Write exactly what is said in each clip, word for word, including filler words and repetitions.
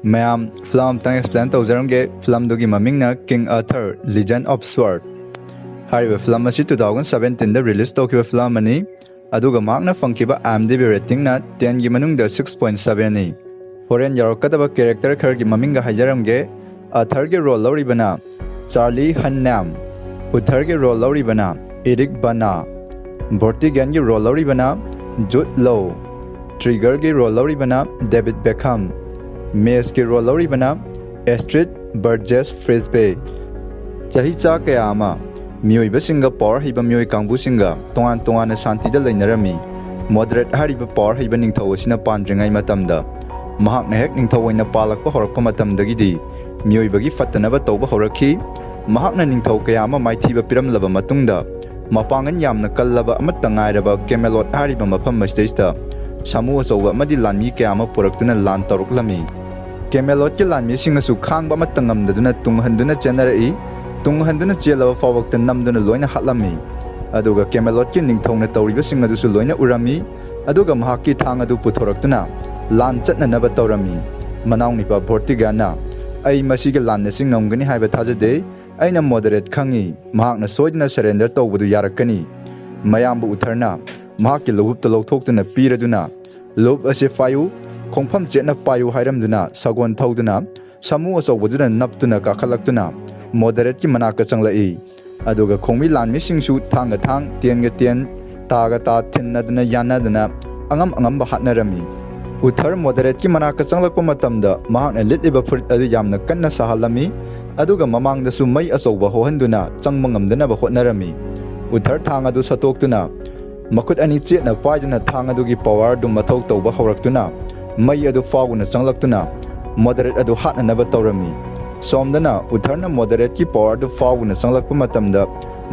ꯃꯌꯥꯝ, ꯐꯤꯂꯝ ꯑꯝꯇꯪ ꯑꯦꯛꯁꯄ꯭ꯂꯦꯟ ꯇꯧꯖꯔꯝꯒꯦ꯫ ꯐꯤꯂꯝꯗꯨꯒꯤ ꯃꯃꯤꯡꯅ King Arthur, Legend of Sword꯫ ꯍꯥꯏꯔꯤꯕ ꯐꯤꯂꯝ ꯑꯁꯤ two thousand seventeen ꯗ ꯔꯤꯂꯤꯁ ꯇꯧꯈꯤꯕ ꯐꯤꯂꯝ ꯑꯃꯅꯤ꯫ ꯑꯗꯨꯒ ꯃꯍꯥꯛꯅ ꯐꯪꯈꯤꯕ IMDb ꯔꯦꯇꯤꯡꯅ ten ꯒꯤ ꯃꯅꯨꯡꯗ six point seven ꯅꯤ꯫ ꯍꯣꯔꯦꯟ ꯌꯥꯎꯔꯛꯀꯗꯕ ꯀꯦꯔꯦꯛꯇꯔ ꯈꯔꯒꯤ ꯃꯃꯤꯡꯒ ꯍꯥꯏꯖꯔꯝꯒꯦ꯫ ꯑꯥꯔꯊꯔꯒꯤ ꯔꯣꯜ ꯂꯧꯔꯤꯕꯅ ꯆꯥꯔꯂꯤ ꯍꯟꯅꯦꯝ, ꯎꯊꯔꯒꯤ ꯔꯣꯜ ꯂꯧꯔꯤꯕꯅ ꯏꯔꯤꯛ ꯕꯅꯥ, ꯚꯣꯔꯇꯤꯒꯦꯟꯒꯤ ꯔꯣꯜ ꯂꯧꯔꯤꯕꯅ ꯖꯨꯠ ꯂꯧ, ꯇ꯭ꯔꯤꯒꯔꯒꯤ ꯔꯣꯜ ꯂꯧꯔꯤꯕꯅ ꯗꯦꯕꯤꯠ ꯕꯦꯈꯝ, ꯃꯦꯁꯀꯤ ꯔꯣꯜ ꯂꯧꯔꯤꯕꯅ ꯑꯦꯁꯇ꯭ꯔꯤꯠ ꯕꯔꯖꯦꯁ ꯐ꯭ꯔꯤꯁꯕꯦ꯫ ꯆꯍꯤ ꯆꯥ ꯀꯌꯥ ꯑꯃ ꯃꯤꯑꯣꯏꯕꯁꯤꯡꯒ ꯄꯋꯥꯔ ꯍꯩꯕ ꯃꯤꯑꯣꯏ ꯀꯥꯡꯕꯨꯁꯤꯡꯒ ꯇꯣꯉꯥꯟ ꯇꯣꯉꯥꯟꯅ ꯁꯥꯟꯇꯤꯗ ꯂꯩꯅꯔꯝꯃꯤ꯫ ꯃꯣꯗꯔꯦꯠ ꯍꯥꯏꯔꯤꯕ ꯄꯋꯥꯔ ꯍꯩꯕ ꯅꯤꯡꯊꯧ ꯑꯁꯤꯅ ꯄꯥꯟꯗ꯭ꯔꯤꯉꯩ ꯃꯇꯝꯗ, ꯃꯍꯥꯛꯅ ꯍꯦꯛ ꯅꯤꯡꯊꯧ ꯑꯣꯏꯅ ꯄꯥꯜꯂꯛꯄ ꯍꯧꯔꯛꯄ ꯃꯇꯝꯗꯒꯤꯗꯤ ꯃꯤꯑꯣꯏꯕꯒꯤ ꯐꯠꯇꯅꯕ ꯇꯧꯕ ꯍꯧꯔꯛꯈꯤ꯫ ꯃꯍꯥꯛꯅ ꯅꯤꯡꯊꯧ ꯀꯌꯥ ꯑꯃ ꯃꯥꯏꯊꯤꯕ ꯄꯤꯔꯝꯂꯕ ꯃꯇꯨꯡꯗ, ꯃꯄꯥꯡꯒꯜ ꯌꯥꯝꯅ ꯀꯜꯂꯕ ꯑꯃꯠꯇ ꯉꯥꯏꯔꯕ ꯀꯦꯃꯦꯂꯣꯠ ꯍꯥꯏꯔꯤꯕ ꯃꯐꯝ ꯑꯁꯤꯗꯩꯁꯤꯗ ꯁꯥꯃꯨ ꯑꯆꯧꯕ ꯑꯃꯗꯤ ꯂꯥꯟꯃꯤ ꯀꯌꯥ ꯑꯃ ꯄꯨꯔꯛꯇꯨꯅ ꯂꯥꯟ ꯇꯧꯔꯛꯂꯝꯃꯤ꯫ ꯀꯦꯃꯦꯂꯣꯠꯀꯤ ꯂꯥꯟꯃꯤꯁꯤꯡꯅꯁꯨ ꯈꯥꯡꯕ ꯑꯃꯠꯇ ꯉꯝꯗꯗꯨꯅ ꯇꯨꯡꯍꯟꯗꯨꯅ ꯆꯦꯟꯅꯔꯛꯏ꯫ ꯇꯨꯡꯍꯟꯗꯨꯅ ꯆꯦꯜꯂꯕ ꯐꯥꯎꯕꯛꯇ ꯅꯝꯗꯨꯅ ꯂꯣꯏꯅ ꯍꯥꯠꯂꯝꯃꯤ꯫ ꯑꯗꯨꯒ ꯀꯦꯃꯦꯂꯣꯠꯀꯤ ꯅꯤꯡꯊꯧꯅ ꯇꯧꯔꯤꯕꯁꯤꯡ ꯑꯗꯨꯁꯨ ꯂꯣꯏꯅ ꯎꯔꯝꯃꯤ꯫ ꯑꯗꯨꯒ ꯃꯍꯥꯛꯀꯤ ꯊꯥꯡ ꯑꯗꯨ ꯄꯨꯊꯣꯔꯛꯇꯨꯅ ꯂꯥꯟ ꯆꯠꯅꯅꯕ ꯇꯧꯔꯝꯃꯤ꯫ ꯃꯅꯥꯎꯅꯤꯄꯥ ꯚꯣꯔꯇꯤꯒꯥꯅ, "ꯑꯩ ꯃꯁꯤꯒꯤ ꯂꯥꯟ ꯑꯁꯤ ꯉꯝꯒꯅꯤ ꯍꯥꯏꯕ ꯊꯥꯖꯗꯦ꯫ ꯑꯩꯅ ꯃꯣꯗꯔꯦꯠ ꯈꯪꯏ꯫ ꯃꯍꯥꯛꯅ ꯁꯣꯏꯗꯅ ꯁꯔꯦꯟꯗꯔ ꯇꯧꯕꯗꯨ ꯌꯥꯔꯛꯀꯅꯤ꯫" ꯃꯌꯥꯝꯕ ꯎꯊꯔꯅ ꯃꯍꯥꯛꯀꯤ ꯂꯨꯍꯨꯞꯇ ꯂꯧꯊꯣꯛꯇꯨꯅ ꯄꯤꯔꯗꯨꯅ, "ꯂꯨꯍꯨꯞ ꯑꯁꯤ ꯄꯥꯏꯌꯨ, ꯈꯣꯡꯐꯝ ꯆꯦꯠꯅ ꯄꯥꯏꯌꯨ" ꯍꯥꯏꯔꯝꯗꯨꯅ ꯁꯒꯣꯜ ꯊꯧꯗꯨꯅ ꯁꯥꯃꯨ ꯑꯆꯧꯕꯗꯨꯅ ꯅꯞꯇꯨꯅ ꯀꯥꯈꯠꯂꯛꯇꯨꯅ ꯃꯣꯗꯔꯦꯠꯀꯤ ꯃꯅꯥꯛꯇ ꯆꯪꯂꯛꯏ꯫ ꯑꯗꯨꯒ ꯈꯣꯡꯃꯤ ꯂꯥꯟꯃꯤꯁꯤꯡꯁꯨ ꯊꯥꯡꯒ ꯊꯥꯡ, ꯇꯦꯟꯒ ꯇꯦꯟ, ꯇꯥꯒ ꯇꯥ ꯊꯤꯟꯅꯗꯨꯅ ꯌꯥꯟꯅꯗꯨꯅ ꯑꯉꯝ ꯑꯉꯝꯕ ꯍꯥꯠꯅꯔꯝꯃꯤ꯫ ꯎꯊꯔ ꯃꯣꯗꯔꯦꯠꯀꯤ ꯃꯅꯥꯛꯇ ꯆꯪꯂꯛꯄ ꯃꯇꯝꯗ ꯃꯍꯥꯛꯅ ꯂꯤꯠꯂꯤꯕ ꯐꯨꯔꯤꯠ ꯑꯗꯨ ꯌꯥꯝꯅ ꯀꯟꯅ ꯁꯥꯍꯜꯂꯝꯃꯤ꯫ ꯑꯗꯨꯒ ꯃꯃꯥꯡꯗꯁꯨ ꯃꯩ ꯑꯆꯧꯕ ꯍꯧꯍꯟꯗꯨꯅ ꯆꯪꯕ ꯉꯝꯗꯅꯕ ꯍꯣꯠꯅꯔꯝꯃꯤ꯫ ꯎꯊꯔ ꯊꯥꯡ ꯑꯗꯨ ꯁꯠꯇꯣꯛꯇꯨꯅ ꯃꯈꯨꯠ ꯑꯅꯤ ꯆꯦꯠꯅ ꯄꯥꯏꯗꯨꯅ ꯊꯥꯡ ꯑꯗꯨꯒꯤ ꯄꯋꯥꯔ ꯑꯗꯨ ꯃꯊꯧ ꯇꯧꯕ ꯍꯧꯔꯛꯇꯨꯅ ꯃꯩ ꯑꯗꯨ ꯐꯥꯎꯗꯨꯅ ꯆꯪꯂꯛꯇꯨꯅ ꯃꯣꯗꯔꯦꯠ ꯑꯗꯨ ꯍꯥꯠꯅꯅꯕ ꯇꯧꯔꯝꯃꯤ꯫ ꯁꯣꯝꯗꯅ ꯎꯊꯔꯅ ꯃꯣꯗꯔꯦꯠꯀꯤ ꯄꯋꯥꯔ ꯑꯗꯨ ꯐꯥꯎꯗꯨꯅ ꯆꯪꯂꯛꯄ ꯃꯇꯝꯗ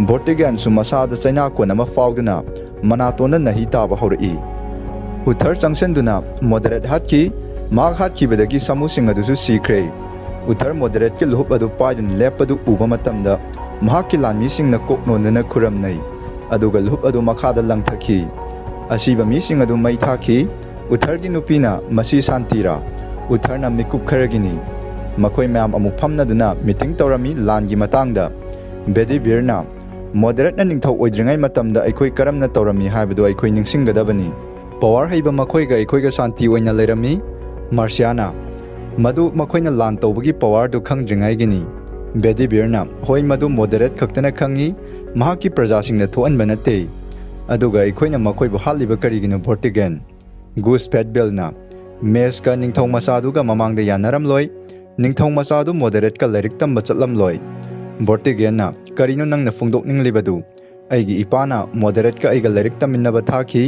ꯚꯣꯔꯇꯤꯒꯦꯟꯁꯨ ꯃꯁꯥꯗ ꯆꯩꯅꯥꯀꯣꯟ ꯑꯃ ꯐꯥꯎꯗꯨꯅ ꯃꯅꯥꯇꯣꯟꯗ ꯅꯥꯍꯤ ꯇꯥꯕ ꯍꯧꯔꯛꯏ꯫ ꯎꯊꯔ ꯆꯪꯁꯤꯟꯗꯨꯅ ꯃꯣꯗꯔꯦꯠ ꯍꯥꯠꯈꯤ꯫ ꯃꯍꯥꯛ ꯍꯥꯠꯈꯤꯕꯗꯒꯤ ꯁꯥꯃꯨꯁꯤꯡ ꯑꯗꯨꯁꯨ ꯁꯤꯈ꯭ꯔꯦ꯫ ꯎꯊꯔ ꯃꯣꯗꯔꯦꯠꯀꯤ ꯂꯨꯍꯨꯞ ꯑꯗꯨ ꯄꯥꯏꯗꯨꯅ ꯂꯦꯞꯄꯗꯨ ꯎꯕ ꯃꯇꯝꯗ ꯃꯍꯥꯛꯀꯤ ꯂꯥꯟꯃꯤꯁꯤꯡꯅ ꯀꯣꯛ ꯅꯣꯟꯗꯨꯅ ꯈꯨꯔꯝꯅꯩ꯫ ꯑꯗꯨꯒ ꯂꯨꯍꯨꯞ ꯑꯗꯨ ꯃꯈꯥꯗ ꯂꯪꯊꯈꯤ꯫ ꯑꯁꯤꯕ ꯃꯤꯁꯤꯡ ꯑꯗꯨ ꯃꯩ ꯊꯥꯈꯤ꯫ ꯎꯊꯔꯒꯤ ꯅꯨꯄꯤꯅ, "ꯃꯁꯤ ꯁꯥꯟꯇꯤꯔꯥ?" ꯎꯊꯔꯅ ꯃꯤꯀꯨꯞ ꯈꯔꯒꯤꯅꯤ꯫ ꯃꯈꯣꯏ ꯃꯌꯥꯝ ꯑꯃꯨꯛ ꯐꯝꯅꯗꯨꯅ ꯃꯤꯇꯤꯡ ꯇꯧꯔꯝꯃꯤ ꯂꯥꯟꯒꯤ ꯃꯇꯥꯡꯗ꯫ ꯕꯦꯗꯤꯕꯤꯔꯅ, "ꯃꯣꯗꯔꯦꯠꯅ ꯅꯤꯡꯊꯧ ꯑꯣꯏꯗ꯭ꯔꯤꯉꯩ ꯃꯇꯝꯗ ꯑꯩꯈꯣꯏ ꯀꯔꯝꯅ ꯇꯧꯔꯝꯃꯤ ꯍꯥꯏꯕꯗꯨ ꯑꯩꯈꯣꯏ ꯅꯤꯡꯁꯤꯡꯒꯗꯕꯅꯤ꯫ ꯄꯋꯥꯔ ꯍꯩꯕ ꯃꯈꯣꯏꯒ ꯑꯩꯈꯣꯏꯒ ꯁꯥꯟꯇꯤ ꯑꯣꯏꯅ ꯂꯩꯔꯝꯃꯤ꯫" ꯃꯥꯔꯁꯤꯌꯥꯅ, "ꯃꯗꯨ ꯃꯈꯣꯏꯅ ꯂꯥꯟ ꯇꯧꯕꯒꯤ ꯄꯋꯥꯔꯗꯨ ꯈꯪꯗ꯭ꯔꯤꯉꯩꯒꯤꯅꯤ꯫" ꯕꯦꯗꯤꯕꯤꯔꯅ, "ꯍꯣꯏ, ꯃꯗꯨ ꯃꯣꯗꯔꯦꯠ ꯈꯛꯇꯅ ꯈꯪꯏ, ꯃꯍꯥꯛꯀꯤ ꯄ꯭ꯔꯖꯥꯁꯤꯡꯅ ꯊꯣꯛꯍꯟꯕ ꯅꯠꯇꯦ꯫ ꯑꯗꯨꯒ ꯑꯩꯈꯣꯏꯅ ꯃꯈꯣꯏꯕꯨ ꯍꯥꯠꯂꯤꯕ ꯀꯔꯤꯒꯤꯅꯣ, ꯚꯣꯔꯇꯤꯒꯦꯟ?" ꯒꯨꯁ ꯐꯦꯠꯕꯦꯜꯅ, "ꯃꯦꯁꯀ ꯅꯤꯡꯊꯧ ꯃꯆꯥꯗꯨꯒ ꯃꯃꯥꯡꯗ ꯌꯥꯅꯔꯝꯂꯣꯏ꯫ ꯅꯤꯡꯊꯧ ꯃꯆꯥꯗꯨ ꯃꯣꯗꯔꯦꯠꯀ ꯂꯥꯏꯔꯤꯛ ꯇꯝꯕ ꯆꯠꯂꯝꯂꯣꯏ꯫" ꯚꯣꯔꯇꯤꯒꯦꯟꯅ, "ꯀꯔꯤꯅꯣ ꯅꯪꯅ ꯐꯣꯡꯗꯣꯛꯅꯤꯡꯂꯤꯕꯗꯨ? ꯑꯩꯒꯤ ꯏꯄꯥꯅ ꯃꯣꯗꯔꯦꯠꯀ ꯑꯩꯒ ꯂꯥꯏꯔꯤꯛ ꯇꯝꯃꯤꯟꯅꯕ ꯊꯥꯈꯤ,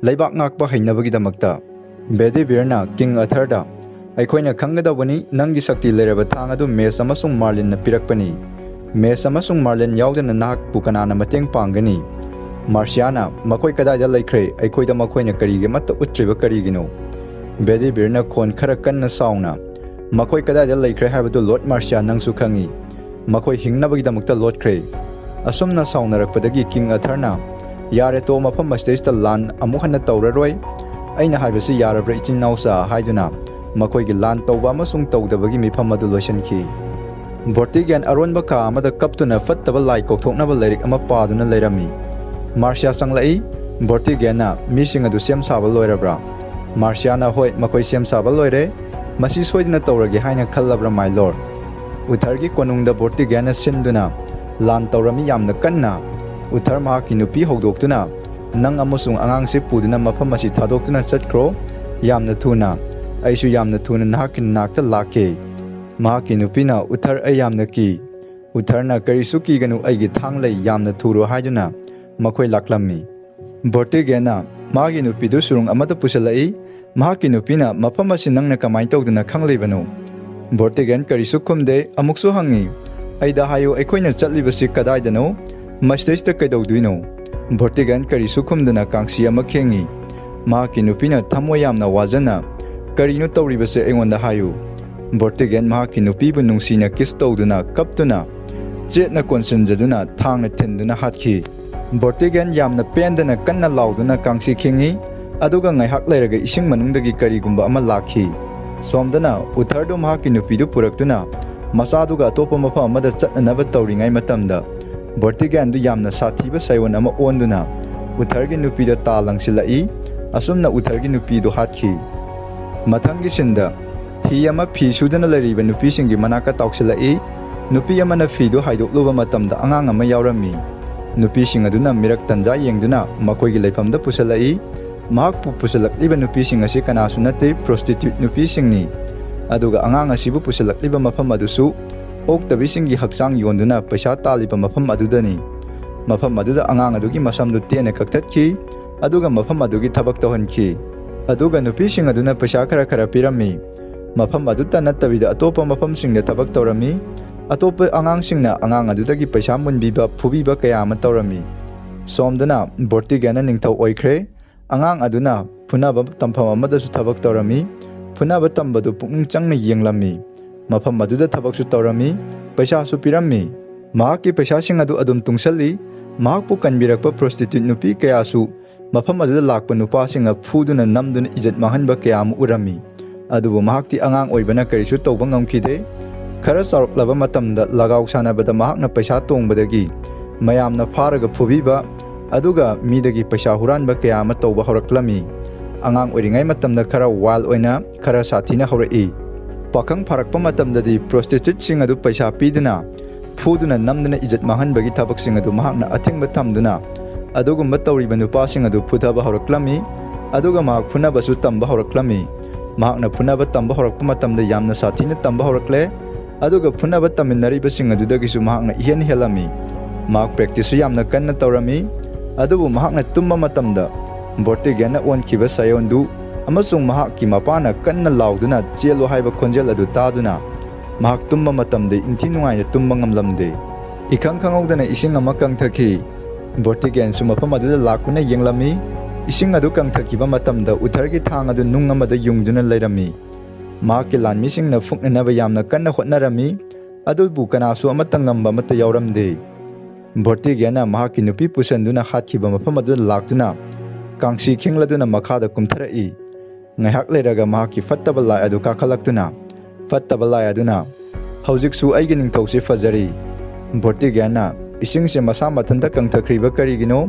ꯂꯩꯕꯥꯛ ꯉꯥꯛꯄ ꯍꯩꯅꯕꯒꯤꯗꯃꯛꯇ꯫" ꯕꯦꯗꯤꯕꯤꯔꯅ ꯀꯤꯡ ꯑꯊꯔꯗ, "ꯑꯩꯈꯣꯏꯅ ꯈꯪꯒꯗꯧꯕꯅꯤ, ꯅꯪꯒꯤ ꯁꯛꯇꯤ ꯂꯩꯔꯕ ꯊꯥꯡ ꯑꯗꯨ ꯃꯦꯁ ꯑꯃꯁꯨꯡ ꯃꯥꯔꯂꯤꯟꯅ ꯄꯤꯔꯛꯄꯅꯤ꯫ ꯃꯦꯁ ꯑꯃꯁꯨꯡ ꯃꯥꯔꯂꯤꯟ ꯌꯥꯎꯗꯅ ꯅꯍꯥꯛꯄꯨ ꯀꯅꯥꯅ ꯃꯇꯦꯡ ꯄꯥꯡꯒꯅꯤ?" ꯃꯥꯔꯁꯤꯌꯥꯅ, "ꯃꯈꯣꯏ ꯀꯗꯥꯏꯗ ꯂꯩꯈ꯭ꯔꯦ? ꯑꯩꯈꯣꯏꯗ ꯃꯈꯣꯏꯅ ꯀꯔꯤꯒꯤ ꯑꯃꯠꯇ ꯎꯠꯇ꯭ꯔꯤꯕ ꯀꯔꯤꯒꯤꯅꯣ?" ꯕꯦꯗꯤꯕꯤꯔꯅ ꯈꯣꯟ ꯈꯔ ꯀꯟꯅ ꯁꯥꯎꯅ, "ꯃꯈꯣꯏ ꯀꯗꯥꯏꯗ ꯂꯩꯈ꯭ꯔꯦ ꯍꯥꯏꯕꯗꯨ ꯂꯣꯔꯗ ꯃꯥꯔꯁꯤꯌꯥ ꯅꯪꯁꯨ ꯈꯪꯏ꯫ ꯃꯈꯣꯏ ꯍꯤꯡꯅꯕꯒꯤꯗꯃꯛꯇ ꯂꯣꯠꯈ꯭ꯔꯦ꯫" ꯑꯁꯨꯝꯅ ꯁꯥꯎꯅꯔꯛꯄꯗꯒꯤ ꯀꯤꯡ ꯑꯊꯔꯅ, "ꯌꯥꯔꯦ ꯇꯣ, ꯃꯐꯝ ꯑꯁꯤꯗꯩꯁꯤꯗ ꯂꯥꯟ ꯑꯃꯨꯛ ꯍꯟꯅ ꯇꯧꯔꯔꯣꯏ꯫ ꯑꯩꯅ ꯍꯥꯏꯕꯁꯤ ꯌꯥꯔꯕ꯭ꯔꯥ ꯏꯆꯤꯟ ꯏꯅꯥꯎꯁꯥ?" ꯍꯥꯏꯗꯨꯅ ꯃꯈꯣꯏꯒꯤ ꯂꯥꯟ ꯇꯧꯕ ꯑꯃꯁꯨꯡ ꯇꯧꯗꯕꯒꯤ ꯃꯤꯐꯝ ꯑꯗꯨ ꯂꯣꯏꯁꯤꯟꯈꯤ꯫ ꯚꯣꯔꯇꯤꯒꯦꯟ ꯑꯔꯣꯟꯕ ꯀꯥ ꯑꯃꯗ ꯀꯞꯇꯨꯅ ꯐꯠꯇꯕ ꯂꯥꯏ ꯀꯧꯊꯣꯛꯅꯕ ꯂꯥꯏꯔꯤꯛ ꯑꯃ ꯄꯥꯗꯨꯅ ꯂꯩꯔꯝꯃꯤ꯫ ꯃꯥꯔꯁꯤꯌꯥ ꯆꯪꯂꯛꯏ꯫ ꯚꯣꯔꯇꯤꯒꯦꯟꯅ, "ꯃꯤꯁꯤꯡ ꯑꯗꯨ ꯁꯦꯝ ꯁꯥꯕ ꯂꯣꯏꯔꯕ꯭ꯔꯥ?" ꯃꯥꯔꯁꯤꯌꯥꯅ, "ꯍꯣꯏ, ꯃꯈꯣꯏ ꯁꯦꯝ ꯁꯥꯕ ꯂꯣꯏꯔꯦ꯫ ꯃꯁꯤ ꯁꯣꯏꯗꯅ ꯇꯧꯔꯒꯦ ꯍꯥꯏꯅ ꯈꯜꯂꯕ꯭ꯔꯥ, ꯃꯥꯏ ꯂꯣꯔꯗ?" ꯎꯊꯔꯒꯤ ꯀꯣꯅꯨꯡꯗ ꯚꯣꯔꯇꯤꯒꯦꯟꯅ ꯁꯤꯟꯗꯨꯅ ꯂꯥꯟ ꯇꯧꯔꯝꯃꯤ ꯌꯥꯝꯅ ꯀꯟꯅ꯫ ꯎꯊꯔ ꯃꯍꯥꯛꯀꯤ ꯅꯨꯄꯤ ꯍꯧꯗꯣꯛꯇꯨꯅ, "ꯅꯪ ꯑꯃꯁꯨꯡ ꯑꯉꯥꯡꯁꯤ ꯄꯨꯗꯨꯅ ꯃꯐꯝ ꯑꯁꯤ ꯊꯥꯗꯣꯛꯇꯨꯅ ꯆꯠꯈ꯭ꯔꯣ꯫ ꯌꯥꯝꯅ ꯊꯨꯅ꯫ ꯑꯩꯁꯨ ꯌꯥꯝꯅ ꯊꯨꯅ ꯅꯍꯥꯛꯀꯤ ꯅꯥꯛꯇ ꯂꯥꯛꯀꯦ꯫" ꯃꯍꯥꯛꯀꯤ ꯅꯨꯄꯤꯅ, "ꯎꯊꯔ, ꯑꯩ ꯌꯥꯝꯅ ꯀꯤ꯫" ꯎꯊꯔꯅ, "ꯀꯔꯤꯁꯨ ꯀꯤꯒꯅꯨ, ꯑꯩꯒꯤ ꯊꯥꯡ ꯂꯩ, ꯌꯥꯝꯅ ꯊꯨꯔꯣ" ꯍꯥꯏꯗꯨꯅ ꯃꯈꯣꯏ ꯂꯥꯛꯂꯝꯃꯤ꯫ ꯚꯣꯔꯇꯤꯒꯦꯟꯅ ꯃꯥꯒꯤ ꯅꯨꯄꯤꯗꯨ ꯁꯨꯔꯨꯡ ꯑꯃꯗ ꯄꯨꯁꯤꯜꯂꯛꯏ꯫ ꯃꯍꯥꯛꯀꯤ ꯅꯨꯄꯤꯅ, "ꯃꯐꯝ ꯑꯁꯤ ꯅꯪꯅ ꯀꯃꯥꯏꯅ ꯇꯧꯗꯨꯅ ꯈꯪꯂꯤꯕꯅꯣ?" ꯚꯣꯔꯇꯤꯒꯦꯟ ꯀꯔꯤꯁꯨ ꯈꯨꯝꯗꯦ꯫ ꯑꯃꯨꯛꯁꯨ ꯍꯪꯉꯤ, "ꯑꯩꯗ ꯍꯥꯏꯌꯨ, ꯑꯩꯈꯣꯏꯅ ꯆꯠꯂꯤꯕꯁꯤ ꯀꯗꯥꯏꯗꯅꯣ? ꯃꯁꯤꯗꯩꯁꯤꯗ ꯀꯩꯗꯧꯗꯣꯏꯅꯣ?" ꯚꯣꯔꯇꯤꯒꯦꯟ ꯀꯔꯤꯁꯨ ꯈꯨꯝꯗꯅ ꯀꯥꯡꯁꯤ ꯑꯃ ꯈꯦꯡꯉꯤ꯫ ꯃꯍꯥꯛꯀꯤ ꯅꯨꯄꯤꯅ ꯊꯃꯣꯏ ꯌꯥꯝꯅ ꯋꯥꯖꯅ, "ꯀꯔꯤꯅꯣ ꯇꯧꯔꯤꯕꯁꯦ ꯑꯩꯉꯣꯟꯗ ꯍꯥꯏꯌꯨ?" ꯚꯣꯔꯇꯤꯒꯦꯟ ꯃꯍꯥꯛꯀꯤ ꯅꯨꯄꯤꯕꯨ ꯅꯨꯡꯁꯤꯅ ꯀꯤꯁ ꯇꯧꯗꯨꯅ, ꯀꯞꯇꯨꯅ, ꯆꯦꯠꯅ ꯀꯣꯟꯁꯤꯟꯖꯗꯨꯅ ꯊꯥꯡꯅ ꯊꯤꯟꯗꯨꯅ ꯍꯥꯠꯈꯤ꯫ ꯚꯣꯔꯇꯤꯒꯦꯟ ꯌꯥꯝꯅ ꯄꯦꯟꯗꯅ ꯀꯟꯅ ꯂꯥꯎꯗꯨꯅ ꯀꯥꯡꯁꯤ ꯈꯤꯡꯉꯤ, ꯑꯗꯨꯒ ꯉꯥꯏꯍꯥꯛ ꯂꯩꯔꯒ ꯏꯁꯤꯡ ꯃꯅꯨꯡꯗꯒꯤ ꯀꯔꯤꯒꯨꯝꯕ ꯑꯃ ꯂꯥꯛꯈꯤ꯫ ꯁꯣꯝꯗꯅ ꯎꯊꯔꯗꯨ ꯃꯍꯥꯛꯀꯤ ꯅꯨꯄꯤꯗꯨ ꯄꯨꯔꯛꯇꯨꯅ ꯃꯆꯥꯗꯨꯒ ꯑꯇꯣꯞꯄ ꯃꯐꯝ ꯑꯃꯗ ꯆꯠꯅꯅꯕ ꯇꯧꯔꯤꯉꯩ ꯃꯇꯝꯗ, ꯕꯣꯔꯇꯤꯒ꯭ꯌꯥꯟꯗꯨ ꯌꯥꯝꯅ ꯁꯥꯊꯤꯕ ꯁꯥꯏꯑꯣꯟ ꯑꯃ ꯑꯣꯟꯗꯨꯅ ꯎꯊꯔꯒꯤ ꯅꯨꯄꯤꯗ ꯇꯥ ꯂꯪꯁꯤꯜꯂꯛꯏ꯫ ꯑꯁꯨꯝꯅ ꯎꯊꯔꯒꯤ ꯅꯨꯄꯤꯗꯨ ꯍꯥꯠꯈꯤ꯫ ꯃꯊꯪꯒꯤ ꯁꯤꯟꯗ, ꯐꯤ ꯑꯃ ꯐꯤ ꯁꯨꯗꯨꯅ ꯂꯩꯔꯤꯕ ꯅꯨꯄꯤꯁꯤꯡꯒꯤ ꯃꯅꯥꯛꯇ ꯇꯥꯎꯁꯤꯜꯂꯛꯏ꯫ ꯅꯨꯄꯤ ꯑꯃꯅ ꯐꯤꯗꯨ ꯍꯥꯏꯗꯣꯛꯂꯨꯕ ꯃꯇꯝꯗ ꯑꯉꯥꯡ ꯑꯃ ꯌꯥꯎꯔꯝꯃꯤ꯫ ꯅꯨꯄꯤꯁꯤꯡ ꯑꯗꯨꯅ ꯃꯤꯔꯛ ꯇꯟꯖꯥ ꯌꯦꯡꯗꯨꯅ ꯃꯈꯣꯏꯒꯤ ꯂꯩꯐꯝꯗ ꯄꯨꯁꯤꯜꯂꯛꯏ꯫ ꯃꯍꯥꯛꯄꯨ ꯄꯨꯁꯤꯜꯂꯛꯂꯤꯕ ꯅꯨꯄꯤꯁꯤꯡ ꯑꯁꯤ ꯀꯅꯥꯁꯨ ꯅꯠꯇꯦ, ꯄ꯭ꯔꯣꯁꯇꯤꯇ꯭ꯌꯨꯠ ꯅꯨꯄꯤꯁꯤꯡꯅꯤ꯫ ꯑꯗꯨꯒ ꯑꯉꯥꯡ ꯑꯁꯤꯕꯨ ꯄꯨꯁꯤꯜꯂꯛꯂꯤꯕ ꯃꯐꯝ ꯑꯗꯨꯁꯨ ꯑꯣꯛꯇꯕꯤꯁꯤꯡꯒꯤ ꯍꯛꯆꯥꯡ ꯌꯣꯟꯗꯨꯅ ꯄꯩꯁꯥ ꯇꯥꯜꯂꯤꯕ ꯃꯐꯝ ꯑꯗꯨꯗꯅꯤ꯫ ꯃꯐꯝ ꯑꯗꯨꯗ ꯑꯉꯥꯡ ꯑꯗꯨꯒꯤ ꯃꯁꯝꯗꯨ ꯇꯦꯟꯅ ꯀꯛꯊꯠꯈꯤ, ꯑꯗꯨꯒ ꯃꯐꯝ ꯑꯗꯨꯒꯤ ꯊꯕꯛ ꯇꯧꯍꯟꯈꯤ꯫ ꯑꯗꯨꯒ ꯅꯨꯄꯤꯁꯤꯡ ꯑꯗꯨꯅ ꯄꯩꯁꯥ ꯈꯔ ꯈꯔ ꯄꯤꯔꯝꯃꯤ꯫ ꯃꯐꯝ ꯑꯗꯨꯇ ꯅꯠꯇꯕꯤꯗ ꯑꯇꯣꯞꯄ ꯃꯐꯝꯁꯤꯡꯗ ꯊꯕꯛ ꯇꯧꯔꯝꯃꯤ꯫ ꯑꯇꯣꯞꯄ ꯑꯉꯥꯡꯁꯤꯡꯅ ꯑꯉꯥꯡ ꯑꯗꯨꯗꯒꯤ ꯄꯩꯁꯥ ꯃꯨꯟꯕꯤꯕ, ꯐꯨꯕꯤꯕ ꯀꯌꯥ ꯑꯃ ꯇꯧꯔꯝꯃꯤ꯫ ꯁꯣꯝꯗꯅ ꯕꯣꯔꯇꯤꯒꯦꯟꯅ ꯅꯤꯡꯊꯧ ꯑꯣꯏꯈ꯭ꯔꯦ꯫ ꯑꯉꯥꯡ ꯑꯗꯨꯅ ꯐꯨꯅꯕ ꯇꯝꯐꯝ ꯑꯃꯗꯁꯨ ꯊꯕꯛ ꯇꯧꯔꯝꯃꯤ꯫ ꯐꯨꯅꯕ ꯇꯝꯕꯗꯨ ꯄꯨꯛꯅꯤꯡ ꯆꯪꯅ ꯌꯦꯡꯂꯝꯃꯤ꯫ ꯃꯐꯝ ꯑꯗꯨꯗ ꯊꯕꯛꯁꯨ ꯇꯧꯔꯝꯃꯤ, ꯄꯩꯁꯥꯁꯨ ꯄꯤꯔꯝꯃꯤ꯫ ꯃꯍꯥꯛꯀꯤ ꯄꯩꯁꯥꯁꯤꯡ ꯑꯗꯨ ꯑꯗꯨꯝ ꯇꯨꯡꯁꯜꯂꯤ꯫ ꯃꯍꯥꯛꯄꯨ ꯀꯟꯕꯤꯔꯛꯄ ꯄ꯭ꯔꯣꯁꯇꯤꯇ꯭ꯌꯨꯠ ꯅꯨꯄꯤ ꯀꯌꯥꯁꯨ ꯃꯐꯝ ꯑꯗꯨꯗ ꯂꯥꯛꯄ ꯅꯨꯄꯥꯁꯤꯡꯅ ꯐꯨꯗꯨꯅ ꯅꯝꯗꯨꯅ ꯏꯖꯠ ꯃꯥꯡꯍꯟꯕ ꯀꯌꯥ ꯑꯃ ꯎꯔꯝꯃꯤ꯫ ꯑꯗꯨꯕꯨ ꯃꯍꯥꯛꯇꯤ ꯑꯉꯥꯡ ꯑꯣꯏꯕꯅ ꯀꯔꯤꯁꯨ ꯇꯧꯕ ꯉꯝꯈꯤꯗꯦ꯫ ꯈꯔ ꯆꯥꯎꯔꯛꯂꯕ ꯃꯇꯝꯗ ꯂꯒꯥꯎ ꯁꯥꯟꯅꯕꯗ ꯃꯍꯥꯛꯅ ꯄꯩꯁꯥ ꯇꯣꯡꯕꯗꯒꯤ ꯃꯌꯥꯝꯅ ꯐꯥꯔꯒ ꯐꯨꯕꯤꯕ, ꯑꯗꯨꯒ ꯃꯤꯗꯒꯤ ꯄꯩꯁꯥ ꯍꯨꯔꯥꯟꯕ ꯀꯌꯥ ꯑꯃ ꯇꯧꯕ ꯍꯧꯔꯛꯂꯝꯃꯤ꯫ ꯑꯉꯥꯡ ꯑꯣꯏꯔꯤꯉꯩ ꯃꯇꯝꯗ ꯈꯔ ꯋꯥꯏꯜ ꯑꯣꯏꯅ, ꯈꯔ ꯁꯥꯊꯤꯅ ꯍꯧꯔꯛꯏ꯫ ꯄꯥꯈꯪ ꯐꯥꯔꯛꯄ ꯃꯇꯝꯗꯗꯤ ꯄ꯭ꯔꯣꯁꯇꯤꯇ꯭ꯌꯨꯠꯁꯤꯡ ꯑꯗꯨ ꯄꯩꯁꯥ ꯄꯤꯗꯨꯅ ꯐꯨꯗꯨꯅ ꯅꯝꯗꯨꯅ ꯏꯖꯠ ꯃꯥꯡꯍꯟꯕꯒꯤ ꯊꯕꯛꯁꯤꯡ ꯑꯗꯨ ꯃꯍꯥꯛꯅ ꯑꯊꯤꯡꯕ ꯊꯝꯗꯨꯅ ꯑꯗꯨꯒꯨꯝꯕ ꯇꯧꯔꯤꯕ ꯅꯨꯄꯥꯁꯤꯡ ꯑꯗꯨ ꯐꯨꯊꯕ ꯍꯧꯔꯛꯂꯝꯃꯤ꯫ ꯑꯗꯨꯒ ꯃꯍꯥꯛ ꯐꯨꯅꯕꯁꯨ ꯇꯝꯕ ꯍꯧꯔꯛꯂꯝꯃꯤ꯫ ꯃꯍꯥꯛꯅ ꯐꯨꯅꯕ ꯇꯝꯕ ꯍꯧꯔꯛꯄ ꯃꯇꯝꯗ ꯌꯥꯝꯅ ꯁꯥꯊꯤꯅ ꯇꯝꯕ ꯍꯧꯔꯛꯂꯦ꯫ ꯑꯗꯨꯒ ꯐꯨꯅꯕ ꯇꯝꯃꯤꯟꯅꯔꯤꯕꯁꯤꯡ ꯑꯗꯨꯗꯒꯤꯁꯨ ꯃꯍꯥꯛꯅ ꯏꯍꯦꯟ ꯍꯦꯜꯂꯝꯃꯤ꯫ ꯃꯍꯥꯛ ꯄ꯭ꯔꯦꯛꯇꯤꯁꯁꯨ ꯌꯥꯝꯅ ꯀꯟꯅ ꯇꯧꯔꯝꯃꯤ꯫ ꯑꯗꯨꯕꯨ ꯃꯍꯥꯛꯅ ꯇꯨꯝꯕ ꯃꯇꯝꯗ ꯕꯣꯔꯇꯤꯒꯦꯟꯅ ꯑꯣꯟꯈꯤꯕ ꯁꯥꯏꯑꯣꯟꯗꯨ ꯑꯃꯁꯨꯡ ꯃꯍꯥꯛꯀꯤ ꯃꯄꯥꯅ ꯀꯟꯅ ꯂꯥꯎꯗꯨꯅ "ꯆꯦꯜꯂꯨ" ꯍꯥꯏꯕ ꯈꯣꯟꯖꯦꯜ ꯑꯗꯨ ꯇꯥꯗꯨꯅ ꯃꯍꯥꯛ ꯇꯨꯝꯕ ꯃꯇꯝꯗ ꯏꯪꯊꯤ ꯅꯨꯡꯉꯥꯏꯅ ꯇꯨꯝꯕ ꯉꯝꯂꯝꯗꯦ꯫ ꯏꯈꯪ ꯈꯪꯍꯧꯗꯅ ꯏꯁꯤꯡ ꯑꯃ ꯀꯪꯊꯈꯤ꯫ ꯕꯣꯔꯇꯤꯒꯦꯟꯁꯨ ꯃꯐꯝ ꯑꯗꯨꯗ ꯂꯥꯛꯇꯨꯅ ꯌꯦꯡꯂꯝꯃꯤ꯫ ꯏꯁꯤꯡ ꯑꯗꯨ ꯀꯪꯊꯈꯤꯕ ꯃꯇꯝꯗ ꯎꯊꯔꯒꯤ ꯊꯥꯡ ꯑꯗꯨ ꯅꯨꯡ ꯑꯃꯗ ꯌꯨꯡꯗꯨꯅ ꯂꯩꯔꯝꯃꯤ꯫ ꯃꯍꯥꯛꯀꯤ ꯂꯥꯟꯃꯤꯁꯤꯡꯅ ꯐꯨꯛꯅꯅꯕ ꯌꯥꯝꯅ ꯀꯟꯅ ꯍꯣꯠꯅꯔꯝꯃꯤ, ꯑꯗꯨꯕꯨ ꯀꯅꯥꯁꯨ ꯑꯃꯠꯇ ꯉꯝꯕ ꯑꯃꯠꯇ ꯌꯥꯎꯔꯝꯗꯦ꯫ ꯕꯣꯔꯇꯤꯒꯦꯟꯅ ꯃꯍꯥꯛꯀꯤ ꯅꯨꯄꯤ ꯄꯨꯁꯟꯗꯨꯅ ꯍꯥꯠꯈꯤꯕ ꯃꯐꯝ ꯑꯗꯨꯗ ꯂꯥꯛꯇꯨꯅ ꯀꯥꯡꯁꯤ ꯈꯤꯡꯂꯗꯨꯅ ꯃꯈꯥꯗ ꯀꯨꯝꯊꯔꯛꯏ꯫ ꯉꯥꯏꯍꯥꯛ ꯂꯩꯔꯒ ꯃꯍꯥꯛꯀꯤ ꯐꯠꯇꯕ ꯂꯥꯏ ꯑꯗꯨ ꯀꯥꯈꯠꯂꯛꯇꯨꯅ, ꯐꯠꯇꯕ ꯂꯥꯏ ꯑꯗꯨꯅ, "ꯍꯧꯖꯤꯛꯁꯨ ꯑꯩꯒꯤ ꯅꯤꯡꯊꯧꯁꯤ ꯐꯖꯔꯤ꯫" ꯚꯣꯔꯇꯤꯒꯦꯟꯅ, "ꯏꯁꯤꯡꯁꯦ ꯃꯁꯥ ꯃꯊꯟꯇ ꯀꯪꯊꯈ꯭ꯔꯤꯕ ꯀꯔꯤꯒꯤꯅꯣ?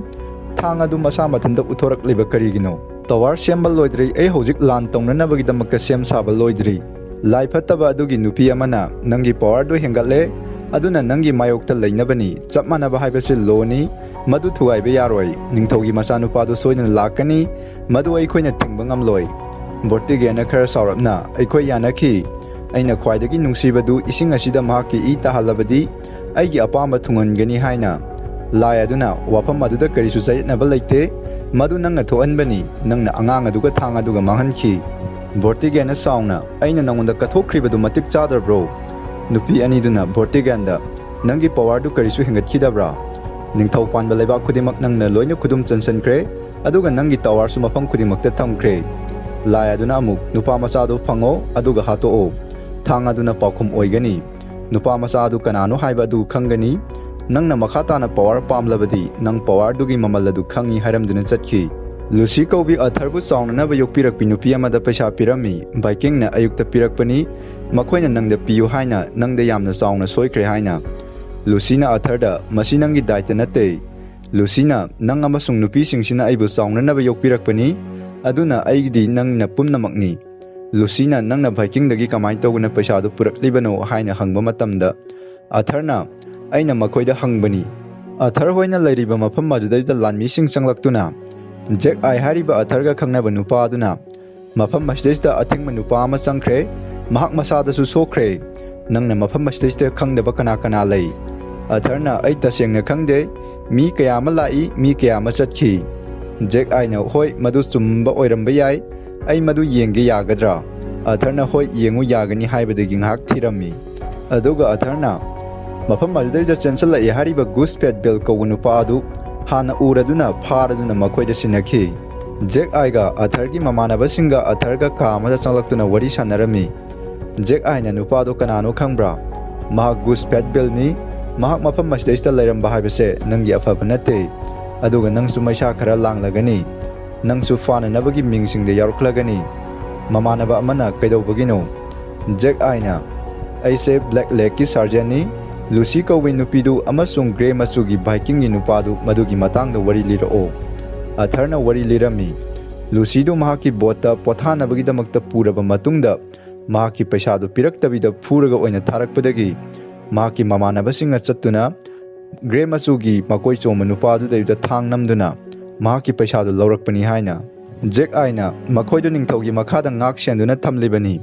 ꯊꯥꯡ ꯑꯗꯨ ꯃꯁꯥ ꯃꯊꯟꯇ ꯎꯠꯊꯣꯔꯛꯂꯤꯕ ꯀꯔꯤꯒꯤꯅꯣ? ꯇꯋꯥꯔ ꯁꯦꯝꯕ ꯂꯣꯏꯗ꯭ꯔꯤ, ꯑꯩ ꯍꯧꯖꯤꯛ ꯂꯥꯟ ꯇꯧꯅꯅꯕꯒꯤꯗꯃꯛꯇ ꯁꯦꯝ ꯁꯥꯕ ꯂꯣꯏꯗ꯭ꯔꯤ꯫ ꯂꯥꯏ ꯐꯠꯇꯕ ꯑꯗꯨꯒꯤ ꯅꯨꯄꯤ ꯑꯃꯅ ꯅꯪꯒꯤ ꯄꯋꯥꯔꯗꯨ ꯍꯦꯟꯒꯠꯂꯦ, ꯑꯗꯨꯅ ꯅꯪꯒꯤ ꯃꯥꯌꯣꯛꯇ ꯂꯩꯅꯕꯅꯤ꯫ ꯆꯞ ꯃꯥꯟꯅꯕ ꯍꯥꯏꯕꯁꯤ ꯂꯣꯅꯤ, ꯃꯗꯨ ꯊꯨꯒꯥꯏꯕ ꯌꯥꯔꯣꯏ꯫ ꯅꯤꯡꯊꯧꯒꯤ ꯃꯆꯥꯅꯨꯄꯥꯗꯨ ꯁꯣꯏꯗꯅ ꯂꯥꯛꯀꯅꯤ, ꯃꯗꯨ ꯑꯩꯈꯣꯏꯅ ꯊꯤꯡꯕ ꯉꯝꯂꯣꯏ꯫" ꯚꯣꯔꯇꯤꯒꯦꯟꯅ ꯈꯔ ꯁꯥꯎꯔꯞꯅ, "ꯑꯩꯈꯣꯏ ꯌꯥꯅꯈꯤ꯫ ꯑꯩꯅ ꯈ꯭ꯋꯥꯏꯗꯒꯤ ꯅꯨꯡꯁꯤꯕꯗꯨ ꯏꯁꯤꯡ ꯑꯁꯤꯗ ꯃꯍꯥꯛꯀꯤ ꯏ ꯇꯥꯍꯜꯂꯕꯗꯤ ꯑꯩꯒꯤ ꯑꯄꯥꯝꯕ ꯊꯨꯡꯍꯟꯒꯅꯤ" ꯍꯥꯏꯅ꯫ ꯂꯥꯏ ꯑꯗꯨꯅ, "ꯋꯥꯐꯝ ꯑꯗꯨꯗ ꯀꯔꯤꯁꯨ ꯆꯌꯦꯠꯅꯕ ꯂꯩꯇꯦ, ꯃꯗꯨ ꯅꯪꯅ ꯊꯣꯛꯍꯟꯕꯅꯤ, ꯅꯪꯅ ꯑꯉꯥꯡ ꯑꯗꯨꯒ ꯊꯥꯡ ꯑꯗꯨꯒ ꯃꯥꯡꯍꯟꯈꯤ꯫" ꯚꯣꯔꯇꯤꯒꯦꯟꯅ ꯁꯥꯎꯅ, "ꯑꯩꯅ ꯅꯉꯣꯟꯗ ꯀꯠꯊꯣꯛꯈ꯭ꯔꯤꯕꯗꯨ ꯃꯇꯤꯛ ꯆꯥꯗ꯭ꯔꯕ꯭ꯔꯣ?" ꯅꯨꯄꯤ ꯑꯅꯤꯗꯨꯅ ꯚꯣꯔꯇꯤꯒꯦꯟꯗ, "ꯅꯪꯒꯤ ꯄꯋꯥꯔꯗꯨ ꯀꯔꯤꯁꯨ ꯍꯦꯟꯒꯠꯈꯤꯗꯕ꯭ꯔꯥ? ꯅꯤꯡꯊꯧ ꯄꯥꯟꯕ ꯂꯩꯕꯥꯛ ꯈꯨꯗꯤꯡꯃꯛ ꯅꯪꯅ ꯂꯣꯏꯅ ꯈꯨꯗꯨꯝ ꯆꯟꯁꯤꯟꯈ꯭ꯔꯦ, ꯑꯗꯨꯒ ꯅꯪꯒꯤ ꯇꯋꯥꯔꯁꯨ ꯃꯐꯝ ꯈꯨꯗꯤꯡꯃꯛꯇ ꯊꯝꯈ꯭ꯔꯦ꯫" ꯂꯥꯏ ꯑꯗꯨꯅ ꯑꯃꯨꯛ, "ꯅꯨꯄꯥ ꯃꯆꯥꯗꯨ ꯐꯪꯉꯣ, ꯑꯗꯨꯒ ꯍꯥꯠꯇꯣꯛꯑꯣ꯫ ꯊꯥꯡ ꯑꯗꯨꯅ ꯄꯥꯎꯈꯨꯝ ꯑꯣꯏꯒꯅꯤ꯫ ꯅꯨꯄꯥ ꯃꯆꯥ ꯑꯗꯨ ꯀꯅꯥꯅꯣ ꯍꯥꯏꯕ ꯑꯗꯨ ꯈꯪꯒꯅꯤ꯫ ꯅꯪꯅ ꯃꯈꯥ ꯇꯥꯅ ꯄꯋꯥꯔ ꯄꯥꯝꯂꯕꯗꯤ, ꯅꯪ ꯄꯋꯥꯔꯗꯨꯒꯤ ꯃꯃꯜ ꯑꯗꯨ ꯈꯪꯉꯤ" ꯍꯥꯏꯔꯝꯗꯨꯅ ꯆꯠꯈꯤ꯫ ꯂꯨꯁꯤ ꯀꯧꯕꯤ ꯑꯊꯔꯕꯨ ꯆꯥꯎꯅꯅꯕ ꯌꯣꯛꯄꯤꯔꯛꯄꯤ ꯅꯨꯄꯤ ꯑꯃꯗ ꯄꯩꯁꯥ ꯄꯤꯔꯝꯃꯤ꯫ ꯚꯥꯏꯀꯤꯡꯅ ꯑꯌꯨꯛꯇ ꯄꯤꯔꯛꯄꯅꯤ, ꯃꯈꯣꯏꯅ ꯅꯪꯗ ꯄꯤꯌꯨ ꯍꯥꯏꯅ ꯅꯪꯗ ꯌꯥꯝꯅ ꯆꯥꯎꯅ ꯁꯣꯏꯈ꯭ꯔꯦ ꯍꯥꯏꯅ꯫ ꯂꯨꯁꯤꯅ ꯑꯊꯔꯗ, "ꯃꯁꯤ ꯅꯪꯒꯤ ꯗꯥꯏꯇ ꯅꯠꯇꯦ꯫" ꯂꯨꯁꯤꯅ, "ꯅꯪ ꯑꯃꯁꯨꯡ ꯅꯨꯄꯤꯁꯤꯡꯁꯤꯅ ꯑꯩꯕꯨ ꯆꯥꯎꯅꯅꯕ ꯌꯣꯛꯄꯤꯔꯛꯄꯅꯤ, ꯑꯗꯨꯅ ꯑꯩꯒꯤꯗꯤ ꯅꯪꯅ ꯄꯨꯝꯅꯃꯛꯅꯤ꯫" ꯂꯨꯁꯤꯅ, "ꯅꯪꯅ ꯚꯥꯏꯀꯤꯡꯗꯒꯤ ꯀꯃꯥꯏꯅ ꯇꯧꯗꯅ ꯄꯩꯁꯥꯗꯨ ꯄꯨꯔꯛꯂꯤꯕꯅꯣ?" ꯍꯥꯏꯅ ꯍꯪꯕ ꯃꯇꯝꯗ, ꯑꯊꯔꯅ, "ꯑꯩꯅ ꯃꯈꯣꯏꯗ ꯍꯪꯕꯅꯤ꯫" ꯑꯊꯔ ꯍꯣꯏꯅ ꯂꯩꯔꯤꯕ ꯃꯐꯝ ꯑꯗꯨꯗꯩꯗ ꯂꯥꯟꯃꯤꯁꯤꯡ ꯆꯪꯂꯛꯇꯨꯅ, ꯖꯦꯛ ꯑꯥꯏ ꯍꯥꯏꯔꯤꯕ ꯑꯊꯔꯒ ꯈꯪꯅꯕ ꯅꯨꯄꯥ ꯑꯗꯨꯅ, "ꯃꯐꯝ ꯑꯁꯤꯗꯩꯁꯤꯗ ꯑꯊꯤꯡꯕ ꯅꯨꯄꯥ ꯑꯃ ꯆꯪꯈ꯭ꯔꯦ, ꯃꯍꯥꯛ ꯃꯁꯥꯗꯁꯨ ꯁꯣꯛꯈ꯭ꯔꯦ꯫ ꯅꯪꯅ ꯃꯐꯝ ꯑꯁꯤꯗꯩꯁꯤꯗ ꯈꯪꯗꯕ ꯀꯅꯥ ꯀꯅꯥ ꯂꯩ?" ꯑꯊꯔꯅ, "ꯑꯩ ꯇꯁꯦꯡꯅ ꯈꯪꯗꯦ꯫ ꯃꯤ ꯀꯌꯥ ꯑꯃ ꯂꯥꯛꯏ, ꯃꯤ ꯀꯌꯥ ꯑꯃ ꯆꯠꯈꯤ꯫" ꯖꯦꯛ ꯑꯥꯏꯅ, "ꯍꯣꯏ, ꯃꯗꯨ ꯆꯨꯝꯕ ꯑꯣꯏꯔꯝꯕ ꯌꯥꯏ꯫ ꯑꯩ ꯃꯗꯨ ꯌꯦꯡꯒꯦ ꯌꯥꯒꯗ꯭ꯔꯥ?" ꯑꯊꯔꯅ, "ꯍꯣꯏ, ꯌꯦꯡꯉꯨ ꯌꯥꯒꯅꯤ" ꯍꯥꯏꯕꯗꯒꯤ ꯉꯥꯏꯍꯥꯛ ꯊꯤꯔꯝꯃꯤ꯫ ꯑꯗꯨꯒ ꯑꯊꯔꯅ, "ꯃꯐꯝ ꯑꯗꯨꯗꯩꯗ ꯆꯦꯟꯁꯤꯜꯂꯛꯑꯦ ꯍꯥꯏꯔꯤꯕ ꯒꯨꯁ ꯐꯦꯠ ꯕꯦꯜ ꯀꯧꯕ ꯅꯨꯄꯥ ꯑꯗꯨ ꯍꯥꯟꯅ ꯎꯔꯗꯨꯅ ꯐꯥꯔꯗꯨꯅ ꯃꯈꯣꯏꯗ ꯁꯤꯟꯅꯈꯤ꯫" ꯖꯦꯛ ꯑꯥꯏꯒ ꯑꯊꯔꯒꯤ ꯃꯃꯥꯟꯅꯕꯁꯤꯡꯒ ꯑꯊꯔꯒ ꯀꯥ ꯑꯃꯗ ꯆꯪꯂꯛꯇꯨꯅ ꯋꯥꯔꯤ ꯁꯥꯟꯅꯔꯝꯃꯤ꯫ ꯖꯦꯛ ꯑꯥꯏꯅ, "ꯅꯨꯄꯥꯗꯣ ꯀꯅꯥꯅꯣ ꯈꯪꯕ꯭ꯔꯥ? ꯃꯍꯥꯛ ꯒꯨꯁ ꯐꯦꯠ ꯕꯦꯜꯅꯤ꯫ ꯃꯍꯥꯛ ꯃꯐꯝ ꯑꯁꯤꯗꯩꯁꯤꯗ ꯂꯩꯔꯝꯕ ꯍꯥꯏꯕꯁꯦ ꯅꯪꯒꯤ ꯑꯐꯕ ꯅꯠꯇꯦ꯫ ꯑꯗꯨꯒ ꯅꯪꯁꯨ ꯃꯩꯁꯥ ꯈꯔ ꯂꯥꯡꯂꯒꯅꯤ꯫" ꯅꯪꯁꯨ ꯐꯥꯅꯅꯕꯒꯤ ꯃꯤꯡꯁꯤꯡꯗ ꯌꯥꯎꯔꯛꯂꯒꯅꯤ꯫ ꯃꯃꯥꯟꯅꯕ ꯑꯃꯅ, "ꯀꯩꯗꯧꯕꯒꯤꯅꯣ?" ꯖꯦꯛ ꯑꯥꯏꯅ, "ꯑꯩꯁꯦ ꯕ꯭ꯂꯦꯛ ꯂꯦꯛꯀꯤ ꯁꯥꯔꯖꯦꯟꯅꯤ꯫ ꯂꯨꯁꯤ ꯀꯧꯕ ꯅꯨꯄꯤꯗꯨ ꯑꯃꯁꯨꯡ ꯒ꯭ꯔꯦ ꯃꯆꯨꯒꯤ ꯚꯥꯏꯀꯤꯡꯒꯤ ꯅꯨꯄꯥꯗꯨ, ꯃꯗꯨꯒꯤ ꯃꯇꯥꯡꯗ ꯋꯥꯔꯤ ꯂꯤꯔꯛꯑꯣ꯫" ꯑꯊꯔꯅ ꯋꯥꯔꯤ ꯂꯤꯔꯝꯃꯤ꯫ ꯂꯨꯁꯤꯗꯨ ꯃꯍꯥꯛꯀꯤ ꯕꯣꯠꯇ ꯄꯣꯊꯥꯅꯕꯒꯤꯗꯃꯛꯇ ꯄꯨꯔꯕ ꯃꯇꯨꯡꯗ, ꯃꯍꯥꯛꯀꯤ ꯄꯩꯁꯥꯗꯨ ꯄꯤꯔꯛꯇꯕꯤꯗ ꯐꯨꯔꯒ ꯑꯣꯏꯅ ꯊꯥꯔꯛꯄꯗꯒꯤ, ꯃꯍꯥꯛꯀꯤ ꯃꯃꯥꯟꯅꯕꯁꯤꯡꯅ ꯆꯠꯇꯨꯅ ꯒ꯭ꯔꯦ ꯃꯆꯨꯒꯤ ꯃꯀꯣꯏ ꯆꯣꯝꯕ ꯅꯨꯄꯥꯗꯨꯗꯩꯗ ꯊꯥꯡ ꯅꯝꯗꯨꯅ ꯃꯍꯥꯛꯀꯤ ꯄꯩꯁꯥꯗꯨ ꯂꯧꯔꯛꯄꯅꯤ ꯍꯥꯏꯅ꯫ ꯖꯦꯛ ꯑꯥꯏꯅ, "ꯃꯈꯣꯏꯗꯨ ꯅꯤꯡꯊꯧꯒꯤ ꯃꯈꯥꯗ ꯉꯥꯛ ꯁꯦꯟꯗꯨꯅ ꯊꯝꯂꯤꯕꯅꯤ꯫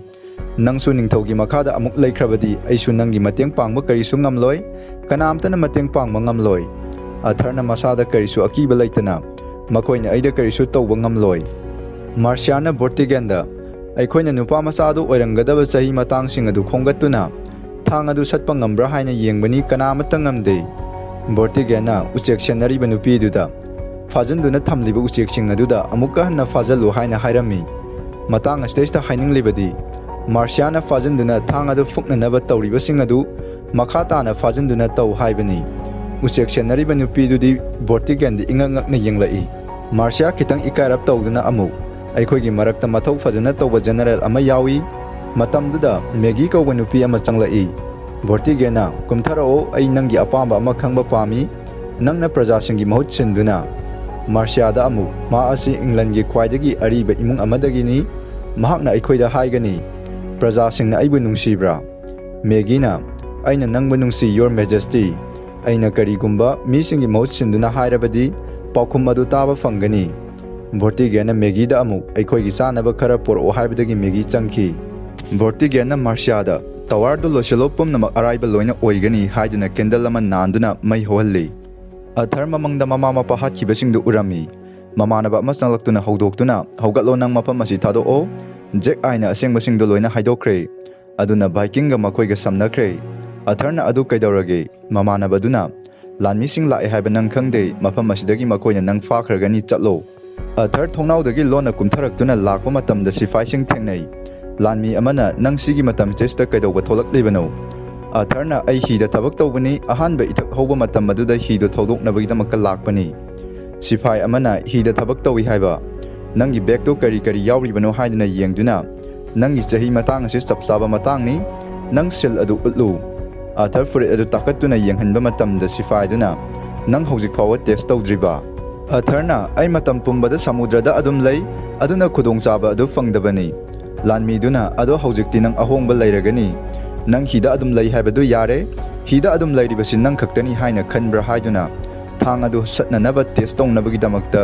ꯅꯪꯁꯨ ꯅꯤꯡꯊꯧꯒꯤ ꯃꯈꯥꯗ ꯑꯃꯨꯛ ꯂꯩꯈ꯭ꯔꯕꯗꯤ ꯑꯩꯁꯨ ꯅꯪꯒꯤ ꯃꯇꯦꯡ ꯄꯥꯡꯕ ꯀꯔꯤꯁꯨ ꯉꯝꯂꯣꯏ, ꯀꯅꯥꯝꯇꯅ ꯃꯇꯦꯡ ꯄꯥꯡꯕ ꯉꯝꯂꯣꯏ꯫ ꯑꯊꯔꯅ ꯃꯁꯥꯗ ꯀꯔꯤꯁꯨ ꯑꯀꯤꯕ ꯂꯩꯇꯅ, ꯃꯈꯣꯏꯅ ꯑꯩꯗ ꯀꯔꯤꯁꯨ ꯇꯧꯕ ꯉꯝꯂꯣꯏ꯫" ꯃꯥꯔꯁꯤꯌꯥꯅ ꯚꯣꯔꯇꯤꯒꯦꯟꯗ, "ꯑꯩꯈꯣꯏꯅ ꯅꯨꯄꯥ ꯃꯆꯥ ꯑꯗꯨ ꯑꯣꯏꯔꯝꯒꯗꯕ ꯆꯍꯤ ꯃꯇꯥꯡꯁꯤꯡ ꯑꯗꯨ ꯈꯣꯝꯒꯠꯇꯨꯅ ꯊꯥꯡ ꯑꯗꯨ ꯁꯠꯄ ꯉꯝꯕ꯭ꯔꯥ ꯍꯥꯏꯅ ꯌꯦꯡꯕꯅꯤ, ꯀꯅꯥ ꯑꯃꯠꯇ ꯉꯝꯗꯦ꯫" ꯚꯣꯔꯇꯤꯒꯦꯟꯅ ꯎꯆꯦꯛ ꯁꯦꯟꯅꯔꯤꯕ ꯅꯨꯄꯤꯗꯨꯗ, "ꯐꯥꯖꯤꯟꯗꯨꯅ ꯊꯝꯂꯤꯕ ꯎꯆꯦꯛꯁꯤꯡ ꯑꯗꯨꯗ ꯑꯃꯨꯛꯀ ꯍꯟꯅ ꯐꯥꯖꯤꯜꯂꯨ" ꯍꯥꯏꯅ ꯍꯥꯏꯔꯝꯃꯤ꯫ ꯃꯇꯥꯡ ꯑꯁꯤꯗꯩꯁꯤꯗ ꯍꯥꯏꯅꯤꯡꯂꯤꯕꯗꯤ, ꯃꯥꯔꯁꯤꯌꯥꯅ ꯐꯥꯖꯤꯟꯗꯨꯅ ꯊꯥꯡ ꯑꯗꯨ ꯐꯨꯛꯅꯅꯕ ꯇꯧꯔꯤꯕꯁꯤꯡ ꯑꯗꯨ ꯃꯈꯥ ꯇꯥꯅ ꯐꯥꯖꯤꯟꯗꯨꯅ ꯇꯧ ꯍꯥꯏꯕꯅꯤ꯫ ꯎꯆꯦꯛ ꯁꯦꯟꯅꯔꯤꯕ ꯅꯨꯄꯤꯗꯨꯗꯤ ꯚꯣꯔꯇꯤꯒꯦꯟꯗ ꯏꯉꯛ ꯉꯛꯅ ꯌꯦꯡꯂꯛꯏ꯫ ꯃꯥꯔꯁꯤꯌꯥ ꯈꯤꯇꯪ ꯏꯀꯥꯏꯔꯞ ꯇꯧꯗꯨꯅ ꯑꯃꯨꯛ, "ꯑꯩꯈꯣꯏꯒꯤ ꯃꯔꯛꯇ ꯃꯊꯧ ꯐꯖꯅ ꯇꯧꯕ ꯖꯦꯅꯔꯦꯜ ꯑꯃ ꯌꯥꯎꯏ꯫" ꯃꯇꯝꯗꯨꯗ ꯃꯦꯒꯤ ꯀꯧꯕ ꯅꯨꯄꯤ ꯑꯃ ꯆꯪꯂꯛꯏ꯫ ꯚꯣꯔꯇꯤꯒꯦꯟꯅ, "ꯀꯨꯝꯊꯔꯛꯑꯣ, ꯑꯩ ꯅꯪꯒꯤ ꯑꯄꯥꯝꯕ ꯑꯃ ꯈꯪꯕ ꯄꯥꯝꯃꯤ꯫ ꯅꯪꯅ ꯄ꯭ꯔꯖꯥꯁꯤꯡꯒꯤ ꯃꯍꯨꯠ ꯁꯤꯟꯗꯨꯅ꯫" ꯃꯥꯔꯁꯤꯌꯥꯗ ꯑꯃꯨꯛ, "ꯃꯥ ꯑꯁꯤ ꯏꯪꯂꯟꯒꯤ ꯈ꯭ꯋꯥꯏꯗꯒꯤ ꯑꯔꯤꯕ ꯏꯃꯨꯡ ꯑꯃꯗꯒꯤꯅꯤ꯫ ꯃꯍꯥꯛꯅ ꯑꯩꯈꯣꯏꯗ ꯍꯥꯏꯒꯅꯤ, 'ꯄ꯭ꯔꯖꯥꯁꯤꯡꯅ ꯑꯩꯕꯨ ꯅꯨꯡꯁꯤꯕ꯭ꯔꯥ?'" ꯃꯦꯒꯤꯅ, "ꯑꯩꯅ ꯅꯪꯕꯨ ꯅꯨꯡꯁꯤ, Your Majesty꯫ ꯑꯩꯅ ꯀꯔꯤꯒꯨꯝꯕ ꯃꯤꯁꯤꯡꯒꯤ ꯃꯍꯨꯠ ꯁꯤꯟꯗꯨꯅ ꯍꯥꯏꯔꯕꯗꯤ ꯄꯥꯎꯈꯨꯝ ꯑꯗꯨ ꯇꯥꯕ ꯐꯪꯒꯅꯤ꯫" ꯚꯣꯔꯇꯤꯒꯦꯟꯅ ꯃꯦꯒꯤꯗ ꯑꯃꯨꯛ, "ꯑꯩꯈꯣꯏꯒꯤ ꯆꯥꯅꯕ ꯈꯔ ꯄꯨꯔꯛꯑꯣ" ꯍꯥꯏꯕꯗꯒꯤ ꯃꯦꯒꯤ ꯆꯪꯈꯤ꯫ ꯚꯣꯔꯇꯤꯒꯦꯟꯅ ꯃꯥꯔꯁꯤꯌꯥꯗ, "ꯇꯋꯥꯔꯗꯨ ꯂꯣꯏꯁꯤꯜꯂꯣ, ꯄꯨꯝꯅꯃꯛ ꯑꯔꯥꯏꯕ ꯂꯣꯏꯅ ꯑꯣꯏꯒꯅꯤ" ꯍꯥꯏꯗꯨꯅ ꯀꯦꯟꯗꯜ ꯑꯃ ꯅꯥꯟꯗꯨꯅ ꯃꯩ ꯍꯧꯍꯜꯂꯤ꯫ ꯑꯊꯔ ꯃꯃꯪꯗ ꯃꯃꯥ ꯃꯄꯥ ꯍꯥꯠꯈꯤꯕꯁꯤꯡꯗꯨ ꯎꯔꯝꯃꯤ꯫ ꯃꯃꯥꯟꯅꯕ ꯑꯃ ꯆꯪꯂꯛꯇꯨꯅ ꯍꯧꯗꯣꯛꯇꯨꯅ, "ꯍꯧꯒꯠꯂꯣ, ꯅꯪ ꯃꯐꯝ ꯑꯁꯤ ꯊꯥꯗꯣꯛꯑꯣ꯫" ꯖꯦꯛ ꯑꯥꯏꯅ ꯑꯁꯦꯡꯕꯁꯤꯡꯗꯨ ꯂꯣꯏꯅ ꯍꯥꯏꯗꯣꯛꯈ꯭ꯔꯦ꯫ ꯑꯗꯨꯅ ꯚꯥꯏꯀꯤꯡꯒ ꯃꯈꯣꯏꯒ ꯁꯝꯅꯈ꯭ꯔꯦ꯫ ꯑꯊꯔꯅ, "ꯑꯗꯨ ꯀꯩꯗꯧꯔꯒꯦ?" ꯃꯃꯥꯟꯅꯕꯗꯨꯅ, "ꯂꯥꯟꯃꯤꯁꯤꯡ ꯂꯥꯛꯑꯦ ꯍꯥꯏꯕ ꯅꯪ ꯈꯪꯗꯦ, ꯃꯐꯝ ꯑꯁꯤꯗꯒꯤ ꯃꯈꯣꯏꯅ ꯅꯪ ꯐꯥꯈ꯭ꯔꯒꯅꯤ, ꯆꯠꯂꯣ꯫" ꯑꯊꯔ ꯊꯣꯡꯅꯥꯎꯗꯒꯤ ꯂꯣꯟꯅ ꯀꯨꯝꯊꯔꯛꯇꯨꯅ ꯂꯥꯛꯄ ꯃꯇꯝꯗ ꯁꯤꯐꯥꯏꯁꯤꯡ ꯊꯦꯡꯅꯩ꯫ ꯂꯥꯟꯃꯤ ꯑꯃꯅ, "ꯅꯪ ꯁꯤꯒꯤ ꯃꯇꯝ ꯆꯦꯁꯇ ꯀꯩꯗꯧꯕ ꯊꯣꯛꯂꯛꯂꯤꯕꯅꯣ?" ꯑꯊꯔꯅ, "ꯑꯩ ꯍꯤꯗ ꯊꯕꯛ ꯇꯧꯕꯅꯤ, ꯑꯍꯥꯟꯕ ꯏꯊꯛ ꯍꯧꯕ ꯃꯇꯝ ꯑꯗꯨꯗ ꯍꯤꯗꯨ ꯊꯧꯗꯣꯛꯅꯕꯒꯤꯗꯃꯛꯇ ꯂꯥꯛꯄꯅꯤ꯫" ꯁꯤꯐꯥꯏ ꯑꯃꯅ ꯍꯤꯗ ꯊꯕꯛ ꯇꯧꯏ ꯍꯥꯏꯕ꯫ ꯅꯪꯒꯤ ꯕꯦꯒꯇꯨ ꯀꯔꯤ ꯀꯔꯤ ꯌꯥꯎꯔꯤꯕꯅꯣ ꯍꯥꯏꯗꯨꯅ ꯌꯦꯡꯗꯨꯅ, "ꯅꯪꯒꯤ ꯆꯍꯤ ꯃꯇꯥꯡ ꯑꯁꯤ ꯆꯞ ꯆꯥꯕ ꯃꯇꯥꯡꯅꯤ꯫ ꯅꯪ ꯁꯤꯜ ꯑꯗꯨ ꯎꯠꯂꯨ꯫" ꯑꯥꯔꯊꯔ ꯐꯨꯔꯤꯠ ꯑꯗꯨ ꯇꯥꯈꯠꯇꯨꯅ ꯌꯦꯡꯍꯟꯕ ꯃꯇꯝꯗ ꯁꯤꯐꯥꯏꯗꯨꯅ, "ꯅꯪ ꯍꯧꯖꯤꯛ ꯐꯥꯎꯕ ꯇꯦꯁ ꯇꯧꯗ꯭ꯔꯤꯕ?" ꯑꯥꯔꯊꯔꯅ, "ꯑꯩ ꯃꯇꯝ ꯄꯨꯝꯕꯗ ꯁꯃꯨꯗ꯭ꯔꯗ ꯑꯗꯨꯝ ꯂꯩ, ꯑꯗꯨꯅ ꯈꯨꯗꯣꯡꯆꯥꯕ ꯑꯗꯨ ꯐꯪꯗꯕꯅꯤ꯫" ꯂꯥꯟꯃꯤꯗꯨꯅ, "ꯑꯗꯣ ꯍꯧꯖꯤꯛꯇꯤ ꯅꯪ ꯑꯍꯣꯡꯕ ꯂꯩꯔꯒꯅꯤ꯫ ꯅꯪ ꯍꯤꯗ ꯑꯗꯨꯝ ꯂꯩ ꯍꯥꯏꯕꯗꯨ ꯌꯥꯔꯦ꯫ ꯍꯤꯗ ꯑꯗꯨꯝ ꯂꯩꯔꯤꯕꯁꯤ ꯅꯪ ꯈꯛꯇꯅꯤ ꯍꯥꯏꯅ ꯈꯟꯕ꯭ꯔꯥ?" ꯍꯥꯏꯗꯨꯅ ꯊꯥꯡ ꯑꯗꯨ ꯁꯠꯅꯅꯕ ꯇꯦꯁ ꯇꯧꯅꯕꯒꯤꯗꯃꯛꯇ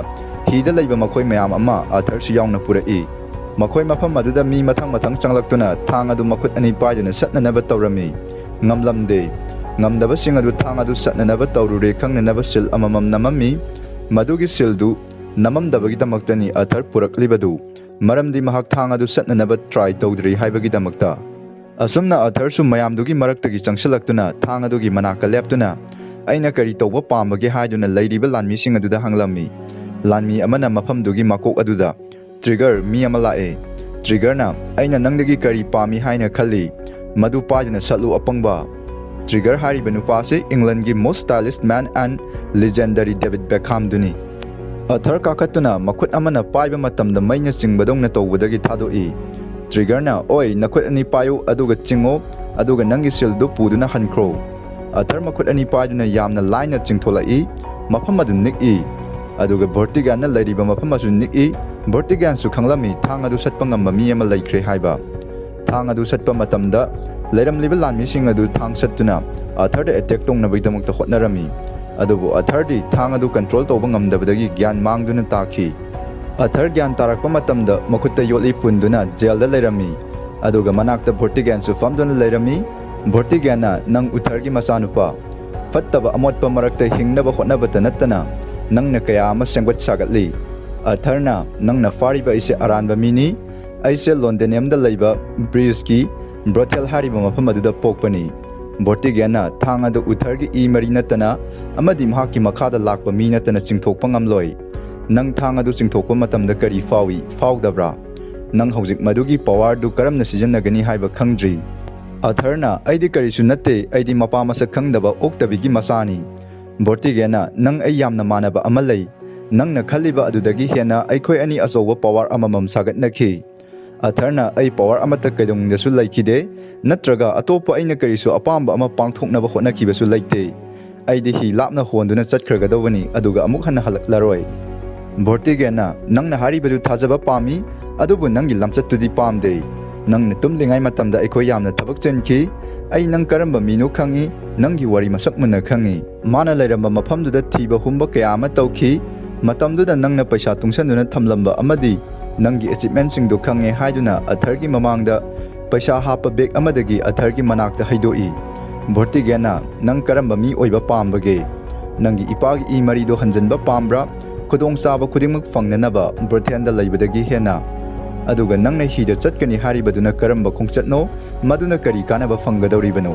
ꯍꯤꯗ ꯂꯩꯕ ꯃꯈꯣꯏ ꯃꯌꯥꯝ ꯑꯃ ꯑꯥꯔꯊꯔꯁꯨ ꯌꯥꯎꯅ ꯄꯨꯔꯛꯏ꯫ ꯃꯈꯣꯏ ꯃꯐꯝ ꯑꯗꯨꯗ ꯃꯤ ꯃꯊꯪ ꯃꯊꯪ ꯆꯪꯂꯛꯇꯨꯅ ꯊꯥꯡ ꯑꯗꯨ ꯃꯈꯨꯠ ꯑꯅꯤ ꯄꯥꯏꯗꯨꯅ ꯁꯠꯅꯅꯕ ꯇꯧꯔꯝꯃꯤ꯫ ꯉꯝꯂꯝꯗꯦ꯫ ꯉꯝꯗꯕꯁꯤꯡ ꯑꯗꯨ ꯊꯥꯡ ꯑꯗꯨ ꯁꯠꯅꯅꯕ ꯇꯧꯔꯨꯔꯦ ꯈꯪꯅꯅꯕ ꯁꯤꯜ ꯑꯃꯃꯝ ꯅꯝꯃꯝꯃꯤ꯫ ꯃꯗꯨꯒꯤ ꯁꯤꯜꯗꯨ ꯅꯝꯃꯝꯗꯕꯒꯤꯗꯃꯛꯇꯅꯤ ꯑꯥꯔꯊꯔ ꯄꯨꯔꯛꯂꯤꯕꯗꯨ, ꯃꯔꯝꯗꯤ ꯃꯍꯥꯛ ꯊꯥꯡ ꯑꯗꯨ ꯁꯠꯅꯅꯕ ꯇ꯭ꯔꯥꯏ ꯇꯧꯗ꯭ꯔꯤ ꯍꯥꯏꯕꯒꯤꯗꯃꯛꯇ꯫ ꯑꯁꯨꯝꯅ ꯑꯥꯔꯊꯔꯁꯨ ꯃꯌꯥꯝꯗꯨꯒꯤ ꯃꯔꯛꯇꯒꯤ ꯆꯪꯁꯤꯜꯂꯛꯇꯨꯅ ꯊꯥꯡ ꯑꯗꯨꯒꯤ ꯃꯅꯥꯛꯇ ꯂꯦꯞꯇꯨꯅ, "ꯑꯩꯅ ꯀꯔꯤ ꯇꯧꯕ ꯄꯥꯝꯕꯒꯦ?" ꯍꯥꯏꯗꯨꯅ ꯂꯩꯔꯤꯕ ꯂꯥꯟꯃꯤꯁꯤꯡ ꯑꯗꯨꯗ ꯍꯪꯂꯝꯃꯤ꯫ ꯂꯥꯟꯃꯤ ꯑꯃꯅ ꯃꯐꯝꯗꯨꯒꯤ ꯃꯀꯣꯛ ꯑꯗꯨꯗ, "ꯇ꯭ꯔꯤꯒꯔ, ꯃꯤ ꯑꯃ ꯂꯥꯛꯑꯦ꯫ ꯇ꯭ꯔꯤꯒꯔꯅ, 'ꯑꯩꯅ ꯅꯪꯗꯒꯤ ꯀꯔꯤ ꯄꯥꯝꯃꯤ ꯍꯥꯏꯅ ꯈꯜꯂꯤ? ꯃꯗꯨ ꯄꯥꯏꯗꯨꯅ ꯁꯠꯂꯨ, ꯑꯄꯪꯕ!'" ꯇ꯭ꯔꯤꯒꯔ ꯍꯥꯏꯔꯤꯕ ꯅꯨꯄꯥ ꯑꯁꯤ ꯏꯪꯂꯟꯒꯤ most stylish man and legendary David Beckhamꯗꯨꯅꯤ꯫ ꯑꯥꯔꯊꯔ ꯀꯥꯈꯠꯇꯨꯅ ꯃꯈꯨꯠ ꯑꯃꯅ ꯄꯥꯏꯕ ꯃꯇꯝꯗ ꯃꯩꯅ ꯆꯤꯡꯕꯗꯧꯅ ꯇꯧꯕꯗꯒꯤ ꯊꯥꯗꯣꯛꯏ꯫ ꯇ꯭ꯔꯤꯒꯔꯅ, "ꯑꯣꯏ, ꯅꯈꯨꯠ ꯑꯅꯤ ꯄꯥꯏꯌꯨ ꯑꯗꯨꯒ ꯆꯤꯡꯉꯨ, ꯑꯗꯨꯒ ꯅꯪꯒꯤ ꯁꯤꯜꯗꯨ ꯄꯨꯗꯨꯅ ꯍꯟꯈ꯭ꯔꯣ꯫" ꯑꯥꯔꯊꯔ ꯃꯈꯨꯠ ꯑꯅꯤ ꯄꯥꯏꯗꯨꯅ ꯌꯥꯝꯅ ꯂꯥꯏꯅ ꯆꯤꯡꯊꯣꯂꯛꯏ꯫ ꯃꯐꯝ ꯑꯗꯨ ꯅꯤꯛꯏ꯫ ꯑꯗꯨꯒ ꯚꯣꯔꯇꯤꯒꯥꯟꯅ ꯂꯩꯔꯤꯕ ꯃꯐꯝ ꯑꯗꯨ ꯅꯤꯛꯏ꯫ ꯚꯣꯔꯇꯤꯒꯥꯟꯁꯨ ꯈꯪꯂꯝꯃꯤ ꯊꯥꯡ ꯑꯗꯨ ꯁꯠꯄ ꯉꯝꯕ ꯃꯤ ꯑꯃ ꯂꯩꯈ꯭ꯔꯦ ꯍꯥꯏꯕ꯫ ꯊꯥꯡ ꯑꯗꯨ ꯁꯠꯄ ꯃꯇꯝꯗ ꯂꯩꯔꯝꯂꯤꯕ ꯂꯥꯟꯃꯤꯁꯤꯡ ꯑꯗꯨ ꯊꯥꯡ ꯁꯠꯇꯨꯅ ꯑꯥꯔꯊꯔꯗ ꯑꯦꯇꯦꯛ ꯇꯧꯅꯕꯒꯤꯗꯃꯛꯇ ꯍꯣꯠꯅꯔꯝꯃꯤ꯫ ꯑꯗꯨꯕꯨ ꯑꯥꯔꯊꯔꯗꯤ ꯊꯥꯡ ꯑꯗꯨ ꯀꯟꯇ꯭ꯔꯣꯜ ꯇꯧꯕ ꯉꯝꯗꯕꯗꯒꯤ ꯒ꯭ꯌꯥꯟ ꯃꯥꯡꯗꯨꯅ ꯇꯥꯈꯤ꯫ ꯑꯥꯔꯊꯔ ꯒ꯭ꯌꯥꯟ ꯇꯥꯔꯛꯄ ꯃꯇꯝꯗ ꯃꯈꯨꯠꯇ ꯌꯣꯠꯂꯤ ꯄꯨꯟꯗꯨꯅ ꯖꯦꯜꯗ ꯂꯩꯔꯝꯃꯤ꯫ ꯑꯗꯨꯒ ꯃꯅꯥꯛꯇ ꯚꯣꯔꯇꯤꯒꯦꯟꯁꯨ ꯐꯝꯗꯨꯅ ꯂꯩꯔꯝꯃꯤ꯫ ꯚꯣꯔꯇꯤꯒꯦꯟꯅ, "ꯅꯪ ꯎꯊꯔꯒꯤ ꯃꯆꯥꯅꯨꯄꯥ꯫ ꯐꯠꯇꯕ ꯑꯃꯣꯠꯄ ꯃꯔꯛꯇ ꯍꯤꯡꯅꯕ ꯍꯣꯠꯅꯕꯇ ꯅꯠꯇꯅ ꯅꯪꯅ ꯀꯌꯥ ꯑꯃ ꯁꯦꯝꯒꯠ ꯁꯥꯒꯠꯂꯤ꯫" ꯑꯥꯔꯊꯔꯅ, "ꯅꯪꯅ ꯐꯥꯔꯤꯕ ꯑꯩꯁꯦ ꯑꯔꯥꯟꯕ ꯃꯤꯅꯤ꯫ ꯑꯩꯁꯦ ꯂꯣꯟꯗꯦꯅꯤꯌꯝꯗ ꯂꯩꯕ ꯕ꯭ꯔꯤꯖꯀꯤ ꯕ꯭ꯔꯣꯊꯦꯜ ꯍꯥꯏꯔꯤꯕ ꯃꯐꯝ ꯑꯗꯨꯗ ꯄꯣꯛꯄꯅꯤ꯫" ꯚꯣꯔꯇꯤꯒꯦꯟꯅ, "ꯊꯥꯡ ꯑꯗꯨ ꯎꯊꯔꯒꯤ ꯏ ꯃꯔꯤ ꯅꯠꯇꯅ ꯑꯃꯗꯤ ꯃꯍꯥꯛꯀꯤ ꯃꯈꯥꯗ ꯂꯥꯛꯄ ꯃꯤ ꯅꯠꯇꯅ ꯆꯤꯡꯊꯣꯛꯄ ꯉꯝꯂꯣꯏ꯫ ꯅꯪ ꯊꯥꯡ ꯑꯗꯨ ꯆꯤꯡꯊꯣꯛꯄ ꯃꯇꯝꯗ ꯀꯔꯤ ꯐꯥꯎꯏ, ꯐꯥꯎꯗꯕ꯭ꯔꯥ? ꯅꯪ ꯍꯧꯖꯤꯛ ꯃꯗꯨꯒꯤ ꯄꯋꯥꯔꯗꯨ ꯀꯔꯝꯅ ꯁꯤꯖꯤꯟꯅꯒꯅꯤ ꯍꯥꯏꯕ ꯈꯪꯗ꯭ꯔꯤ꯫" ꯑꯥꯔꯊꯔꯅ, "ꯑꯩꯗꯤ ꯀꯔꯤꯁꯨ ꯅꯠꯇꯦ, ꯑꯩꯗꯤ ꯃꯄꯥ ꯃꯁꯛ ꯈꯪꯗꯕ ꯑꯣꯛꯇꯕꯤꯒꯤ ꯃꯆꯥꯅꯤ꯫" ꯚꯣꯔꯇꯤꯒꯦꯟꯅ, "ꯅꯪ ꯑꯩ ꯌꯥꯝꯅ ꯃꯥꯟꯅꯕ ꯑꯃ ꯂꯩ꯫ "ꯅꯪꯅ ꯈꯜꯂꯤꯕ ꯑꯗꯨꯗꯒꯤ ꯍꯦꯟꯅ ꯑꯩꯈꯣꯏ ꯑꯅꯤ ꯑꯆꯧꯕ ꯄꯋꯥꯔ ꯑꯃꯃꯝ ꯁꯥꯒꯠꯅꯈꯤ꯫ ꯑꯊꯔꯅ ꯑꯩ ꯄꯋꯥꯔ ꯑꯃꯠꯇ ꯀꯩꯗꯧꯅꯨꯡꯗꯁꯨ ꯂꯩꯈꯤꯗꯦ, ꯅꯠꯇ꯭ꯔꯒ ꯑꯇꯣꯞꯄ ꯑꯩꯅ ꯀꯔꯤꯁꯨ ꯑꯄꯥꯝꯕ ꯑꯃ ꯄꯥꯡꯊꯣꯛꯅꯕ ꯍꯣꯠꯅꯈꯤꯕꯁꯨ ꯂꯩꯇꯦ꯫ ꯑꯩꯗꯤ ꯍꯤ ꯂꯥꯞꯅ ꯍꯣꯟꯗꯨꯅ ꯆꯠꯈ꯭ꯔꯒꯗꯧꯕꯅꯤ, ꯑꯗꯨꯒ ꯑꯃꯨꯛ ꯍꯟꯅ ꯍꯜꯂꯛꯂꯔꯣꯏ꯫" ꯚꯣꯔꯇꯤꯒꯦꯟꯅ, "ꯅꯪꯅ ꯍꯥꯏꯔꯤꯕꯗꯨ ꯊꯥꯖꯕ ꯄꯥꯝꯃꯤ, ꯑꯗꯨꯕꯨ ꯅꯪꯒꯤ ꯂꯝꯆꯠꯇꯨꯗꯤ ꯄꯥꯝꯗꯦ꯫ ꯅꯪꯅ ꯇꯨꯝꯂꯤꯉꯥꯏ ꯃꯇꯝꯗ ꯑꯩꯈꯣꯏ ꯌꯥꯝꯅ ꯊꯕꯛ ꯆꯤꯟꯈꯤ꯫ ꯑꯩ ꯅꯪ ꯀꯔꯝꯕ ꯃꯤꯅꯣ ꯈꯪꯏ, ꯅꯪꯒꯤ ꯋꯥꯔꯤ ꯃꯁꯛ ꯃꯨꯟꯅ ꯈꯪꯏ꯫ ꯃꯥꯅ ꯂꯩꯔꯝꯕ ꯃꯐꯝꯗꯨꯗ ꯊꯤꯕ ꯍꯨꯝꯕ ꯀꯌꯥ ꯑꯃ ꯇꯧꯈꯤ꯫ ꯃꯇꯝꯗꯨꯗ ꯅꯪꯅ ꯄꯩꯁꯥ ꯇꯨꯡꯁꯟꯗꯨꯅ ꯊꯝꯂꯝꯕ ꯑꯃꯗꯤ ꯅꯪꯒꯤ ꯑꯦꯆꯤꯞꯃꯦꯟꯁꯤꯡꯗꯨ ꯈꯪꯉꯦ" ꯍꯥꯏꯗꯨꯅ ꯑꯊꯔꯒꯤ ꯃꯃꯥꯡꯗ ꯄꯩꯁꯥ ꯍꯥꯞꯄ ꯕꯦꯒ ꯑꯃꯗꯒꯤ ꯑꯊꯔꯒꯤ ꯃꯅꯥꯛꯇ ꯍꯩꯗꯣꯛꯏ꯫ ꯚꯣꯔꯇꯤꯒꯦꯟꯅ, "ꯅꯪ ꯀꯔꯝꯕ ꯃꯤ ꯑꯣꯏꯕ ꯄꯥꯝꯕꯒꯦ? ꯅꯪꯒꯤ ꯏꯄꯥꯒꯤ ꯏ ꯃꯔꯤꯗꯣ ꯍꯟꯖꯤꯟꯕ ꯄꯥꯝꯕ꯭ꯔꯥ? ꯈꯨꯗꯣꯡꯆꯥꯕ ꯈꯨꯗꯤꯡꯃꯛ ꯐꯪꯅꯅꯕ ꯕ꯭ꯔꯤꯇꯦꯟꯗ ꯂꯩꯕꯗꯒꯤ ꯍꯦꯟꯅ? ꯑꯗꯨꯒ ꯅꯪꯅ ꯍꯤꯗ ꯆꯠꯀꯅꯤ ꯍꯥꯏꯔꯤꯕꯗꯨꯅ ꯀꯔꯝꯕ ꯈꯣꯡꯆꯠꯅꯣ? ꯃꯗꯨꯅ ꯀꯔꯤ ꯀꯥꯟꯅꯕ ꯐꯪꯒꯗꯧꯔꯤꯕꯅꯣ?"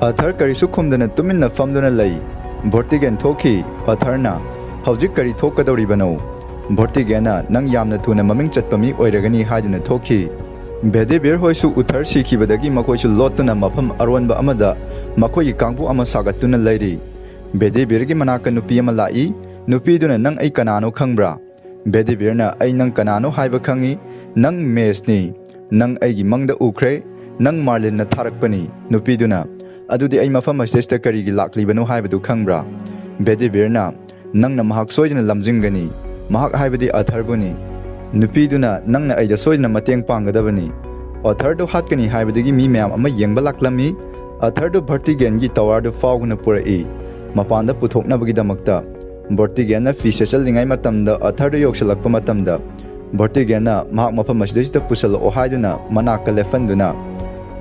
ꯑꯊꯔ ꯀꯔꯤꯁꯨ ꯈꯨꯝꯗꯅ ꯇꯨꯃꯤꯟꯅ ꯐꯝꯗꯨꯅ ꯂꯩ꯫ ꯚꯣꯔꯇꯤꯒꯦꯟ ꯊꯣꯛꯈꯤ꯫ ꯑꯊꯔꯅ, "ꯍꯧꯖꯤꯛ ꯀꯔꯤ ꯊꯣꯛꯀꯗꯧꯔꯤꯕꯅꯣ?" ꯚꯣꯔꯇꯤꯒꯦꯟꯅ, "ꯅꯪ ꯌꯥꯝꯅ ꯊꯨꯅ ꯃꯃꯤꯡ ꯆꯠꯄ ꯃꯤ ꯑꯣꯏꯔꯒꯅꯤ" ꯍꯥꯏꯗꯨꯅ ꯊꯣꯛꯈꯤ꯫ ꯚꯦꯗꯤꯕꯤꯔ ꯍꯣꯏꯁꯨ ꯎꯊꯔ ꯁꯤꯈꯤꯕꯗꯒꯤ ꯃꯈꯣꯏꯁꯨ ꯂꯣꯠꯇꯨꯅ ꯃꯐꯝ ꯑꯔꯣꯟꯕ ꯑꯃꯗ ꯃꯈꯣꯏꯒꯤ ꯀꯥꯡꯕꯨ ꯑꯃ ꯁꯥꯒꯠꯇꯨꯅ ꯂꯩꯔꯤ꯫ ꯚꯦꯗꯤꯕꯤꯔꯒꯤ ꯃꯅꯥꯛꯇ ꯅꯨꯄꯤ ꯑꯃ ꯂꯥꯛꯏ꯫ ꯅꯨꯄꯤꯗꯨꯅ, "ꯅꯪ ꯑꯩ ꯀꯅꯥꯅꯣ ꯈꯪꯕ꯭ꯔꯥ?" ꯚꯦꯗꯤꯕꯤꯔꯅ, "ꯑꯩ ꯅꯪ ꯀꯅꯥꯅꯣ ꯍꯥꯏꯕ ꯈꯪꯏ꯫ ꯅꯪ ꯃꯦꯁꯅꯤ꯫ ꯅꯪ ꯑꯩꯒꯤ ꯃꯪꯗ ꯎꯈ꯭ꯔꯦ꯫ ꯅꯪ ꯃꯥꯔꯂꯤꯟꯅ ꯊꯥꯔꯛꯄꯅꯤ꯫" ꯅꯨꯄꯤꯗꯨꯅ, "ꯑꯗꯨꯗꯤ ꯑꯩ ꯃꯐꯝ ꯑꯁꯤꯗꯩꯁꯤꯗ ꯀꯔꯤꯒꯤ ꯂꯥꯛꯂꯤꯕꯅꯣ ꯍꯥꯏꯕꯗꯨ ꯈꯪꯕ꯭ꯔꯥ?" ꯚꯦꯗꯤꯕꯤꯔꯅ, "ꯅꯪꯅ ꯃꯍꯥꯛ ꯁꯣꯏꯗꯅ ꯂꯝꯖꯤꯡꯒꯅꯤ꯫ ꯃꯍꯥꯛ ꯍꯥꯏꯕꯗꯤ ꯑꯊꯔꯕꯨꯅꯤ꯫" ꯅꯨꯄꯤꯗꯨꯅ, "ꯅꯪꯅ ꯑꯩꯗ ꯁꯣꯏꯗꯅ ꯃꯇꯦꯡ ꯄꯥꯡꯒꯗꯕꯅꯤ꯫" ꯑꯊꯔꯗꯨ ꯍꯥꯠꯀꯅꯤ ꯍꯥꯏꯕꯗꯒꯤ ꯃꯤ ꯃꯌꯥꯝ ꯑꯃ ꯌꯦꯡꯕ ꯂꯥꯛꯂꯝꯃꯤ꯫ ꯑꯊꯔꯗꯨ ꯚꯔꯇꯤꯒꯦꯟꯒꯤ ꯇꯋꯥꯔꯗꯨ ꯐꯥꯎꯗꯨꯅ ꯄꯨꯔꯛꯏ, ꯃꯄꯥꯟꯗ ꯄꯨꯊꯣꯛꯅꯕꯒꯤꯗꯃꯛꯇ꯫ ꯚꯔꯇꯤꯒꯦꯟꯅ ꯐꯤ ꯁꯦꯠꯆꯜꯂꯤꯉꯩ ꯃꯇꯝꯗ ꯑꯊꯔꯗꯨ ꯌꯧꯁꯤꯜꯂꯛꯄ ꯃꯇꯝꯗ, ꯚꯔꯇꯤꯒꯦꯟꯅ, "ꯃꯍꯥꯛ ꯃꯐꯝ ꯑꯁꯤꯗꯩꯁꯤꯗ ꯄꯨꯁꯜꯂꯛꯑꯣ" ꯍꯥꯏꯗꯨꯅ ꯃꯅꯥꯛꯇ ꯂꯦꯞꯍꯟꯗꯨꯅ,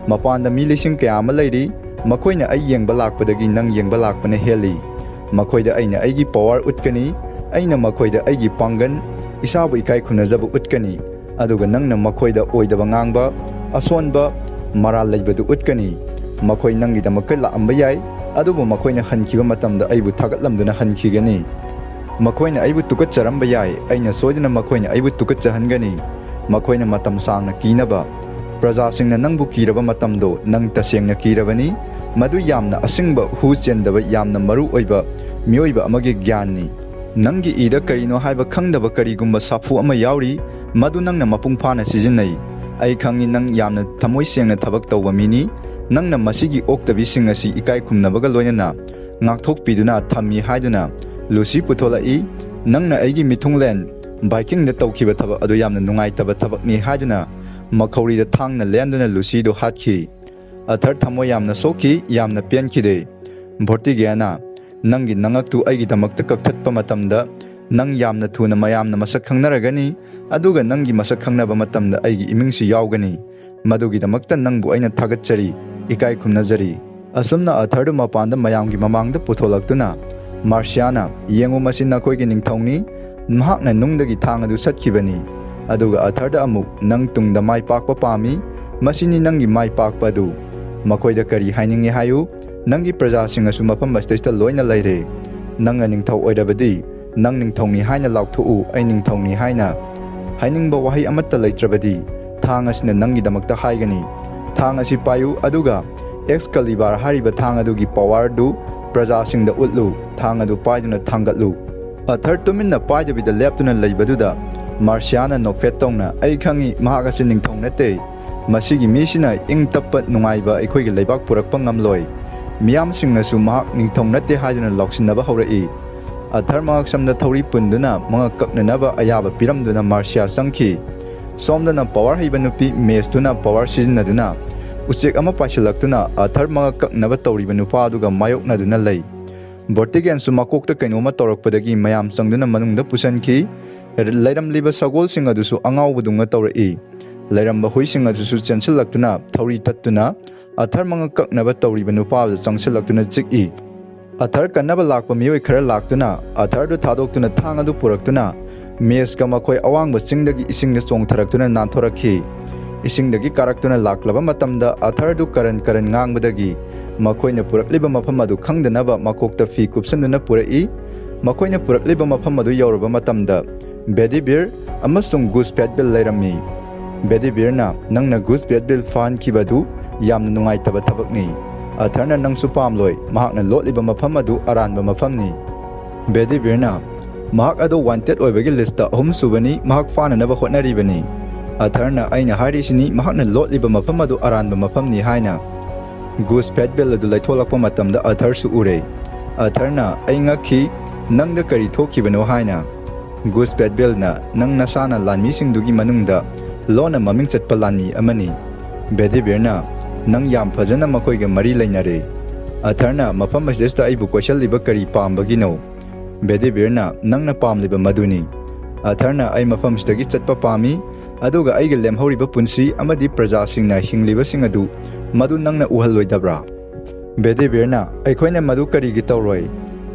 "ꯃꯄꯥꯟꯗ ꯃꯤ ꯂꯤꯁꯤꯡ ꯀꯌꯥ ꯑꯃ ꯂꯩꯔꯤ꯫ ꯃꯈꯣꯏꯅ ꯑꯩ ꯌꯦꯡꯕ ꯂꯥꯛꯄꯗꯒꯤ ꯅꯪ ꯌꯦꯡꯕ ꯂꯥꯛꯄꯅ ꯍꯦꯜꯂꯤ꯫ ꯃꯈꯣꯏꯗ ꯑꯩꯅ ꯑꯩꯒꯤ ꯄꯋꯥꯔ ꯎꯠꯀꯅꯤ꯫ ꯑꯩꯅ ꯃꯈꯣꯏꯗ ꯑꯩꯒꯤ ꯄꯥꯡꯒꯜ, ꯏꯁꯥꯕꯨ ꯏꯀꯥꯏ ꯈꯨꯝꯅꯖꯕ ꯎꯠꯀꯅꯤ꯫ ꯑꯗꯨꯒ ꯅꯪꯅ ꯃꯈꯣꯏꯗ ꯑꯣꯏꯗꯕ ꯉꯥꯡꯕ, ꯑꯁꯣꯟꯕ, ꯃꯔꯥꯜ ꯂꯩꯕꯗꯨ ꯎꯠꯀꯅꯤ꯫ ꯃꯈꯣꯏ ꯅꯪꯒꯤꯗꯃꯛꯇ ꯂꯥꯛꯑꯝꯕ ꯌꯥꯏ, ꯑꯗꯨꯕꯨ ꯃꯈꯣꯏꯅ ꯍꯟꯈꯤꯕ ꯃꯇꯝꯗ ꯑꯩꯕꯨ ꯊꯥꯒꯠꯂꯝꯗꯨꯅ ꯍꯟꯈꯤꯒꯅꯤ꯫ ꯃꯈꯣꯏꯅ ꯑꯩꯕꯨ ꯇꯨꯀꯠꯆꯔꯝꯕ ꯌꯥꯏ, ꯑꯩꯅ ꯁꯣꯏꯗꯅ ꯃꯈꯣꯏꯅ ꯑꯩꯕꯨ ꯇꯨꯀꯠꯆꯍꯟꯒꯅꯤ꯫ ꯃꯈꯣꯏꯅ ꯃꯇꯝ ꯁꯥꯡꯅ ꯀꯤꯅꯕ꯫ ꯄ꯭ꯔꯖꯥꯁꯤꯡꯅ ꯅꯪꯕꯨ ꯀꯤꯔꯕ ꯃꯇꯝꯗꯣ ꯅꯪ ꯇꯁꯦꯡꯅ ꯀꯤꯔꯕꯅꯤ꯫ ꯃꯗꯨ ꯌꯥꯝꯅ ꯑꯁꯤꯡꯕ, ꯍꯨ ꯆꯦꯟꯗꯕ, ꯌꯥꯝꯅ ꯃꯔꯨ ꯑꯣꯏꯕ ꯃꯤꯑꯣꯏꯕ ꯑꯃꯒꯤ ꯒ꯭ꯌꯥꯟꯅꯤ"꯫ ꯅꯪꯒꯤ ꯏꯗ ꯀꯔꯤꯅꯣ ꯍꯥꯏꯕ ꯈꯪꯗꯕ ꯀꯔꯤꯒꯨꯝꯕ ꯁꯥꯐꯨ ꯑꯃ ꯌꯥꯎꯔꯤ, ꯃꯗꯨ ꯅꯪꯅ ꯃꯄꯨꯡ ꯐꯥꯅ ꯁꯤꯖꯤꯟꯅꯩ꯫ ꯑꯩ ꯈꯪꯏ, ꯅꯪ ꯌꯥꯝꯅ ꯊꯃꯣꯏ ꯁꯦꯡꯅ ꯊꯕꯛ ꯇꯧꯕ ꯃꯤꯅꯤ꯫ ꯅꯪꯅ ꯃꯁꯤꯒꯤ ꯑꯣꯛꯇꯕꯤꯁꯤꯡ ꯑꯁꯤ ꯏꯀꯥꯏ ꯈꯨꯝꯅꯕꯒ ꯂꯣꯏꯅꯅ ꯉꯥꯛꯊꯣꯛꯄꯤꯗꯨꯅ ꯊꯝꯃꯤ ꯍꯥꯏꯗꯨꯅ ꯂꯨꯁꯤ ꯄꯨꯊꯣꯂꯛꯏ꯫ ꯅꯪꯅ ꯑꯩꯒꯤ ꯃꯤꯊꯨꯡꯂꯦꯟ ꯚꯥꯏꯀꯤꯡꯗ ꯇꯧꯈꯤꯕ ꯊꯕꯛ ꯑꯗꯨ ꯌꯥꯝꯅ ꯅꯨꯡꯉꯥꯏꯇꯕ ꯊꯕꯛꯅꯤ ꯍꯥꯏꯗꯨꯅ ꯃꯈꯧꯔꯤꯗ ꯊꯥꯡꯅ ꯂꯦꯟꯗꯨꯅ ꯂꯨꯁꯤꯗꯨ ꯍꯥꯠꯈꯤ꯫ ꯑꯊꯔ ꯊꯃꯣꯏ ꯌꯥꯝꯅ ꯁꯣꯛꯈꯤ, ꯌꯥꯝꯅ ꯄꯦꯟꯈꯤꯗꯦ꯫ ꯚꯣꯔꯇꯤꯒꯦꯅ, ꯅꯪꯒꯤ ꯅꯉꯛꯇꯨ ꯑꯩꯒꯤꯗꯃꯛꯇ ꯀꯛꯊꯠꯄ ꯃꯇꯝꯗ ꯅꯪ ꯌꯥꯝꯅ ꯊꯨꯅ ꯃꯌꯥꯝꯅ ꯃꯁꯛ ꯈꯪꯅꯔꯒꯅꯤ, ꯑꯗꯨꯒ ꯅꯪꯒꯤ ꯃꯁꯛ ꯈꯪꯅꯕ ꯃꯇꯝꯗ ꯑꯩꯒꯤ ꯏꯃꯤꯡꯁꯨ ꯌꯥꯎꯒꯅꯤ꯫ ꯃꯗꯨꯒꯤꯗꯃꯛꯇ ꯅꯪꯕꯨ ꯑꯩꯅ ꯊꯥꯒꯠꯆꯔꯤ, ꯏꯀꯥꯏ ꯈꯨꯝꯅꯖꯔꯤ꯫ ꯑꯁꯨꯝꯅ ꯑꯊꯔꯗꯨ ꯃꯄꯥꯟꯗ ꯃꯌꯥꯝꯒꯤ ꯃꯃꯥꯡꯗ ꯄꯨꯊꯣꯛꯂꯛꯇꯨꯅ ꯃꯥꯔꯁꯤꯌꯥꯅ, "ꯌꯦꯡꯉꯨ, ꯃꯁꯤ ꯅꯈꯣꯏꯒꯤ ꯅꯤꯡꯊꯧꯅꯤ, ꯃꯍꯥꯛꯅ ꯅꯨꯡꯗꯒꯤ ꯊꯥꯡ ꯑꯗꯨ ꯁꯠꯈꯤꯕꯅꯤ"꯫ ꯑꯗꯨꯒ ꯑꯊꯔꯗ ꯑꯃꯨꯛ, "ꯅꯪ ꯇꯨꯡꯗ ꯃꯥꯏ ꯄꯥꯛꯄ ꯄꯥꯝꯃꯤ, ꯃꯁꯤꯅꯤ ꯅꯪꯒꯤ ꯃꯥꯏ ꯄꯥꯛꯄ ꯑꯗꯨ꯫ ꯃꯈꯣꯏꯗ ꯀꯔꯤ ꯍꯥꯏꯅꯤꯡꯏ ꯍꯥꯏꯌꯨ, ꯅꯪꯒꯤ ꯄ꯭ꯔꯖꯥꯁꯤꯡ ꯑꯁꯨ ꯃꯐꯝ ꯑꯁꯤꯗꯩꯁꯤꯗ ꯂꯣꯏꯅ ꯂꯩꯔꯦ꯫ ꯅꯪꯅ ꯅꯤꯡꯊꯧ ꯑꯣꯏꯔꯕꯗꯤ ꯅꯪ ꯅꯤꯡꯊꯧꯅꯤ ꯍꯥꯏꯅ ꯂꯥꯎꯊꯣꯛꯎ, ꯑꯩ ꯅꯤꯡꯊꯧꯅꯤ ꯍꯥꯏꯅ꯫ ꯍꯥꯏꯅꯤꯡꯕ ꯋꯥꯍꯩ ꯑꯃꯠꯇ ꯂꯩꯇ꯭ꯔꯕꯗꯤ ꯊꯥꯡ ꯑꯁꯤꯅ ꯅꯪꯒꯤꯗꯃꯛꯇ ꯍꯥꯏꯒꯅꯤ꯫ ꯊꯥꯡ ꯑꯁꯤ ꯄꯥꯏꯌꯨ, ꯑꯗꯨꯒ ꯑꯦꯛꯁꯀꯂꯤꯕꯥꯔ ꯍꯥꯏꯔꯤꯕ ꯊꯥꯡ ꯑꯗꯨꯒꯤ ꯄꯋꯥꯔꯗꯨ ꯄ꯭ꯔꯖꯥꯁꯤꯡꯗ ꯎꯠꯂꯨ, ꯊꯥꯡ ꯑꯗꯨ ꯄꯥꯏꯗꯨꯅ ꯊꯥꯡꯒꯠꯂꯨ"꯫ ꯑꯊꯔ ꯇꯨꯃꯤꯟꯅ ꯄꯥꯏꯗꯕꯤꯗ ꯂꯦꯞꯇꯨꯅ ꯂꯩꯕꯗꯨꯗ ꯃꯥꯔꯁꯤꯌꯥꯅ ꯅꯣꯛꯐꯦꯠ ꯇꯧꯅ, "ꯑꯩ ꯈꯪꯏ, ꯃꯍꯥꯛ ꯑꯁꯤ ꯅꯤꯡꯊꯧ ꯅꯠꯇꯦ꯫ ꯃꯁꯤꯒꯤ ꯃꯤꯁꯤꯅ ꯏꯪ ꯇꯞꯄ ꯅꯨꯡꯉꯥꯏꯕ ꯑꯩꯈꯣꯏꯒꯤ ꯂꯩꯕꯥꯛ ꯄꯨꯔꯛꯄ ꯉꯝꯂꯣꯏ"꯫ ꯃꯤꯌꯥꯝꯁꯤꯡꯅꯁꯨ ꯃꯍꯥꯛ ꯅꯤꯡꯊꯧ ꯅꯠꯇꯦ ꯍꯥꯏꯗꯨꯅ ꯂꯥꯎꯁꯤꯟꯅꯕ ꯍꯧꯔꯛꯏ꯫ ꯑꯊꯔ ꯃꯉꯛꯁꯝꯗ ꯊꯧꯔꯤ ꯄꯨꯟꯗꯨꯅ ꯃꯉꯛ ꯀꯛꯅꯅꯕ ꯑꯌꯥꯕ ꯄꯤꯔꯝꯗꯨꯅ ꯃꯥꯔꯁꯤꯌꯥ ꯆꯪꯈꯤ꯫ ꯁꯣꯝꯗꯅ ꯄꯋꯥꯔ ꯍꯩꯕ ꯅꯨꯄꯤ ꯃꯦꯁꯇꯨꯅ ꯄꯋꯥꯔ ꯁꯤꯖꯤꯟꯅꯗꯨꯅ ꯎꯆꯦꯛ ꯑꯃ ꯄꯥꯏꯁꯤꯜꯂꯛꯇꯨꯅ ꯑꯊꯔ ꯃꯉꯛ ꯀꯛꯅꯕ ꯇꯧꯔꯤꯕ ꯅꯨꯄꯥ ꯑꯗꯨꯒ ꯃꯥꯌꯣꯛꯅꯗꯨꯅ ꯂꯩ꯫ ꯚꯣꯔꯇꯤꯒꯦꯟꯁꯨ ꯃꯀꯣꯛꯇ ꯀꯩꯅꯣꯝꯃ ꯇꯧꯔꯛꯄꯗꯒꯤ ꯃꯌꯥꯝ ꯆꯪꯗꯨꯅ ꯃꯅꯨꯡꯗ ꯄꯨꯁꯤꯟꯈꯤ꯫ ꯂꯩꯔꯝꯂꯤꯕ ꯁꯒꯣꯜꯁꯤꯡ ꯑꯗꯨꯁꯨ ꯑꯉꯥꯎꯕꯗꯧꯅ ꯇꯧꯔꯛꯏ꯫ ꯂꯩꯔꯝꯕ ꯍꯨꯏꯁꯤꯡ ꯑꯗꯨꯁꯨ ꯆꯦꯟꯁꯤꯜꯂꯛꯇꯨꯅ ꯊꯧꯔꯤ ꯇꯠꯇꯨꯅ ꯑꯊꯔ ꯃꯉꯛ ꯀꯛꯅꯕ ꯇꯧꯔꯤꯕ ꯅꯨꯄꯥ ꯑꯗꯨ ꯆꯪꯁꯤꯜꯂꯛꯇꯨꯅ ꯆꯤꯛꯏ꯫ ꯑꯊꯔ ꯀꯟꯅꯕ ꯂꯥꯛꯄ ꯃꯤꯑꯣꯏ ꯈꯔ ꯂꯥꯛꯇꯨꯅ ꯑꯊꯔꯗꯨ ꯊꯥꯗꯣꯛꯇꯨꯅ ꯊꯥꯡ ꯑꯗꯨ ꯄꯨꯔꯛꯇꯨꯅ ꯃꯦꯁꯀ ꯃꯈꯣꯏ ꯑꯋꯥꯡꯕ ꯆꯤꯡꯗꯒꯤ ꯏꯁꯤꯡꯗ ꯆꯣꯡꯊꯔꯛꯇꯨꯅ ꯅꯥꯟꯊꯣꯔꯛꯈꯤ꯫ ꯏꯁꯤꯡꯗꯒꯤ ꯀꯥꯔꯛꯇꯨꯅ ꯂꯥꯛꯂꯕ ꯃꯇꯝꯗ ꯑꯊꯔꯗꯨ ꯀꯔꯟ ꯀꯔꯟ ꯉꯥꯡꯕꯗꯒꯤ ꯃꯈꯣꯏꯅ ꯄꯨꯔꯛꯂꯤꯕ ꯃꯐꯝ ꯑꯗꯨ ꯈꯪꯗꯅꯕ ꯃꯀꯣꯛꯇ ꯐꯤ ꯀꯨꯞꯁꯟꯗꯨꯅ ꯄꯨꯔꯛꯏ꯫ ꯃꯈꯣꯏꯅ ꯄꯨꯔꯛꯂꯤꯕ ꯃꯐꯝ ꯑꯗꯨ ꯌꯧꯔꯕ ꯃꯇꯝꯗ ꯕꯦꯗꯤꯕꯤꯔ ꯑꯃꯁꯨꯡ ꯒꯨꯁ ꯐꯦꯠꯕꯤꯜ ꯂꯩꯔꯝꯃꯤ꯫ ꯕꯦꯗꯤꯕꯤꯔꯅ, "ꯅꯪꯅ ꯒꯨꯁ ꯐꯦꯠꯕꯤꯜ ꯐꯥꯍꯟꯈꯤꯕ ꯑꯗꯨ ꯌꯥꯝꯅ ꯅꯨꯡꯉꯥꯏꯇꯕ ꯊꯕꯛꯅꯤ꯫ ꯑꯊꯔꯅ ꯅꯪꯁꯨ ꯄꯥꯝꯂꯣꯏ, ꯃꯍꯥꯛꯅ ꯂꯣꯠꯂꯤꯕ ꯃꯐꯝ ꯑꯗꯨ ꯑꯔꯥꯟꯕ ꯃꯐꯝꯅꯤ"꯫ ꯕꯦꯗꯤꯕꯤꯔꯅ, ꯃꯍꯥꯛ ꯑꯗꯨ ꯋꯥꯟꯇꯦꯗ ꯑꯣꯏꯕꯒꯤ ꯂꯤꯁꯇ ꯑꯍꯨꯝ ꯁꯨꯕꯅꯤ꯫ ꯃꯍꯥꯛ ꯐꯥꯅꯅꯕ ꯍꯣꯠꯅꯔꯤꯕꯅꯤ꯫ ꯑꯊꯔꯅ, "ꯑꯩꯅ ꯍꯥꯏꯔꯤꯁꯤꯅꯤ, ꯃꯍꯥꯛꯅ ꯂꯣꯠꯂꯤꯕ ꯃꯐꯝ ꯑꯗꯨ ꯑꯔꯥꯟꯕ ꯃꯐꯝꯅꯤ" ꯍꯥꯏꯅ꯫ ꯒꯨꯁ ꯐꯦꯠꯕꯦꯜ ꯑꯗꯨ ꯂꯩꯊꯣꯛꯂꯛꯄ ꯃꯇꯝꯗ ꯑꯊꯔꯁꯨ ꯎꯔꯦ꯫ ꯑꯊꯔꯅ, "ꯑꯩ ꯉꯛꯈꯤ, ꯅꯪꯗ ꯀꯔꯤ ꯊꯣꯛꯈꯤꯕꯅꯣ?" ꯍꯥꯏꯅ꯫ ꯒꯨꯁ ꯐꯦꯠꯕꯦꯜꯅ, "ꯅꯪ ꯅꯁꯥꯅ ꯂꯥꯟꯃꯤꯁꯤꯡꯗꯨꯒꯤ ꯃꯅꯨꯡꯗ ꯂꯣꯟꯅ ꯃꯃꯤꯡ ꯆꯠꯄ ꯂꯥꯟꯃꯤ ꯑꯃꯅꯤ꯫" ꯕꯦꯗꯤꯕꯤꯔꯅ, "ꯅꯪ ꯌꯥꯝ ꯐꯖꯅ ꯃꯈꯣꯏꯒ ꯃꯔꯤ ꯂꯩꯅꯔꯦ꯫" ꯑꯊꯔꯅ, "ꯃꯐꯝ ꯑꯁꯤꯗꯩꯁꯤꯗ ꯑꯩꯕꯨ ꯀꯣꯏꯁꯜꯂꯤꯕ ꯀꯔꯤ ꯄꯥꯝꯕꯒꯤꯅꯣ?" ꯕꯦꯗꯤꯕꯤꯔꯅ, "ꯅꯪꯅ ꯄꯥꯝꯂꯤꯕ ꯃꯗꯨꯅꯤ꯫" ꯑꯊꯔꯅ, "ꯑꯩ ꯃꯐꯝꯁꯤꯗꯒꯤ ꯆꯠꯄ ꯄꯥꯝꯃꯤ, ꯑꯗꯨꯒ ꯑꯩꯒꯤ ꯂꯦꯝꯍꯧꯔꯤꯕ ꯄꯨꯟꯁꯤ ꯑꯃꯗꯤ ꯄ꯭ꯔꯖꯥꯁꯤꯡꯅ ꯍꯤꯡꯂꯤꯕꯁꯤꯡ ꯑꯗꯨ, ꯃꯗꯨ ꯅꯪꯅ ꯎꯍꯜꯂꯣꯏꯗꯕ꯭ꯔꯥ?" ꯕꯦꯗꯤꯕꯤꯔꯅ, "ꯑꯩꯈꯣꯏꯅ ꯃꯗꯨ ꯀꯔꯤꯒꯤ ꯇꯧꯔꯣꯏ?"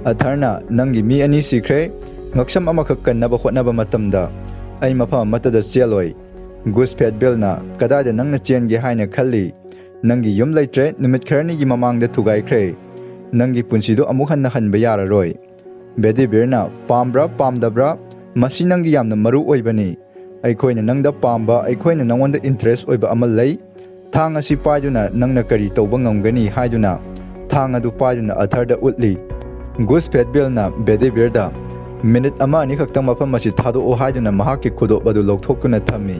ꯑꯊꯔꯅ, "ꯅꯪꯒꯤ ꯃꯤ ꯑꯅꯤ ꯁꯤꯈ꯭ꯔꯦ꯫ ꯉꯛꯁꯝ ꯑꯃꯈꯛ ꯀꯟꯅꯕ ꯍꯣꯠꯅꯕ ꯃꯇꯝꯗ ꯑꯩ ꯃꯐꯝ ꯑꯃꯠꯇꯗ ꯆꯦꯜꯂꯣꯏ꯫" ꯒꯨꯁ ꯐꯦꯠꯕꯦꯜꯅ, "ꯀꯗꯥꯏꯗ ꯅꯪꯅ ꯆꯦꯟꯒꯦ ꯍꯥꯏꯅ ꯈꯜꯂꯤ? ꯅꯪꯒꯤ ꯌꯨꯝ ꯂꯩꯇ꯭ꯔꯦ, ꯅꯨꯃꯤꯠ ꯈꯔꯅꯤꯒꯤ ꯃꯃꯥꯡꯗ ꯊꯨꯒꯥꯏꯈ꯭ꯔꯦ꯫ ꯅꯪꯒꯤ ꯄꯨꯟꯁꯤꯗꯣ ꯑꯃꯨꯛ ꯍꯟꯅ ꯍꯟꯕ ꯌꯥꯔꯔꯣꯏ꯫" ꯕꯦꯗꯤꯕꯤꯔꯅ, "ꯄꯥꯝꯕ꯭ꯔꯥ ꯄꯥꯝꯗꯕ꯭ꯔꯥ, ꯃꯁꯤ ꯅꯪꯒꯤ ꯌꯥꯝꯅ ꯃꯔꯨ ꯑꯣꯏꯕꯅꯤ꯫ ꯑꯩꯈꯣꯏꯅ ꯅꯪꯗ ꯄꯥꯝꯕ, ꯑꯩꯈꯣꯏꯅ ꯅꯪꯉꯣꯟꯗ ꯏꯟꯇꯔꯦꯁ ꯑꯣꯏꯕ ꯑꯃ ꯂꯩ꯫ ꯊꯥꯡ ꯑꯁꯤ ꯄꯥꯏꯗꯨꯅ ꯅꯪꯅ ꯀꯔꯤ ꯇꯧꯕ ꯉꯝꯒꯅꯤ?" ꯍꯥꯏꯗꯨꯅ ꯊꯥꯡ ꯑꯗꯨ ꯄꯥꯏꯗꯨꯅ ꯑꯊꯔꯗ ꯎꯠꯂꯤ꯫ ꯒꯨꯁ ꯐꯦꯠꯕꯦꯜꯅ ꯕꯦꯗꯤꯕꯤꯔꯗ, "ꯃꯤꯅꯤꯠ ꯑꯃ ꯑꯅꯤ ꯈꯛꯇꯪ ꯃꯐꯝ ꯑꯁꯤ ꯊꯥꯗꯣꯛꯑꯣ" ꯍꯥꯏꯗꯨꯅ ꯃꯍꯥꯛꯀꯤ ꯈꯨꯗꯣꯞ ꯑꯗꯨ ꯂꯧꯊꯣꯛꯇꯨꯅ ꯊꯝꯃꯤ꯫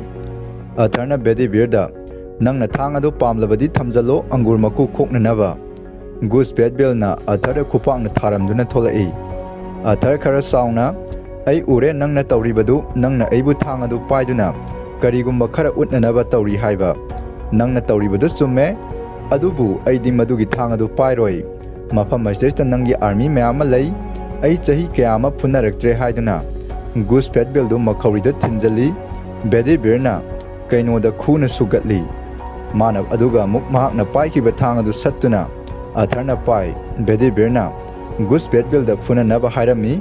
ꯑꯊꯔꯅ ꯕꯦꯗꯤꯕꯤꯔꯗ, "ꯅꯪꯅ ꯊꯥꯡ ꯑꯗꯨ ꯄꯥꯝꯂꯕꯗꯤ ꯊꯝꯖꯜꯂꯣ, ꯑꯪꯒꯨꯔ ꯃꯀꯨ ꯈꯣꯛꯅꯅꯕ꯫" ꯒꯨꯁ ꯐꯦꯠꯕꯦꯜꯅ ꯑꯊꯔꯗ ꯈꯨꯄꯥꯛꯅ ꯊꯥꯔꯝꯗꯨꯅ ꯊꯣꯛꯂꯛꯏ꯫ ꯑꯊꯔ ꯈꯔ ꯆꯥꯎꯅ, "ꯑꯩ ꯎꯔꯦ ꯅꯪꯅ ꯇꯧꯔꯤꯕꯗꯨ, ꯅꯪꯅ ꯑꯩꯕꯨ ꯊꯥꯡ ꯑꯗꯨ ꯄꯥꯏꯗꯨꯅ ꯀꯔꯤꯒꯨꯝꯕ ꯈꯔ ꯎꯠꯅꯅꯕ ꯇꯧꯔꯤ ꯍꯥꯏꯕ꯫ ꯅꯪꯅ ꯇꯧꯔꯤꯕꯗꯨ ꯆꯨꯝꯃꯦ, ꯑꯗꯨꯕꯨ ꯑꯩꯗꯤ ꯃꯗꯨꯒꯤ ꯊꯥꯡ ꯑꯗꯨ ꯄꯥꯏꯔꯣꯏ꯫ ꯃꯐꯝ ꯑꯁꯤꯗꯩꯁꯤꯗ ꯅꯪꯒꯤ ꯑꯥꯔꯃꯤ ꯃꯌꯥꯝ ꯑꯃ ꯂꯩ꯫ ꯑꯩ ꯆꯍꯤ ꯀꯌꯥ ꯑꯃ ꯐꯨꯅꯔꯛꯇ꯭ꯔꯦ" ꯍꯥꯏꯗꯨꯅ ꯒꯨꯁ ꯐꯦꯠꯕꯦꯜꯗꯨ ꯃꯈꯧꯔꯤꯗ ꯊꯤꯟꯖꯜꯂꯤ꯫ ꯕꯦꯗꯤꯕꯤꯔꯅ ꯀꯩꯅꯣꯗ ꯈꯨꯅ ꯁꯨꯒꯠꯂꯤ꯫ ꯃꯥꯅ ꯑꯗꯨꯒ ꯑꯃꯨꯛ ꯃꯍꯥꯛꯅ ꯄꯥꯏꯈꯤꯕ ꯊꯥꯡ ꯑꯗꯨ ꯁꯠꯇꯨꯅ ꯑꯊꯔꯅ ꯄꯥꯏ꯫ ꯕꯦꯗꯤꯕꯤꯔꯅ ꯒꯨꯁ ꯐꯦꯠꯕꯦꯜꯗ ꯐꯨꯅꯅꯕ ꯍꯥꯏꯔꯝꯃꯤ꯫